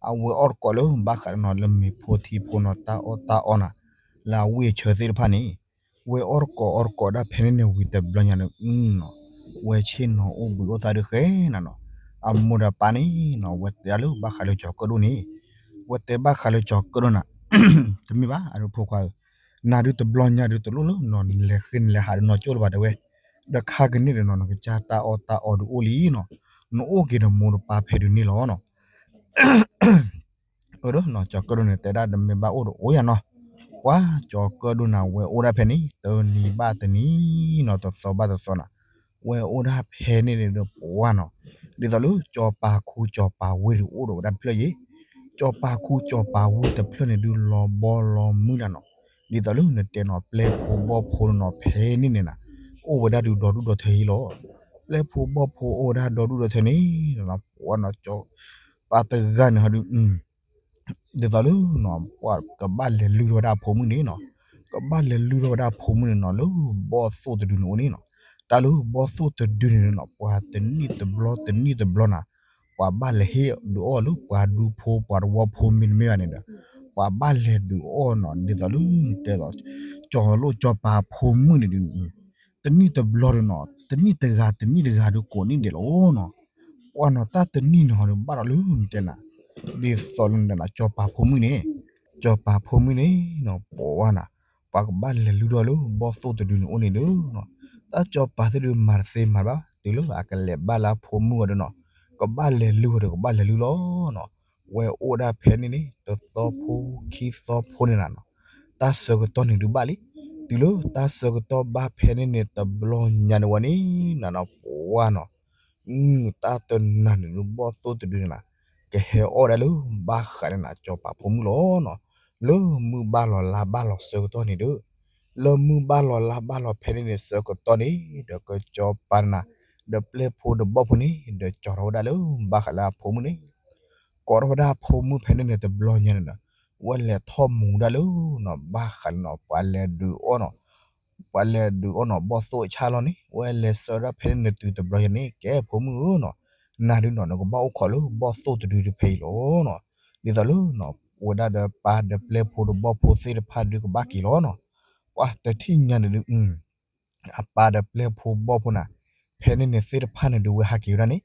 အဝဲအီၣ်တကိးလၢဘၣ်ဃးနီၤ လၢမ့ၤဖိထံဖိနီၤ တၢ်အီၣ်တၢ်အီနၤ လၢအဝံၣ်အဆၢသ့ၣ်တဖၣ်န့ၣ်, ဝဲအီၣ်တကိးအီၣ်တကိးဒၣ်ဖဲန့ၣ်န့ၣ် ဝံၤတဘျီညါန့ၣ် အနီၤ, ဝဲဆ့ၣ်နီၤအိၣ်ဘှံးအိၣ်သါဒုးဃဲနၤနီၤ, အမိၢ်ဒီးပၢ်န့ၣ်နီၤ ဝဲတဲဒၣ်လၢဘၣ်ဃးလၢကၠီၤကၢၣ်ဒိၣ်န့ၣ်, ဝဲတဲဘၣ်ဃးလၢကၠီၤကၢၣ်ဒိၣ်နၤ, တမ့ၢ်ဘၣ် အဒုးဖိခွါဧၢ, နၤဒုးတဘျီညါဒုးတလိၣ်လၢနီၤ နလဲၤဃ့နလဲၤဟးဒုးနီၢ်ကၠိလၢၤဘၣ်တဲဝဲ, ဒီးခါက့ၤန့ၢ်ဒီးနီၤ နကစၢ်တၢ်အီၣ်တၢ်အီဒုးအိၣ်လံနီၤ, နအိၣ်က့ၤဒီးမိၢ်ဒီးပၢ်ဖဲဒုးန့ၣ်လီၤနီၤ အၢ ဒီးနီၤကၠီၤကၢၣ်ဒိၣ်န့ၣ် တဲဒၣ်တမ့ၢ်ဘၣ်အိၣ်ဒီးအိၣ်ယၤနီၤ, ကွၢ်ကၠီၤကၢၣ်ဒိၣ်နၤ ဝဲအိၣ်ဒၣ်ဖဲန့ၣ် တနံၤဘၣ်တနံၤနီၤ တသီဘၣ်တသီနၤ, ဝဲအိၣ်ဒၣ်ဖဲန့ၣ်ဒီးပဝါနီၤ, ဒ်သိးလၢကၠီၤပၤခူကၠီၤပၤဝ့ၢ်ဒုးအိၣ်ဒီးဝဲဒၣ်တဖျၢၣ်ယဲ, ကၠီၤပၤခူကၠီၤပၤဝ့ၢ်တဖျၢၣ်န့ၣ်ဒုးလီၤဘီလီၤမုၢ်နၤနီၤ, ဒ်သိးလၢနတဲနီၤ ပျဲၢ်ဖိဘီၣ်ဖိနီၤ ဖဲန့ၣ်န့ၣ်နၤ, အိၣ်ဝဲဒၣ်ဒုးဒီဒူၣ်ဒီထၢအံၤလီၤ, ပျဲၢ်ဖိဘီၣ်ဖိအိၣ်ဝဲဒၣ်ဒီဒူၣ်ဒီထၢန့ၣ် ပဝါနီၤ ကၠီၤပၤတဂၤန့ၣ်ဟီဒုး ဒ်သိးလၢနီၤ ပှၤကဘၣ်လဲၤလုၢ်ထီၣ်ဝဲဒၣ်အဖိမုၣ်န့ၣ်နီၤ, ကဘၣ်လဲၤလုၢ်ထီၣ်ဝဲဒၣ်အဖိမုၣ်န့ၣ်နီၤ လၢဘီၣ်သိၣ်တဒုန့ၣ်အိၣ်န့ၣ်နီၤ, တၢ်လၢဘီၣ်သိၣ်တဒုန့ၣ်နီၤ ပှၤတနံၣ်တဘျီတနံၣ်တဘျီနၤ, ပှၤဘၣ်လဲၤဟ့ၣ်ဒုးအီၣ်လၢပှၤဒူဖိပှၤတဝီဖိမ့တမ့ၢ်ဘၣ်န့ၣ်ဒီး, ပှၤဘၣ်လဲၤဒုးအီၣ်နီၤ ဒ်သိးလၢတဲသိး ကၠီၤလိၣ်ကၠီၤပၤဖိမုၣ်န့ၣ်ဒုး တနံၣ်တဘျီဒီးနီၤ တနံၣ်တဂၤတနံၣ်တဂၤဒီးကိးနံၣ်ဒဲးလီၤနီၤ, ပှၤနီၤ တၢ်တနံၣ်န့ၣ်ဟီဒီးဘၣ်ဒီးလၢနတဲနၤ, ဒ်သိးလၢနတဲနၤ ကၠီၤပၤဖိမုၣ်န့ၣ်, ကၠီၤပၤဖိမုၣ်န့ၣ်နီၤ ပဝါနၤ, ပှၤကဘၣ်လဲၤလုၢ်ထီၣ်လၢဘီၣ်သိၣ်တဒုန့ၣ်အိၣ်န့ၣ်ဒီးနီၤ, တၢ်ကၠီၤပၤသ့ၣ်ဒုးမၤတသ့မၤတဘၣ် တုၤလၢအကလဲၤဘၣ်လၢအဖိမုၣ်အီၤဒီးနီၤ, ကဘၣ်လဲၤလုၢ်အီၤဒီးကဘၣ်လဲၤလုၢ်လီၤနီၤ, ဝဲအိၣ်ဒၣ်ဖဲန့ၣ်န့ၣ် တသီဖိခံသီဖိန့ၣ်နၤနီၤ, တၢ်ဆၢကတီၢ်န့ၣ်ဒုးဘၣ်လံ, တုၤလၢတၢ်ဆၢကတီၢ်ဘၣ်ဖဲန့ၣ်န့ၣ် တဘျီညါန့ၣ်ဝဲန့ၣ်နၤနီၤ ပှၢ်နီၤ, တၢ်တနၤန့ၣ်ဒုး ဘီၣ်သိၣ်တဒုန့ၣ်နၤ ကဟဲအီၣ်ဒၣ်လၢဘၣ်ဃးန့ၣ်နၤ စီၤပၤဖိမုၣ်လီၤနီၤ. လၢမုၢ်ဘၣ်လီၤလါဘၣ်လီၤဆၢကတီၢ်န့ၣ်ဒီး လၢမုၢ်ဘၣ်လီၤလါဘၣ်လီၤဖဲန့ၣ်န့ၣ် ဆၢကတီၢ်န့ၣ် ဒီးကစီၤပၤန့ၣ်နၤ ဒီးပျဲၢ်ဖိဒီးဘီၣ်ဖိန့ၣ် ဒီးကၠီၤထီၣ်ဝဲဒၣ်လၢဘၣ်ဃးလၢအဖိမုၣ်န့ၣ် ကိးထီၣ်ဝဲဒၣ်အဖိမုၣ်ဖဲန့ၣ်န့ၣ် တဘျီညါန့ၣ်ဒီး ဝဲလဲၤထီၣ်မူၤဒၣ်လၢနီၤ ဘၣ်ဃးန့ၣ်နီၤ ပှၤလဲၤဒုးအီၣ်နီၤ ပှၤလဲၤဒုးအီၣ်နီၤ ဘီၣ်သိၣ်အဆၣ်လီၤန့ၣ် ဝဲလဲၤဆှၢဒၣ်ဖဲန့ၣ်န့ၣ် တုၤတဘျီညါန့ၣ် ကဲဖိမုၣ်ဧၢနီၤ, နၤဒုးနီၤ နကဘၣ်အိၣ်ခိးလၢဘီၣ်သိၣ်တဒုတဖဲအံၤလီၤနီၤ. ဒ်သိးလၢနီၤ ဝဲဒၣ်ဒီးပၢ်ဒီးပျဲၢ်ဖိဒီးဘီၣ်ဖိသ့ၣ်တဖၣ်ဒုးကဘၣ်က့ၤလီၤနီၤ. ပှၢ်တထံၣ်ညါန့ၣ်ဒုး အပၢ်ဒီးပျဲၢ်ဖိဘီၣ်ဖိနၤ ဖဲန့ၣ်န့ၣ်သ့ၣ်တဖၣ်န့ၣ်ဒုး ဝဲဟးက့ၤဝဲဒၣ်န့ၣ်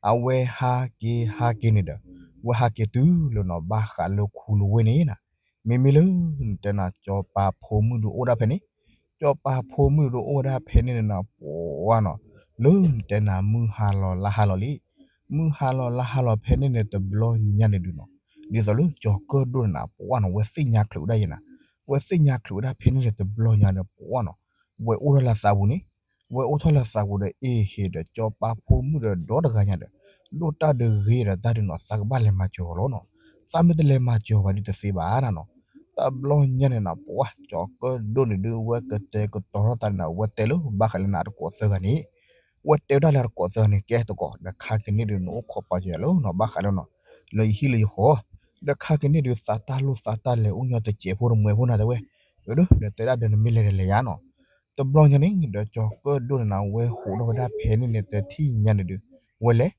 အဝဲဟးက့ၤဟးက့ၤန့ၣ်ဒီး ဝဲဟးက့ၤတုၤလၢနီၤ ဘၣ်ဃးလၢခူလဝ့ၢ်န့ၣ်နၤ, မ့မ့ၢ်လၢ နတဲနၤ စီၤပၤဖိမုၣ်ဒုးအိၣ်ဒၣ်ဖဲန့ၣ်, စီၤပၤဖိမုၣ်ဒုးအိၣ်ဝဲဒၣ်ဖဲန့ၣ်န့ၣ်နၤ ပှၢ်နီၤ, လၢနတဲနၤ မုၢ်ဟါလီၤလါဟါလီၤလံ, မုၢ်ဟါလီၤလါဟါလီၤဖဲန့ၣ်န့ၣ် တဘျီညါန့ၣ်ဒုးနီၤ, ဒ်သိးလၢကၠီၤကၢၣ်ဒိၣ်န့ၣ်နၤ ပှၢ်နီၤ ဝဲသ့ၣ်ညါချုးဝဲဒၣ်ယဲနၤ, ဝဲသ့ၣ်ညါချုးဝဲဒၣ်ဖဲန့ၣ်န့ၣ် တဘျီညါန့ၣ် ပှၢ်နီၤ, ဝဲအိၣ်ထီၣ်လၢသးပူၤန့ၣ်, ဝဲအိၣ်ထီၣ်လၢသးပူၤဒီး အ့ၣ်ဟ့ၣ်ဒီး စီၤပၤဖိမုၣ်ဒီးဒီတဂၤညါဒီး ဒိၣ်တၢ်ဒုးဂ့ၤဒီးတၢ်ဒုးနီၤ သးကဘၣ်လဲၤမၤစၢၤအီၤလီၤနီၤ, သးမ့ၢ်တလဲၤမၤစၢၤဘၣ်ဒုးတသ့ဘၣ်နၤနီၤ, တဘျီညါန့ၣ်နၤ ပှၢ် ကၠီၤကၢၣ်ဒိၣ်န့ၣ်ဒုး ဝဲကတဲာ်ကတီၤထီၣ်သးန့ၣ်နၤ ဝဲတဲလၢဘၣ်ဃးလၢနၤတကိးသၢဂၤန့ၣ်, ဝဲတဲဝဲဒၣ်လၢတကိးသၢဂၤန့ၣ် ကဲတကိး ဒီးခါကန့ၣ်ဒုး နအိၣ်ခိးပာ်စၢၤယၤလၢနီၤ ဘၣ်ဃးလၢနီၤ, လၢယဟံၣ်လၢယဃီၤ, ဒီးခါကန့ၣ်ဒုး သးတၢ်လိၣ်သးတၢ်လဲၤအိၣ်ညီတစဲးဖိတမှဲးဖိနၤတဲဝဲ, အၢ ဒီးတဲဒၣ်ဒီးနမ့ၢ်လဲၤဒီးလဲၤယါနီၤ, တဘျီညါန့ၣ် ဒီးကၠီၤကၢၣ်ဒိၣ်န့ၣ်နၤ ဝဲဟးထီၣ်ဝဲဒၣ်ဖဲန့ၣ်န့ၣ် တထံၣ်ညါန့ၣ်ဒုး ဝဲလဲၤ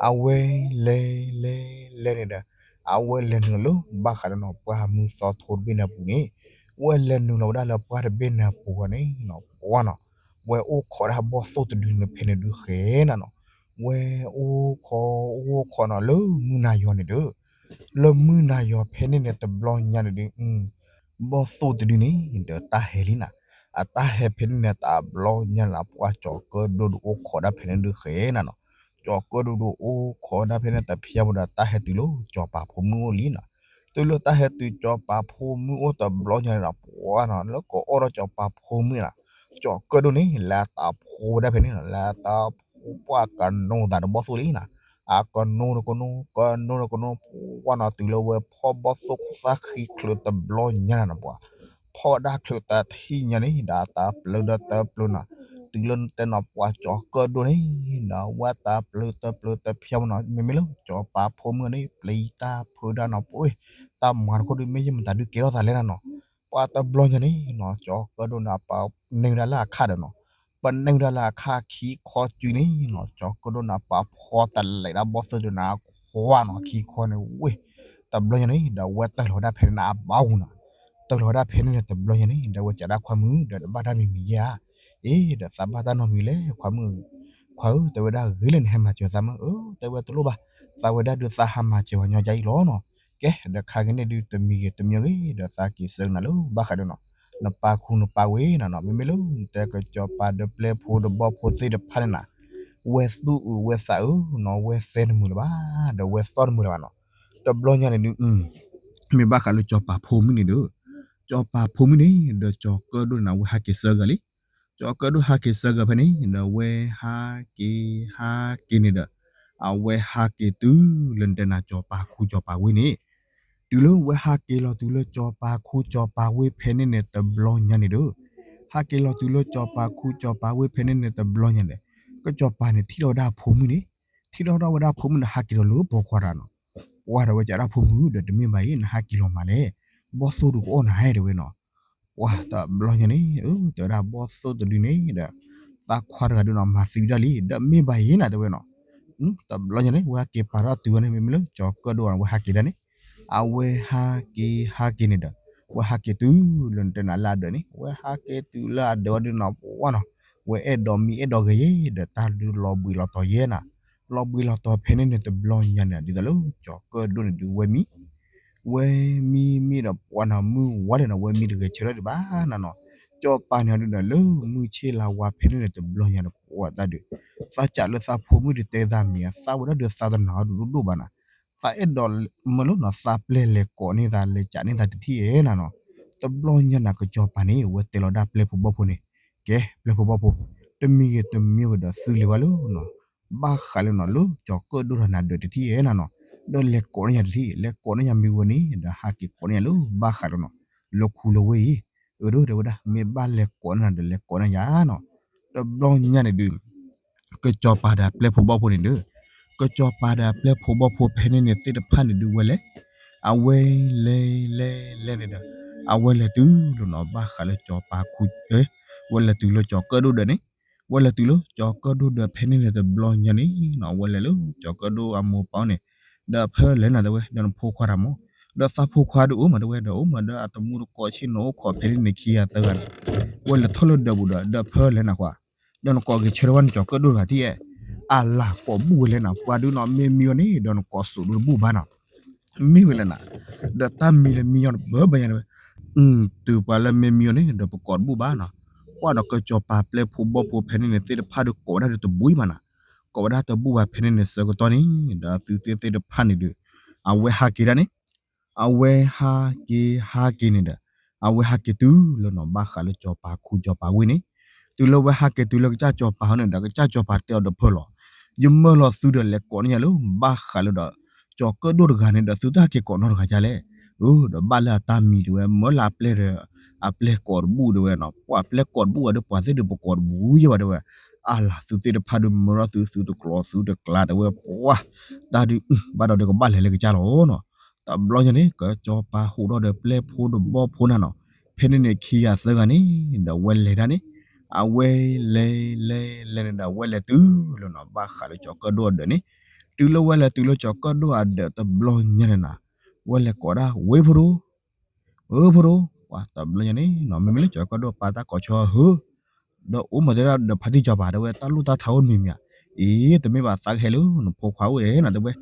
အဝဲလဲၤလဲၤလဲၤန့ၣ်ဒီး အဝဲလဲၤနုာ်လီၤလၢဘၣ်ဃးဒီးနီၤ ပှၢ်မုၢ်သီထိတဘ့ၣ်န့ၣ်အပူၤန့ၣ်, ဝဲလဲၤနုာ်လီၤဝဲဒၣ်လၢပှၢ်တဘ့ၣ်န့ၣ်အပူၤန့ၣ်နီၤ ပှၢ်နီၤ, ဝဲအိၣ်ခိးဒၣ်ဘီၣ်သိၣ်တဒုန့ၣ်ဖဲန့ၣ်ဒုးဃဲနၤနီၤ, ဝဲအိၣ်ခိးအိၣ်ခိးနီၤ လၢမုၢ်နၤယီၤန့ၣ်ဒီး လၢမုၢ်နၤယီၤဖဲန့ၣ်န့ၣ် တဘျီညါန့ၣ်ဒုး ဘီၣ်သိၣ်တဒုန့ၣ် ဒီးတၢ်ဟဲလံနၤ, အတၢ်ဟဲဖဲန့ၣ်န့ၣ် တဘျီညါန့ၣ် ပှၢ်ကၠီၤကၢၣ်ဒိၣ်ဒုးအိၣ်ခိးဒၣ်ဖဲန့ၣ်ဒုးဃဲနၤနီၤ, ကၠီၤကၢၣ်ဒိၣ်ဒုးအိၣ်ခိးဒၣ်ဖဲန့ၣ်တဖျၢၣ်ဖိဒီး တၢ်ဟဲတုၤလၢကၠီၤပၤဖိမုၣ်အိၣ်လံနၤ, တုၤလၢတၢ်ဟဲတုၤကၠီၤပၤဖိမုၣ်အိၣ်တဘျီညါန့ၣ်ဒီး ပှၢ်နီၤ လၢကအီၣ်ဒီးကၠီၤပၤဖိမုၣ်နၤ, ကၠီၤကၢၣ်ဒိၣ်န့ၣ် လဲၤတၢ်ဖိဝဲဒၣ်ဖဲန့ၣ်နီၤ လဲၤတၢ်ဖိ ပှၢ်ကနိသးဒီးဘီၣ်သိၣ်လံနၤ, အကနိကနိ ကနိကနိ ပှၢ်နီၤ တုၤလၢဝဲဖီၣ်ဘီၣ်သိၣ်ခိၣ်သၣ်ဃံချုးတဘျီညါန့ၣ်နီၤ ပှၢ် ဖီၣ်ဒၣ်ချုးတထံၣ်ညါန့ၣ် ဒီးတၢ်ပျၢၤဒီးတၢ်ပျၢၤနီၤ, တုၤလၢတဲနီၤ ပှၢ်ကၠီၤကၢၣ်ဒိၣ်န့ၣ် ဒီးဝဲတၢ်ပျၢၤတၢ်ပျၢၤတဖျၢၣ်မနီၤ မ့မ့ၢ်လၢကၠီၤပၤဖိမုၣ်န့ၣ် ပျံၤတၢ်ဖုးတၢ်နီၤ ပှၢ် တၢ်မၤတခိၣ်ဒုး မ့ၢ်ယမတၤဒုးကဲထီၣ်သးလဲၣ်နၤနီၤ, ပှၢ်တဘျီညါန့ၣ်နီၤ ကၠီၤကၢၣ်ဒိၣ်န့ၣ် ပှၢ်န့ၢ်ဝဲဒၣ်လၢအခါဒီးနီၤ, ပှၢ်န့ၢ်ဝဲဒၣ်လၢအခါခံခီစုန့ၣ်နီၤ ကၠီၤကၢၣ်ဒိၣ်န့ၣ် ပှၢ်ဖီတလဲးဒၣ်ဘီၣ်သိၣ်ဒုးန့ၣ် ခွါနီၤ ခံခီန့ၣ်ဝ့ၢ်, တဘျီညါန့ၣ် ဒီးဝဲတၢၢ်လီၤဝဲဒၣ်ဖဲန့ၣ်န့ၣ်အဘၣ်အူနီၤ, တၢၢ်လီၤဝဲဒၣ်ဖဲန့ၣ်န့ၣ် တဘျီညါန့ၣ် ဒီးဝဲစံးဒၣ်ခွါမုၣ် ဒီးတဘၣ်တၢ်မံၤမံၤယဲဧါ, အ့ ဒီးသးဘၣ်တၢ်နီတမံၤလဲၣ် ခွါမုၣ်, ခွါဧၢ တဲဝဲဒၣ်ဂ့ၤလၢနဟဲမၤစၢၤသးမ့ၢ်, အၢ တဲဝဲတလိၣ်ဘၣ်, သးဝဲဒၣ်ဒုးသးဟးမၤစၢၤပှၤညီကါအံၤလီၤနီၤ, ကဲ ဒီးခါကန့ၣ်ဒုးတမံၤဂ့ၤတမံၤဂ့ၤ ဒီးသးက့ၤဆၢကနၤလၢဘၣ်ဃးဒီးနီၤ နပၢ်ခူနပၢ်ဝ့ၢ်နၤနီၤ မ့မ့ၢ်လၢနတဲကစီၤပၤဒီးပျဲၢ်ဖိဒီးဘီၣ်ဖိသ့ၣ်တဖၣ်န့ၣ်နၤ, ဝဲသူၣ်အုးဝဲသးအုးနီၤ ဝဲသဲတမုာ်လၢၤဘၣ်, ဒီးဝဲသီၣ်တမုာ်လၢၤဘၣ်နီၤ, တဘျီညါန့ၣ်ဒုး မ့ၢ်ဘၣ်ဃးလၢကၠီၤပၤဖိမုၣ်န့ၣ်ဒီး, ကၠီၤပၤဖိမုၣ်န့ၣ် ဒီးကၠီၤကၢၣ်ဒိၣ်န့ၣ်နၤ ဝဲဟးက့ၤဆၢကၤလံ, ကၠီၤကၢၣ်ဒိၣ်ဟးက့ၤဆၢကၤဖဲန့ၣ် ဒီးဝဲဟးက့ၤဟးက့ၤန့ၣ်ဒီး, အဝဲဟးက့ၤတုၤလၢနတဲနၤ ကၠီၤပၤခူကၠီၤပၤဝ့ၢ်န့ၣ်, တုၤလၢဝဲဟးက့ၤလီၤတုၤလၢကၠီၤပၤခူကၠီၤပၤဝ့ၢ်ဖဲန့ၣ်န့ၣ် တဘျီညါန့ၣ်ဒီး, ဟးက့ၤလီၤတုၤလၢကၠီၤပၤခူကၠီၤပၤဝ့ၢ်ဖဲန့ၣ်န့ၣ် တဘျီညါန့ၣ်, ကၠီၤပၤန့ၣ်ထံၣ်ထီၣ်ဝဲဒၣ်အဖိမုၣ်န့ၣ်, ထံၣ်ထီၣ်ဝဲဒၣ်ဖိမုၣ်န့ၣ် ဟးက့ၤဒီးလၢပိာ်ခွါတဂၤနီၤ, ပှၢ်ဒီးဝဲစံးဒၣ်ဖိမုၣ် ဒီးတမ့ၢ်ဘၣ်အံၤ နဟးက့ၤလီၤမးလဲၣ်, ဘီၣ်သိၣ်ဒုးကအီၣ်နၤဧါ တဲဝဲနီၤ ပှၢ်တဘျီညါန့ၣ် တဲဝဲဒၣ်ဘီၣ်သိၣ်တဒုန့ၣ်ဒီး, သးခွါတဂၤဒုးနီၤ မၤသံဝဲဒၣ်လံ ဒီးမ့ၢ်ဘၣ်အံၤနၤ တဲဝဲနီၤ, တဘျီညါန့ၣ် ဝဲဟဲက့ၤပာ်ထီၣ်တုၤဝဲန့ၣ် မ့မ့ၢ်လၢကၠီၤကၢၣ်ဒိၣ်ဝဲ ဝဲဟးက့ၤဒၣ်န့ၣ်, အဝဲဟးက့ၤဟးက့ၤန့ၣ်ဒီး, ဝဲဟးက့ၤတုၤလၢနတဲနၤလၢအဒၢးန့ၣ် ဝဲဟးက့ၤတုၤလၢအဒၢးဝဲဒုးနီၤ ပှၢ်နီၤ, ဝဲအဲၣ်ဒိးမံအဲၣ်ဒိးဂဲၤယဲဒီး တၢ်ဒုးလီၤဘှံးလီၤတီၤယဲနၤ, လီၤဘှံးလီၤတီၤဖဲန့ၣ်န့ၣ် တဘျီညါန့ၣ် ဒ်သိးလၢကၠီၤကၢၣ်ဒိၣ်န့ၣ်ဒုးဝဲမံ ဝဲမံမံဒီးပှၢ်နီၤ မုၢ်ဝါလံနီၤ ဝဲမံတဂဲၤဆၢထၢၣ်ဒံးဘၣ်နၤနီၤ, ကၠီၤပၤန့ၣ်ဒုးဒီး လၢမုၢ်ဆ့ၣ်လါဝါဖဲန့ၣ်န့ၣ် တဘျီညါန့ၣ် ပှၢ်တၢ်ဒုး, သးစံးလၢသးဖိမုၣ်ဒုးတဲသးမံၤ သးဝဲဒၣ်ဒုးသးတနာ်အီၤဒုးဒိၣ်ဒိၣ်ဘၣ်နၤ, သးအဲၣ်ဒိးမၢလီၤနီၤ သးပျဲၢ်လဲၤကိးန့ၢ်သး လဲၤကးန့ၢ်သးတထံၣ်ဧဲနၤနီၤ, တဘျီညါန့ၣ် ကစီၤပၤန့ၣ် အဝဲတဲလီၤဒၣ်ပျဲၢ်ဖိဘီၣ်ဖိန့ၣ်, ကဲ ပျဲၢ်ဖိဘီၣ်ဖိ, တမံၤဂ့ၤတမံၤဂ့ၤဒီးသုလဲၤဝဲလၢနီၤ, ဘၣ်ဃးလၢနီၤ လၢကၠီၤကၢၣ်ဒိၣ်တၢ်နၤဒၢးတထံၣ်ဧဲနၤနီၤ, ဒီးလဲၤကိးန့ၢ်ယၤတထံၣ်, လဲၤကိးန့ၢ်ယၤမ့ၢ်ဝဲန့ၣ် ဒီးဟးက့ၤကိးန့ၢ်ယၤလၢဘၣ်ဃးလၢနီၤ, လၢခူလၢဝ့ၢ်အံၤ, အၢဒိၣ်တဲဝဲဒၣ် မ့ၢ်ဘၣ်လဲၤကိးန့ၢ်နၤဒီးလဲၤကိးန့ၢ်ယၤနီၤ, တဘျီညါန့ၣ်ဒုး ကစီၤပၤဒီးပျဲၢ်ဖိဘီၣ်ဖိန့ၣ်ဒီး, ကစီၤပၤဒီးပျဲၢ်ဖိဘီၣ်ဖိဖဲန့ၣ်န့ၣ်သ့ၣ်တဖၣ်န့ၣ်ဒုးဝဲလဲၤ, အဝဲလဲၤလဲၤလဲၤန့ၣ်ဒီး, အဝဲလဲၤတုၤလၢနီၤ ဘၣ်ဃးလၢကၠီၤပၤခူ, ဝဲလဲၤတုၤလၢကၠီၤကၢၣ်ဒိၣ်ဒၢးန့ၣ်, ဝဲလဲၤတုၤလၢကၠီၤကၢၣ်ဒိၣ်ဒၢးဖဲန့ၣ်န့ၣ်တဘျီညါန့ၣ်နီၤ အဝဲလဲၤလၢကၠီၤကၢၣ်ဒိၣ်အမိၢ်ပၢ်န့ၣ်, ဒီးဖၢလဲၤနၤတဲဝဲ ဒီးနဖိခွါတၢ်မး, ဒီးသးဖိခွါဒုးအိၣ်မးတဲဝဲ ဒီးအိၣ်မးဒီးအတမူတကိးဆ့ၣ်နီၤအိၣ်ခိးဖဲန့ၣ်န့ၣ်ခံဂၤသၢဂၤန့ၣ်, ဝဲလဲၤထီၣ်လၢဒၢးပူၤဒီး ဒီးဖၢလဲၤနၤခွါ ဒီးနကိးက့ၤဆၢထၢၣ်ဝဲနကၠီၤကၢၣ်ဒိၣ်တဂၤထံၣ်ဧဲ, အလၤကိးဘူၣ်ဝဲလဲၣ်နၤ ပှၤဒုးနီၤ မ့ၢ်မံအီၤန့ၣ် ဒီးနကိးစိးဒိၣ်တဘူၣ်ဘၣ်နီၤ, မ့ၢ်ဝဲလဲၣ်နၤ, ဒီးတၢ်မံဒီးမံအီၤတဘၢဘၢညါတဲဝဲ, တုၤပှၤလၢမ့ၢ်မံအီၤန့ၣ် ဒီးပကိးတဘူၣ်ဘၣ်နီၤ, ပှၤဒီးကစီၤပၤပျဲၢ်ဖိဘီၣ်ဖိဖဲန့ၣ်န့ၣ်သ့ၣ်တဖၣ်ဒီးကိးဝဲဒၣ်ဒီးတဘူၣ်အံၤမးနၤ, ကိးဝဲဒၣ်တဘူၣ်ဘၣ်ဖဲန့ၣ်န့ၣ်ဆၢကတီၢ်န့ၣ်, ဒီးသုသ့ၣ်သ့ၣ်တဖၣ်န့ၣ်ဒီး, အဝဲဟးက့ၤဒၣ်န့ၣ် အဝဲဟးက့ၤဟးက့ၤန့ၣ်ဒီး, အဝဲဟးက့ၤတုၤလၢနီၤ ဘၣ်ဃးလၢကၠီၤပၤခူကၠီၤပၤဝ့ၢ်န့ၣ်, တုၤလၢအဝဲဟးက့ၤတုၤလၢကစၢ်ကၠီၤပၤဟီန့ၣ်ဒီး ကစၢ်ကၠီၤပၤတဲအီၤဒီးဖၢလီၤ, ယမၢလီၤသုဒီးလဲၤကိးန့ၢ်ယၤလၢ ဘၣ်ဃးလၢဒီး, ကၠီၤကၢၣ်ဒိၣ်တဂၤန့ၣ်ဒီး သုတဟဲက့ၤကိးနီတဂၤဒ်လဲၣ်, အၢ ဒီးဘၣ်လၢအတၢ်မံတဲဝဲ မၢလၢအပျဲၢ်ဒီး, အပျဲၢ်ကိးတဘူၣ်တဲဝဲနီၤ ပှၤပျဲၢ်ကိးတဘူၣ်ဘၣ်ဒီးပှၤသ့ၣ်ဒီးပကိးတဘူၣ်ယဲၢ်ဘၣ်တဲဝဲ, အလၤသုသ့ၣ်တဖၣ်ဒီးမၢထီၣ်သုသုတကျိၤသုတကျါတဲဝဲ ပှၤ, တၢ်ဒုး, ဘၣ်ဒီးဒီးကဘၣ်လဲၤလၢကစၢ်လီၤနီၤ, တဘျီညါန့ၣ် ကစီၤပၤဟူးထီၣ်ဒီးပျဲၢ်ဖိဒီးဘီၣ်ဖိနၤနီၤ, ဖဲန့ၣ်န့ၣ်ခံဂၤသၢဂၤန့ၣ်, ဒီးဝဲလဲၤဒၣ်န့ၣ်, အဝဲလဲၤလဲၤလဲၤန့ၣ်ဒီးဝဲလဲၤတုၤလၢနီၤ ဘၣ်ဃးလၢကၠီၤကၢၣ်ဒိၣ်အဒၢးန့ၣ်, တုၤလၢဝဲလဲၤတုၤလၢကၠီၤကၢၣ်ဒိၣ်အဒၢးတဘျီညါန့ၣ်နၤ, ဝဲလဲၤကိးဒၣ်ဝ့ၢ်ဖိဒိၣ် အၢဖိဒိၣ်, ပှၤတဘျီညါန့ၣ်နီၤ မ့မ့ၢ်လၢကၠီၤကၢၣ်ဒိၣ်ပာ်တၢ်ကိးဆၢဟၢ, ဒီးအိၣ်မးတဲဒၣ်ဒီးဖါတံၢ်စီၤပၤတဲဝဲ တၢ်လိၣ်တၢ်ထးအိၣ်တမံၤမံၤဧါ, အ့ တမ့ၢ်ဘၣ်သးကဟဲလၢနဖိခွါအိၣ်ဧဲနၤတဲဝဲ,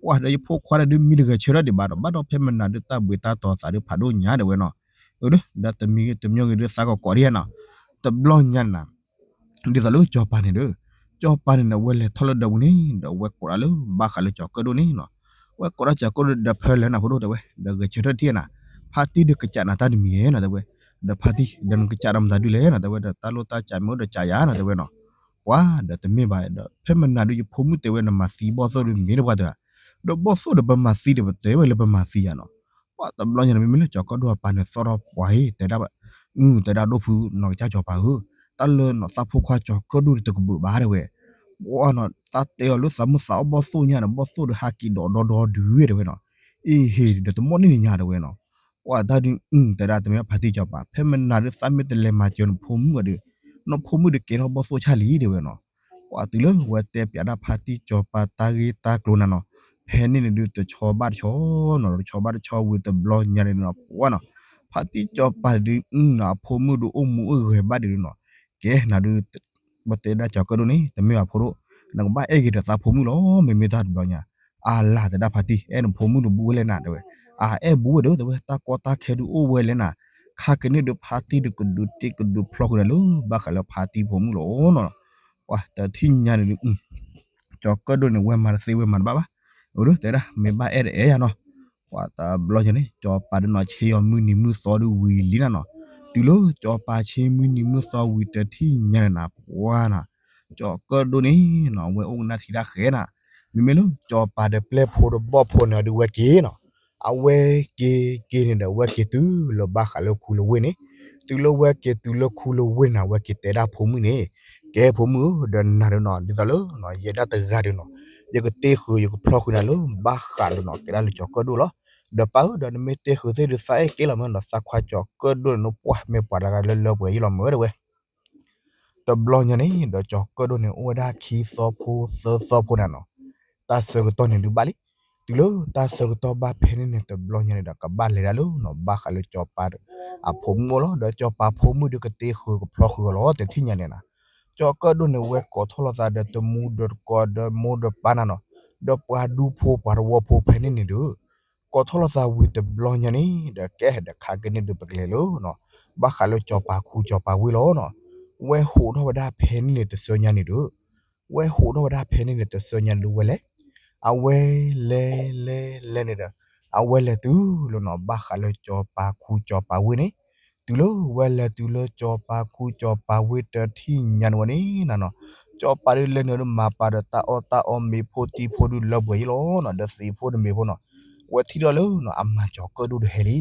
ပှၤဒီးယဖိခွါဒီးဒုးမံတဂဲၤဆၢထၢၣ်ဒံးဘၣ်ဒီး ဘၣ်ဒီးဖဲမနၤဒုးတၢ်ဘှံးတၢ်တီၤသးဒုးဖးဒိၣ်ညါတဲဝဲနီၤ, အၢ ဒီးတမံၤတမံၤဂ့ၤဒုးသးကကိးဒ်နီၤ, တဘျီညါနၤ ဒ်သိးလၢကၠီၤပၤန့ၣ်ဒီး, ကၠီၤပၤန့ၣ်ဒီး ဝဲလဲၤထီၣ်လၢဒၢးပူၤန့ၣ် ဒီးဝဲကိးဒၣ်လၢဘၣ်ဃးလၢကၠီၤကၢၣ်ဒိၣ်န့ၣ်နီၤ, ဝဲကိးဒၣ်ကၠီၤကၢၣ်ဒိၣ်ဒီးဖၢလဲၤနၤဖိဒိၣ်တဲဝဲ ဒီးဂဲၤဆၢထၢၣ်ထံၣ်နၤ, ဖါတံၢ်ဒုးကစးနၤတၢ်တမံၤဧဲနၤတဲဝဲ, ဒီးဖါတံၢ် ဒီးနကစးဒီးမတၤဒုးလဲၣ်နၤတဲဝဲ ဒီးတၢ်လိၣ်တၢ်ကးမ့ၢ်အိၣ်ဒီးကးယၤနၤတဲဝဲနီၤ, ပှၤဒီးတမ့ၢ်ဘၣ်ဒီး ဖဲမနၤဒုးယဖိမုၣ်တဲဝဲနမၤသံဘီၣ်သိၣ်ဒုးမ့ၢ်တပှၢ်တဂၤ, ဒီးဘီၣ်သိၣ်ဒီးပမၤသံဒီးပတဲဝဲလၢပမၤသံယၤနီၤ, ပှၤတဘျီညါန့ၣ် မ့မ့ၢ်လၢကၠီၤကၢၣ်ဒိၣ်အပၢ်န့ၣ်သီၣ်ထီၣ်ပှၤအံၤ တဲဒၣ်, တဲဒၣ်ဒိၣ်ဖုနီၢ်ကစၢ်ကၠီၤပၤဧၢ, တၢ်လၢနီၢ်သးဖိခွါကၠီၤကၢၣ်ဒိၣ်ဒီးတကဘုးဘၣ်တဲဝဲ, ပှၤနီၤ သးတဲအီၤလၢသးမုၢ်သးအီၣ်ဘီၣ်သိၣ်ညါဒီး ဘီၣ်သိၣ်ဒီးဟးက့ၤဒီးဒီဒီဒုးတဲဝဲနီၤ, အ့ဟ့ၣ်ဒီးတမီၣ်န့ၢ်နံၤညါတဲဝဲနီၤ, ပှၤတၢ်ဒုး တဲဒၣ်တမ့ၢ်ဖါတံၢ်ကၠီၤပၤ ဖဲမနၤဒုးသးမ့ၢ်တလဲၤမၤစၢၤနဖိမုၣ်အီၤဒီး, နဖိမုၣ်ဒီးကဲထီၣ်ဘီၣ်သိၣ်ဆၣ်လံတဲဝဲနီၤ, ပှၤတုၤလၢဝဲတဲပၠးဒၣ်ဖါတံၢ်ကၠီၤပၤတၢ်ဂ့ၢ်တၢ်ကျိၤနၤနီၤ, ဖဲန့ၣ်န့ၣ်ဒုးတဆီဘၣ်တဆီနီၤ တဆီဘၣ်တဆီဝံၤတဘျီညါန့ၣ်နီၤ ပှၤနီၤ, ဖါတံၢ်ကၠီၤပၤဒုး အဖိမုၣ်ဒုးအိၣ်မူအိၣ်ဂဲၤဘၣ်ဒုးနီၤ, ကဲနၤဒုး ပတဲဒၣ်ကၠီၤကၢၣ်ဒိၣ်န့ၣ် တမ့ၢ်ဘၣ်ဖိဒိၣ်, နကဘၣ်အဲၣ်ဂ့ၤဒီးသးဖိမုၣ်လီၤ မ့မ့ၢ်တၢ်တဘျီညါ, အလၤတဲဒၣ်ဖါတံၢ် အဲၣ်နဖိမုၣ်တဘူၣ်ဝဲလဲၣ်နၤတဲဝဲ, အအဲၣ်ဘူးဝဲဒီးတဲဝဲ တၢ်ကီတၢ်ခဲဒုးအိၣ်ဝဲလဲၣ်နၤ, ခါကန့ၣ်ဒုးဖါတံၢ်ဒုးကဒုးတ့ၢ်ကဒုးဖျီဃုာ်နၤလၢ ဘၣ်ဃးလၢဖါတံၢ်ဖိမုၣ်လီၤနီၤ, ပှၤတထံၣ်ညါန့ၣ်ဒုး ကၠီၤကၢၣ်ဒိၣ်န့ၣ် ဝဲမၤတသ့ဝဲမၤတဘၣ်ဘၣ်, အၢ တဲဒၣ် မ့ၢ်ဘၣ်အဲၣ်တအဲၣ်ယၤနီၤ, ပှၤတဘျီညါန့ၣ် ကၠီၤပၤဒုးနီၤဆ့အီၤမုၢ်နံၤမုၢ်သီဒုးဝံၤလံနၤနီၤ, တုၤလၢကၠီၤပၤဆ့မုၢ်နံၤမုၢ်သီဝံၤတထံၣ်ညါန့ၣ်နၤ ပှၤနီၤ, ကၠီၤကၢၣ်ဒိၣ်န့ၣ်နီၤ အဝဲအိၣ်ကနၣ်ထံတၢ်ဃဲနၤ, မ့မ့ၢ်လၢကၠီၤပၤဒီးပျဲၢ်ဖိဒီးဘီၣ်ဖိန့ၣ်ဒုးဝဲက့ၤနီၤ, အဝဲက့ၤက့ၤန့ၣ်ဒီးအဝဲက့ၤတုၤလၢဘၣ်ဃးလၢခူလၢဝ့ၢ်န့ၣ်, တုၤလၢဝဲက့ၤတုၤလၢခူလၢဝ့ၢ်န့ၣ် အဝဲက့ၤတဲဒၣ်ဖိမုၣ်န့ၣ်, ကဲဖိမုၣ်ဧၢ ဒီးနၤဒုးနီၤ ဒ်သိးလၢ ယဲဒၣ်တဂၤဒုးနီၤ, ယကတ့ဃုာ်ယကဖျီဃုာ်နၤလၢဘၣ်ဃးလၢနီၤ တဲဒၣ်လၢကၠီၤကၢၣ်ဒိၣ်လီၤ, ဒီးပၢ်ဧၢ ဒီးနမ့ၢ်တ့ဃုာ်သ့ၣ်ဒုးသးအဲၣ်က့ၤလီၤမ့ၢ်နီၤ သးခွါကၠီၤကၢၣ်ဒိၣ်န့ၣ် နပှၢ်မ့ၢ်ပှၤလၢလၢပှဲၤယံလီၤမ့ၢ်တဲဝဲ တဘျီညါန့ၣ် ဒီးကၠီၤကၢၣ်ဒိၣ်န့ၣ် အိၣ်ဝဲဒၣ်ခံသီဖိသၢသီဖိနၤနီၤ, တၢ်ဆၢကတီၢ်န့ၣ်ဒုးဘၣ်လံ, တုၤလၢတၢ်ဆၢကတီၢ်ဘၣ်ဖဲန့ၣ်န့ၣ် တဘျီညါန့ၣ်ဒီး ကဘၣ်လဲၤဒၣ်လၢနီၤ ဘၣ်ဃးလၢကၠီၤပၤဒီး အဖိမုၣ်အိၣ်လီၤ, ဒီးကၠီၤပၤဖိမုၣ်ဒုးကတ့ဃုာ်ကဖျီဃုာ်အီၤလီၤ တထံၣ်ညါန့ၣ်နၤ, ကၠီၤကၢၣ်ဒိၣ်န့ၣ် ဝဲကိးထီၣ်လိာ်သးဒီးတမူဒီးတကိးဒီးမိၢ်ဒီးပၢ်နၤနီၤ, ဒီးပှၤဒူဖိပှၤသဝီဖိဖဲန့ၣ်န့ၣ်ဒီး ကိးထီၣ်လိာ်သးဝံၤတဘျီညါန့ၣ် ဒီးကဲဒီးခါကန့ၣ်ဒုးပကလဲၤလၢနီၤ ဘၣ်ဃးလၢကၠီၤပၤခူကၠီၤပၤဝ့ၢ်လီၤနီၤ, ဝဲဟူးထီၣ်ဝဲဒၣ်ဖဲန့ၣ်န့ၣ်တဆၢညါန့ၣ်ဒီး ဝဲဟူးထီၣ်ဝဲဒၣ်ဖဲန့ၣ်န့ၣ်တဆၢညါန့ၣ်ဒုးဝဲလဲၤ, အဝဲလဲၤလဲၤလဲၤန့ၣ်ဒီး အဝဲလဲၤတုၤလၢနီၤ ဘၣ်ဃးလၢကၠီၤပၤခူကၠီၤပၤဝ့ၢ်န့ၣ်, တုၤလၢဝဲလဲၤတုၤလၢကၠီၤပၤခူကၠီၤပၤဝ့ၢ်တထံၣ်ညါန့ၣ်ဝဲန့ၣ်နီၤ, ကၠီၤပၤဒုးလဲၤနုာ်ဒုးမၤပာ်ဒီးတၢ်အီၣ်တၢ်အီမ့ၤဖိတံၤဖိဒုးလၢပှဲၤယံလီၤနီၤ, ဒီးသံးဖိဒီးမ့ၤဖိနီၤ, ဝဲထံၣ်ထီၣ်လၢနီၤ အမၤကၠီၤကၢၣ်ဒိၣ်ဒီးဟဲလံ,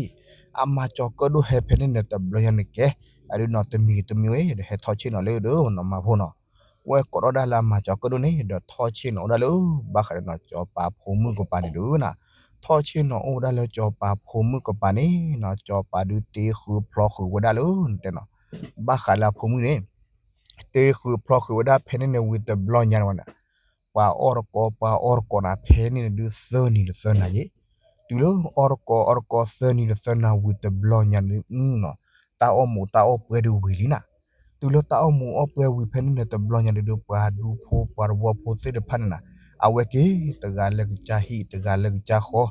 အမၤကၠီၤကၢၣ်ဒိၣ်ဟဲဖဲန့ၣ်န့ၣ် တဘျီညါန့ၣ်ကဲ, အဒုးနီၤတမံၤတမံၤဝဲ ဒီးဟဲထီၣ်ဆ့ၣ်နီၤလၢဒီးနီၤမၤဖိနီၤ, ဝဲကိးထီၣ်ဒၣ်လၢအမၤကၠီၤကၢၣ်ဒိၣ်န့ၣ် ဒီးထီၣ်ဆ့ၣ်နီၤအိၣ်ဒၣ်လၢ ဘၣ်ဃးဒီးနီၤ ကၠီၤပၤဖိမုၣ်ကပၤန့ၣ်ဒုးနီၤ, ထီၣ်ဆ့ၣ်နီၤအိၣ်ဝဲဒၣ်လၢကၠီၤပၤဖိမုၣ်ကပၤန့ၣ်နီၤ, ကၠီၤပၤဒုးတ့ဃုဖျီဃုာ်ဝဲဒၣ်လၢတဲနီၤ, ဘၣ်ဃးလၢအဖိမုၣ်န့ၣ် တ့ဃုဖျီဃုာ်ဝဲဒၣ်ဖဲန့ၣ်န့ၣ်ဝံၤတဘျီညါန့ၣ်ဝဲန့ၣ်, ပှၤအီၣ်တကိး ပှၤအီၣ်တကိးနၤ ဖဲန့ၣ်န့ၣ်ဒုးသၢနံၤဒီးသၢနၤယဲ, တုၤလၢအီၣ်တကိးအီၣ်တကိးသၢနံၤဒီးသၢနၤဝံၤတဘျီညါန့ၣ်ဒုးနီၤ, တၢ်အီၣ်မူးတၢ်အီၣ်ပှဲၤဒုးဝံၤလံနီၤ, တုၤလၢတၢ်အီၣ်မူးအီၣ်ပှဲၤဝံၤဖဲန့ၣ်န့ၣ် တဘျီညါန့ၣ်ဒုး ပှၤဒူဖိပှၤတဝီဖိသ့ၣ်တဖၣ်န့ၣ်နီၤ, အဝဲက့ၤတဂၤလၢကစၢ်ဟံၣ် တဂၤလၢကစၢ်ဃီ,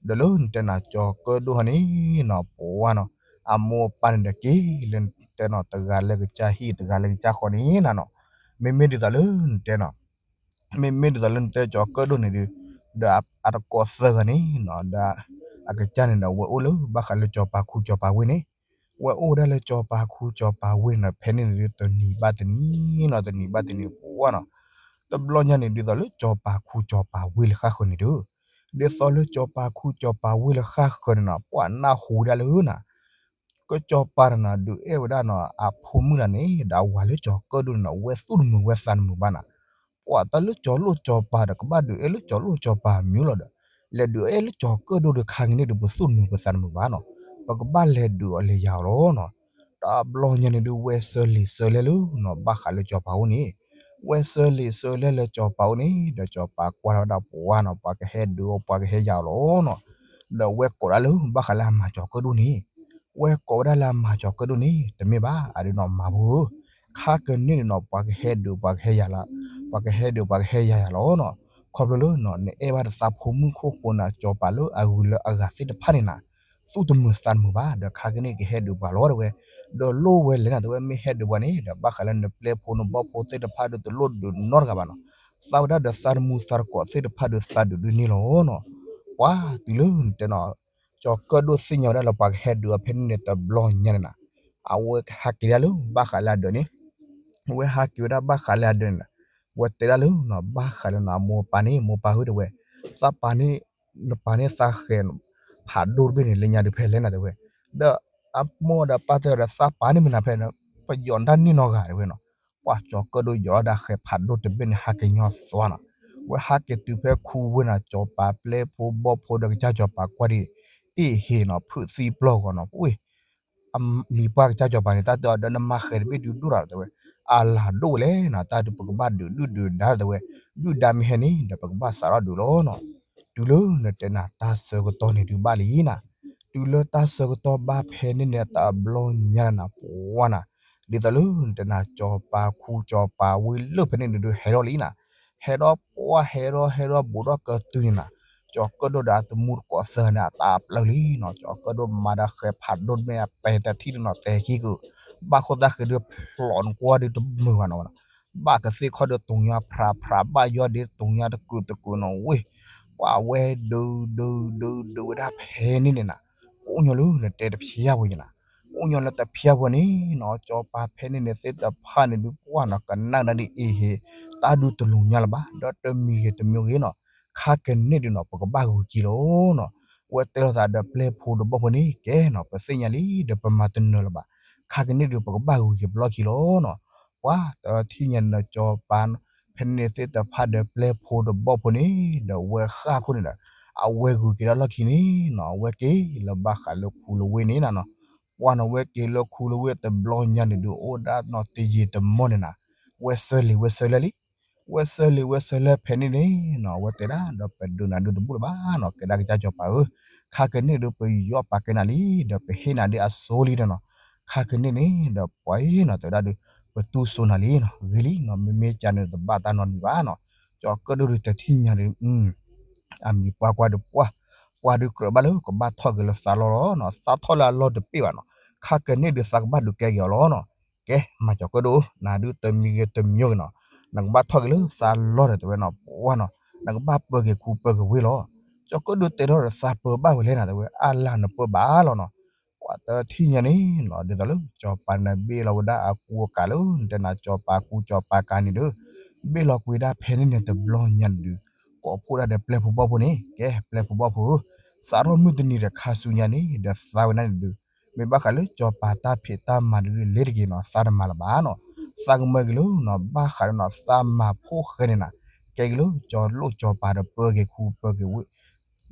ဒီးလၢနတဲနီၤ ကၠီၤကၢၣ်ဒိၣ်ဟီန့ၣ်နီၤ ပှၤနီၤ, အမိၢ်အပၢ်န့ၣ်ဒီးက့ၤလၢနတဲနီၤ တဂၤလၢကစၢ်ဟံၣ် တဂၤလၢကစၢ်ဃီန့ၣ်နီၤနီၤ, မ့မ့ၢ်ဒ်သိးလၢနတဲနီၤ မ့မ့ၢ်ဒ်သိးလၢနတဲကၠီၤကၢၣ်ဒိၣ်န့ၣ်ဒုး, ဒီးအတကိးသၢဂၤန့ၣ်နီၤ ဒီးအကစၢ်န့ၣ်ဒီး ဝဲအိၣ်လၢဘၣ်ဃးလၢကၠီၤပၤခူကၠီၤပၤဝ့ၢ်န့ၣ်, ဝဲအိၣ်ဝဲဒၣ်လၢကၠီၤပၤခူကၠီၤပၤဝ့ၢ်န့ၣ်ဒီး ဖဲန့ၣ်န့ၣ်ဒုး တနံၤဘၣ်တနံၤနီၤ တနံၤဘၣ်တနံၤပှၤနီၤ, တဘျီညါန့ၣ် ဒ်သိးလၢကၠီၤပၤခူကၠီၤပၤဝ့ၢ်လၢဃၣ်ဃၢၤန့ၣ်ဒုး, ဒ်သိးလၢကၠီၤပၤခူကၠီၤပၤဝ့ၢ်လၢဃၣ်ဃၢၤန့ၣ်နီၤ ပှၤနၢ်ဟူဝဲဒၣ်လၢနီၤ ကၠီၤပၤန့ၣ်နီၤ ဒုးအဲၣ်ဝဲဒၣ်နီၤ အဖိမုၣ်န့ၣ်န့ၣ် ဒီးအဝၤလၢကၠီၤကၢၣ်ဒိၣ်န့ၣ်နီၤ ဝဲသူၣ်တမုာ်ဝဲသးတမုာ်ဘၣ်နီၤ, ပှၤတၢ်လၢကၠီၤလိၣ်ကၠီၤပၤဒီး ကဘၣ်ဒုးအဲၣ်လၢကၠီၤလိၣ်ကၠီၤပၤမံၤလီၤဒီး, လဲၤဒုးအဲၣ်လၢကၠီၤကၢၣ်ဒိၣ်ဒီး ခါကနံၣ်ဒုး ပသူၣ်တမုာ်ပသးတမုာ်ဘၣ်နီၤ, ပကဘၣ်လဲၤဒုးအီၤလဲၤယၤအီၤလီၤနီၤ, တဘျီညါန့ၣ်ဒုး ဝဲဆၢလံာ်ဆၢလဲၢ်လၢနီၤ ဘၣ်ဃးလၢကၠီၤပၤအိၣ်န့ၣ်, ဝဲဆၢလံာ်ဆၢလဲၢ်လၢကၠီၤပၤအိၣ်န့ၣ် ဒီးကၠီၤပၤကွၢ်လီၤဝဲဒၣ်ပှၤနီၤ ပှၤကဟဲဒုးအီၤ ပှၤကဟဲယၤအီၤလီၤနီၤ, ဒီးဝဲကိးဒၣ်လၢ ဘၣ်ဃးလၢအမၤကၠီၤကၢၣ်ဒိၣ်န့ၣ်, ဝဲကိးဝဲဒၣ်လၢအမၤကၠီၤကၢၣ်ဒိၣ်န့ၣ် တမ့ၢ်ဘၣ် အဒုးနီၤမၤဖိဧၢ, ခါကနံၣ်န့ၣ်နီၤ ပှၤကဟဲဒုးပှၤကဟဲယၤလီၤ, ပှၤကဟဲဒုးပှၤကဟဲယၤယၤလီၤနီၤ, ခီဖျိလၢနီၤ နအဲၣ်ဘၣ်တသးဖိမုၣ် ခိၣ်ဃိနၤ ကၠီၤပၤလၢအဂုၤလၢအဂၤသ့ၣ်တဖၣ်န့ၣ်နီၤ, သူၣ်တမုာ်သးတမုာ်ဘၣ် ဒီးခါကနံၣ်ကဟဲဒုးပှၤလီၤတဲဝဲ, ဒီးလိၣ်ဝဲလဲၣ်နီၤ တဲဝဲ မ့ၢ်ဟဲဒုးပှၤန့ၣ် ဒီးဘၣ်ဃးလၢနပျဲၢ်ဖိနဘီၣ်ဖိသ့ၣ်တဖၣ်ဒီး တလိၣ်ဒုးနီတဂၤဘၣ်နီၤ, သးဝဲဒၣ်ဒီးသးတမူသးတကိးသ့ၣ်တဖၣ်ဒီး သးဒုးဒုးန့ၢ်လီၤနီၤ, ပှၤတုၤလၢနတဲနီၤ ကၠီၤကၢၣ်ဒိၣ်သ့ၣ်ညါဝဲဒၣ်လၢပှၤကဟဲဒုးအီၤဖဲန့ၣ်န့ၣ် တဘျီညါန့ၣ်နီၤ, အဝဲဟးက့ၤဒၣ်လၢဘၣ်ဃးလၢအဒၢးန့ၣ်, အဝဲဟးက့ၤဝဲဒၣ်ဘၣ်ဃးလၢအဒၢးန့ၣ်နီၤ, ဝဲတဲဒၣ်လၢနီၤ ဘၣ်ဃးလၢနီၤ အမိၢ်ပၢ်န့ၣ် မိၢ်ပၢ်ဧၢ တဲဝဲ, သးပာ်န့ၣ် နပာ်န့ၢ်သးဃဲၤဖးဒိၣ်တဘ့ၣ်န့ၣ် လၢညါဒုးဖဲလဲၣ်နီၤ တဲဝဲ, ဒီးအမိၢ်ဒီးပၢ်တဲဒီး သးပာ်န့ၢ်မနုၤဖဲန့ၣ် ပယီၤတၢ်န့ၢ်နီတဂၤတဲဝဲနီၤ, ပှၤကၠီၤကၢၣ်ဒိၣ်ယီၤလီၤဒီးဃဲၤဖးဒိၣ်တဘ့ၣ်န့ၣ် ဟးက့ၤညီသွါနီၤ, ဝဲဟးက့ၤတုၤဖဲခူဝ့ၢ်နီၤ ကၠီၤပၤပျဲၢ်ဖိဘီၣ်ဖိဒီးကစၢ်ကၠီၤပၤကွၢ်ဒံး အ့ၣ်ဟ့ၣ်နီၤ ဖုးသံပျီၢ်ဂီၤနီၤ ပဝ့ၢ် အမံၤပှၢ်ကစၢ်ကၠီၤပၤန့ၣ် တၢ်တဲအီၤဒီး နမၤဃဲၤတဘ့ၣ်ဒုးဒိၣ်တၢ်တဲဝဲ, အလၤဒိၣ်ဝဲလဲၣ်နီၤ တၢ်ဒုးပကဘၣ်ဒုးဒုၣ်ဒုးဒါတဲဝဲ, ဒုၣ်ဒါမ့ၢ်ဟဲန့ၣ် ဒီးပကဘၣ်စးထီၣ်ဒုးလီၤနီၤ, တုၤလၢနတဲနၤတၢ်ဆၢကတီၢ်န့ၣ်ဒုးဘၣ်လံနီၤ, တုၤလၢတၢ်ဆၢကတီၢ်ဘၣ်ဖဲန့ၣ်န့ၣ် တဘျီညါန့ၣ်နီၤ ပှၤနီၤ, ဒ်သိးလၢနတဲနၤ ကၠီၤပၤခူကၠီၤပၤဝ့ၢ်လၢဖဲန့ၣ်န့ၣ်ဒုး ဟဲထီၣ်လံနီၤ, ဟဲထီၣ်ပှၢ်ဟဲထီၣ်ဟဲထီၣ်ဘူးထီၣ်ကတုၤန့ၣ်နီၤ, ကၠီၤကၢၣ်ဒိၣ်ဒီးအတမူတကိးသၢဂၤန့ၣ် အတၢ်ပျၢ်လံနီၤ, ကၠီၤကၢၣ်ဒိၣ်မၤဒီးဃဲၤဖးဒိၣ်မ့ၢ်အပဲတထံၣ်လၢနီၤ တဲခံက ဘၣ်ခိၣ်သၣ်ဃ့ဒုးဖျိးနကွၢ်ဒုးတမုာ်ဘၣ်နီၤဝဲနီၤ, ဘၣ်ကသ့ၣ်ခီၣ်ဒုးတိၤညါဖြးဖြး ဘၣ်ယီၢ်ဒုးတိၤညါတကုာ်တကုာ်နီၤဝ့ၢ်, ပှၤဝဲဒုးဒုးဒုးဒုးဝဲဒၣ်ဖဲန့ၣ်န့ၣ်နီၤ, ကအိၣ်ညီလၢနတဲတဖျါဝဲယဲနီၤ, ကအိၣ်ညီလၢတဖျါဝဲန့ၣ်နီၤ ကၠီၤပၤဖဲန့ၣ်န့ၣ်သ့ၣ်တဖၣ်န့ၣ်ဒုးပှၢ်နီၤ ကနၣ်ဒၣ်ဒ်အံၤဟ့ၣ်, တၢ်ဒုးတလိၤညါလၢၤဘၣ် ဒီးတမံၤဂ့ၤတမံၤဂ့ၤနီၤ, ခါကနံၣ်ဒုးနီၤ ပကဘၣ်ဂုာ်က့ၤလီၤနီၤ, ဝဲတဲလိာ်သးဒီးပျဲၢ်ဖိတဘီၣ်ဖိန့ၣ် ကဲနီၤ ပသ့ၣ်ညါလံ ဒီးပမၤတနၢၤလၢၤဘၣ်, ခါကနံၣ်ဒုး ပကဘၣ်ဂုာ်က့ၤပလီၢ်ခံလီၤနီၤ, ပှၤတထံၣ်ညါန့ၣ်ဒီး ကၠီၤပၤဖဲန့ၣ်သ့ၣ်တဖၣ်ဒီးပျဲၢ်ဖိတဘီၣ်ဖိန့ၣ် ဒီးဝဲဃၣ်ခိၣ်န့ၣ်ဒီး အဝဲဂုာ်က့ၤဒီးလီၢ်ခံန့ၣ်နီၤ အဝဲက့ၤလၢဘၣ်ဃးလၢခူလၢဝ့ၢ်န့ၣ်နီၤ, ပှၤနီၤ ဝဲက့ၤလၢခူလၢဝ့ၢ်တဘျီညါန့ၣ်ဒုး အိၣ်ဒၣ်နီၤတယံာ်တမီၢ်န့ၣ်နီၤ, ဝဲဆၢလံာ် ဝဲဆၢလဲၢ်လံ, ဝဲဆၢလံာ် ဝဲဆၢလဲၢ်ဖဲန့ၣ်န့ၣ်နီၤ အဝဲတဲဒၣ်ဒီး ပဒုးနၤဒုးတဘူၣ်လၢၤဘၣ်နီၤ ကဲဒၣ်ကစၢ်ကၠီၤပၤဧၢ, ခါကနံၣ်ဒုး ပယီၤပာ်ကဲနၤလံ ဒီးပဟ့ၣ်နၤဒ်အစိလံဒီးနီၤ, ခါကနံၣ်န့ၣ်ဒီး ပှၤအံၤနီၤ တဲဝဲဒၣ်ဒုး ပတူၢ်စိနၤလံနီၤ ဂ့ၤလံနီၤ မ့မ့ၢ်ကန့ၣ်တဘၣ်တၢ်နီတမံၤဘၣ်နီၤ, ကၠီၤကၢၣ်ဒိၣ်ဒုးတထံၣ်ညါဒုး အမံၤပှၢ်ကွၢ်ဒုးပှၢ်, ပှၢ်ဒုးကြၢးဘၣ်လၢ ကဘၣ်ထီၣ်က့ၤလၢသးလီၢ်လီၤနီၤ, သးထီၣ်လၢအလီၢ်တပ့ၢ်ဘၣ်နီၤ, ခါကနံၣ်ဒုးသးကဘၣ်ဒုးကဲက့ၤအီၤလီၤနီၤ, ကဲ မၤကၠီၤကၢၣ်ဒိၣ် နၤဒုးတမံၤဂ့ၤတမံၤဂ့ၤနီၤ, နကဘၣ်ထီၣ်က့ၤလၢသးလီၢ်ဒီးတဲဝဲနီၤ ပှၢ်နီၤ, နကဘၣ်ပၢက့ၤခူပၢက့ၤဝ့ၢ်လီၤ, ကၠီၤကၢၣ်ဒိၣ်တဲထီၣ်ဒီးသးပၢဘၣ်ဝဲလဲၣ်နီၤ တဲဝဲ အလၤနပၢဘၣ်လီၤနီၤ, ပှၤတထံၣ်ညါန့ၣ်နီၤ ဒ်သိးလၢစီၤပၤန့ၣ်ဘ့ၣ်လီၤဝဲဒၣ်အကူအကၤလၢ နတဲနၤစီၤပၤကူစီၤပၤကၤန့ၣ်ဒီး ဘ့ၣ်လီၤကွံာ်ဒၣ်ဖဲန့ၣ်န့ၣ်တဘျီညါန့ၣ်ဒုး ကိးဖှိၣ်ဒၣ်ဒီးပျဲၢ်ဖိဘီၣ်ဖိန့ၣ် ကဲပျဲၢ်ဖိဘီၣ်ဖိဧၢ, စးထီၣ်မုၢ်တနံၤဒီးခါဆူညါန့ၣ် ဒီးသးဝဲဒၣ်န့ၣ်ဒုး မ့ၢ်ဘၣ်ဃးလၢစီၤပၤတၢ်ဖံးတၢ်မၤဒုးလ့ၤတက့ၤနီၤ သးတမၤလၢၤဘၣ်နီၤ, သးကမၢက့ၤလၢနီၤ ဘၣ်ဃးလၢနီၤ သးမၤဖိၣ်ဃဲန့ၣ်နၤ ကဲက့ၤလၢစီၤလိၣ်စီၤပၤဒီးပၢက့ၤခူပၢက့ၤဝ့ၢ်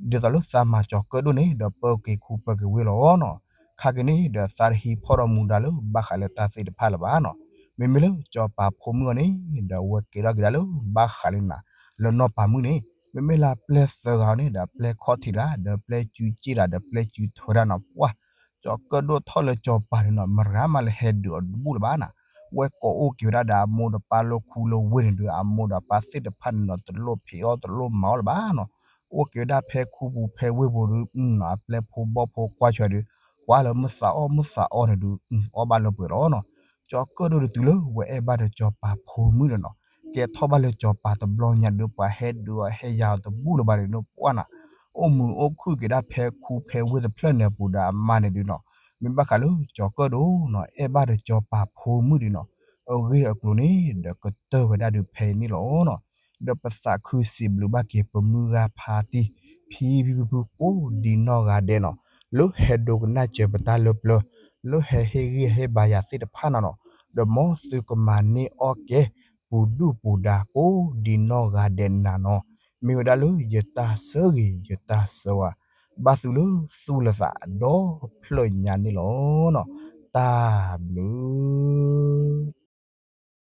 ဒ်သိးလၢသးမၤစီၤကၢၣ်ဒိၣ်န့ၣ် ဒီးပၢက့ၤခူပၢက့ၤဝ့ၢ်လီၤနီၤ, ခါက့ၤန့ၣ် ဒီးသးတဟံးဖီၣ်ဒီးမူဒါလၢဘၣ်ဃးလၢတၢ်သ့ၣ်တဖၣ်လၢၤဘၣ်နီၤ, မ့မ့ၢ်လၢစီၤပၤဖိမုၣ်အီၤန့ၣ် ဒီးအဝဲကဲထီၣ်က့ၤဒၣ်လၢဘၣ်ဃးလၢနၤ လၢနီၢ်ပၤမုၣ်န့ၣ် မ့မ့ၢ်လၢပျဲၢ်သၢဂၤအီၤန့ၣ် ဒီးပျဲၢ်ခီၣ်ထံးတၢ် ဒီးပျဲၢ်စုစ့ၣ်တၢ် ဒီးပျဲၢ်စုထွဲတၢ်နီၤ ပှၢ် စီၤကၢၣ်ဒိၣ်ထီၣ်လၢစီၤပၤန့ၣ်နီၤ မတၤဂၤမးလၢဟဲဒုးအီၤတဘူၣ်လၢၤဘၣ်နၤ, ဝဲကိးအိၣ်က့ၤဝဲဒၣ်ဒီးအမိၢ်ဒီးပၢ်လၢခူလၢဝ့ၢ်န့ၣ်ဒုး အမိၢ်ဒီးပၢ်သ့ၣ်တဖၣ်န့ၣ်နီၤ တလိၣ်ဖံးအီၣ်တလိၣ်မၤအီၣ်လၢၤဘၣ်နီၤ, အိၣ်က့ၤဝဲဒၣ်ဖဲခူပူၤဖဲဝ့ၢ်ပူၤဒုး အပျဲၢ်ဖိဘီၣ်ဖိကွၢ်ဆၢဒီး ကွၢ်လၢမုၢ်သးအီၣ်မုၢ်သးအီန့ၣ်ဒုး အီၣ်ဘၣ်လၢပှဲၤလီၤနီၤ, စီၤကၢၣ်ဒိၣ်ဒုးတုၤလၢဝဲအဲၣ်ဘၣ်ဒီးစီၤပၤဖိမုၣ်န့ၣ်နီၤ, ကဲထီၣ်ဘၣ်လၢစီၤပၤတဘျီညါဒုး ပှၤဟဲဒုးအီၤဟဲယၤအီၤတဘူၣ်လၢၤဘၣ်န့ၣ်နီၤ ပှၢ်နၤ အိၣ်မုာ်အိၣ်ခုၣ်က့ၤဒၣ်ဖဲခူဖဲဝ့ၢ်တဖျၢၣ်န့ၣ်အပူၤဒီးအမါန့ၣ်ဒုးနီၤ, မ့ၢ်ဘၣ်ဃးလၢစီၤကၢၣ်ဒိၣ်နီၤ အဲၣ်ဘၣ်ဒီးစီၤပၤဖိမုၣ်ဒုးနီၤ, အဂ့ၢ်အကျိၤန့ၣ် ဒီးကတၢၢ်ဝဲဒၣ်ဒုးဖဲအံၤန့ၣ်လီၤနီၤ, ဒီးပသးခုစံးဘျုးဘၣ်က့ၤပမုၢ်ဂၤဖါတံၢ် ဖံဖံဖုဖုကိးဒံနီၢ်ဂၤဒဲးနီၤ, လၢဟဲဒိကနၣ်စၢၤပတၢ်လၢပျၢၤ လၢဟဲဟ့ၣ်ဂံၢ်ဟ့ၣ်ဘါယၤသ့ၣ်တဖၣ်နၤနီၤ, ဒီးမ်သုကမၤန့ၢ်အီၣ်ကဲ ပူၤဒုၣ်ပူၤဒါကိးဒံနီၢ်ဂၤဒဲးနၤနီၤ, မ့ၢ်ဝဲဒၣ်လၢယတၢ်ဆၢဂ့ၤ ယတၢ်ဆၢဝါ ဘၣ်သုလၢသူၣ်လၢသးဒီဖျၢၣ်ညါန့ၣ်လီၤနီၤ, တၢ်ဘျုး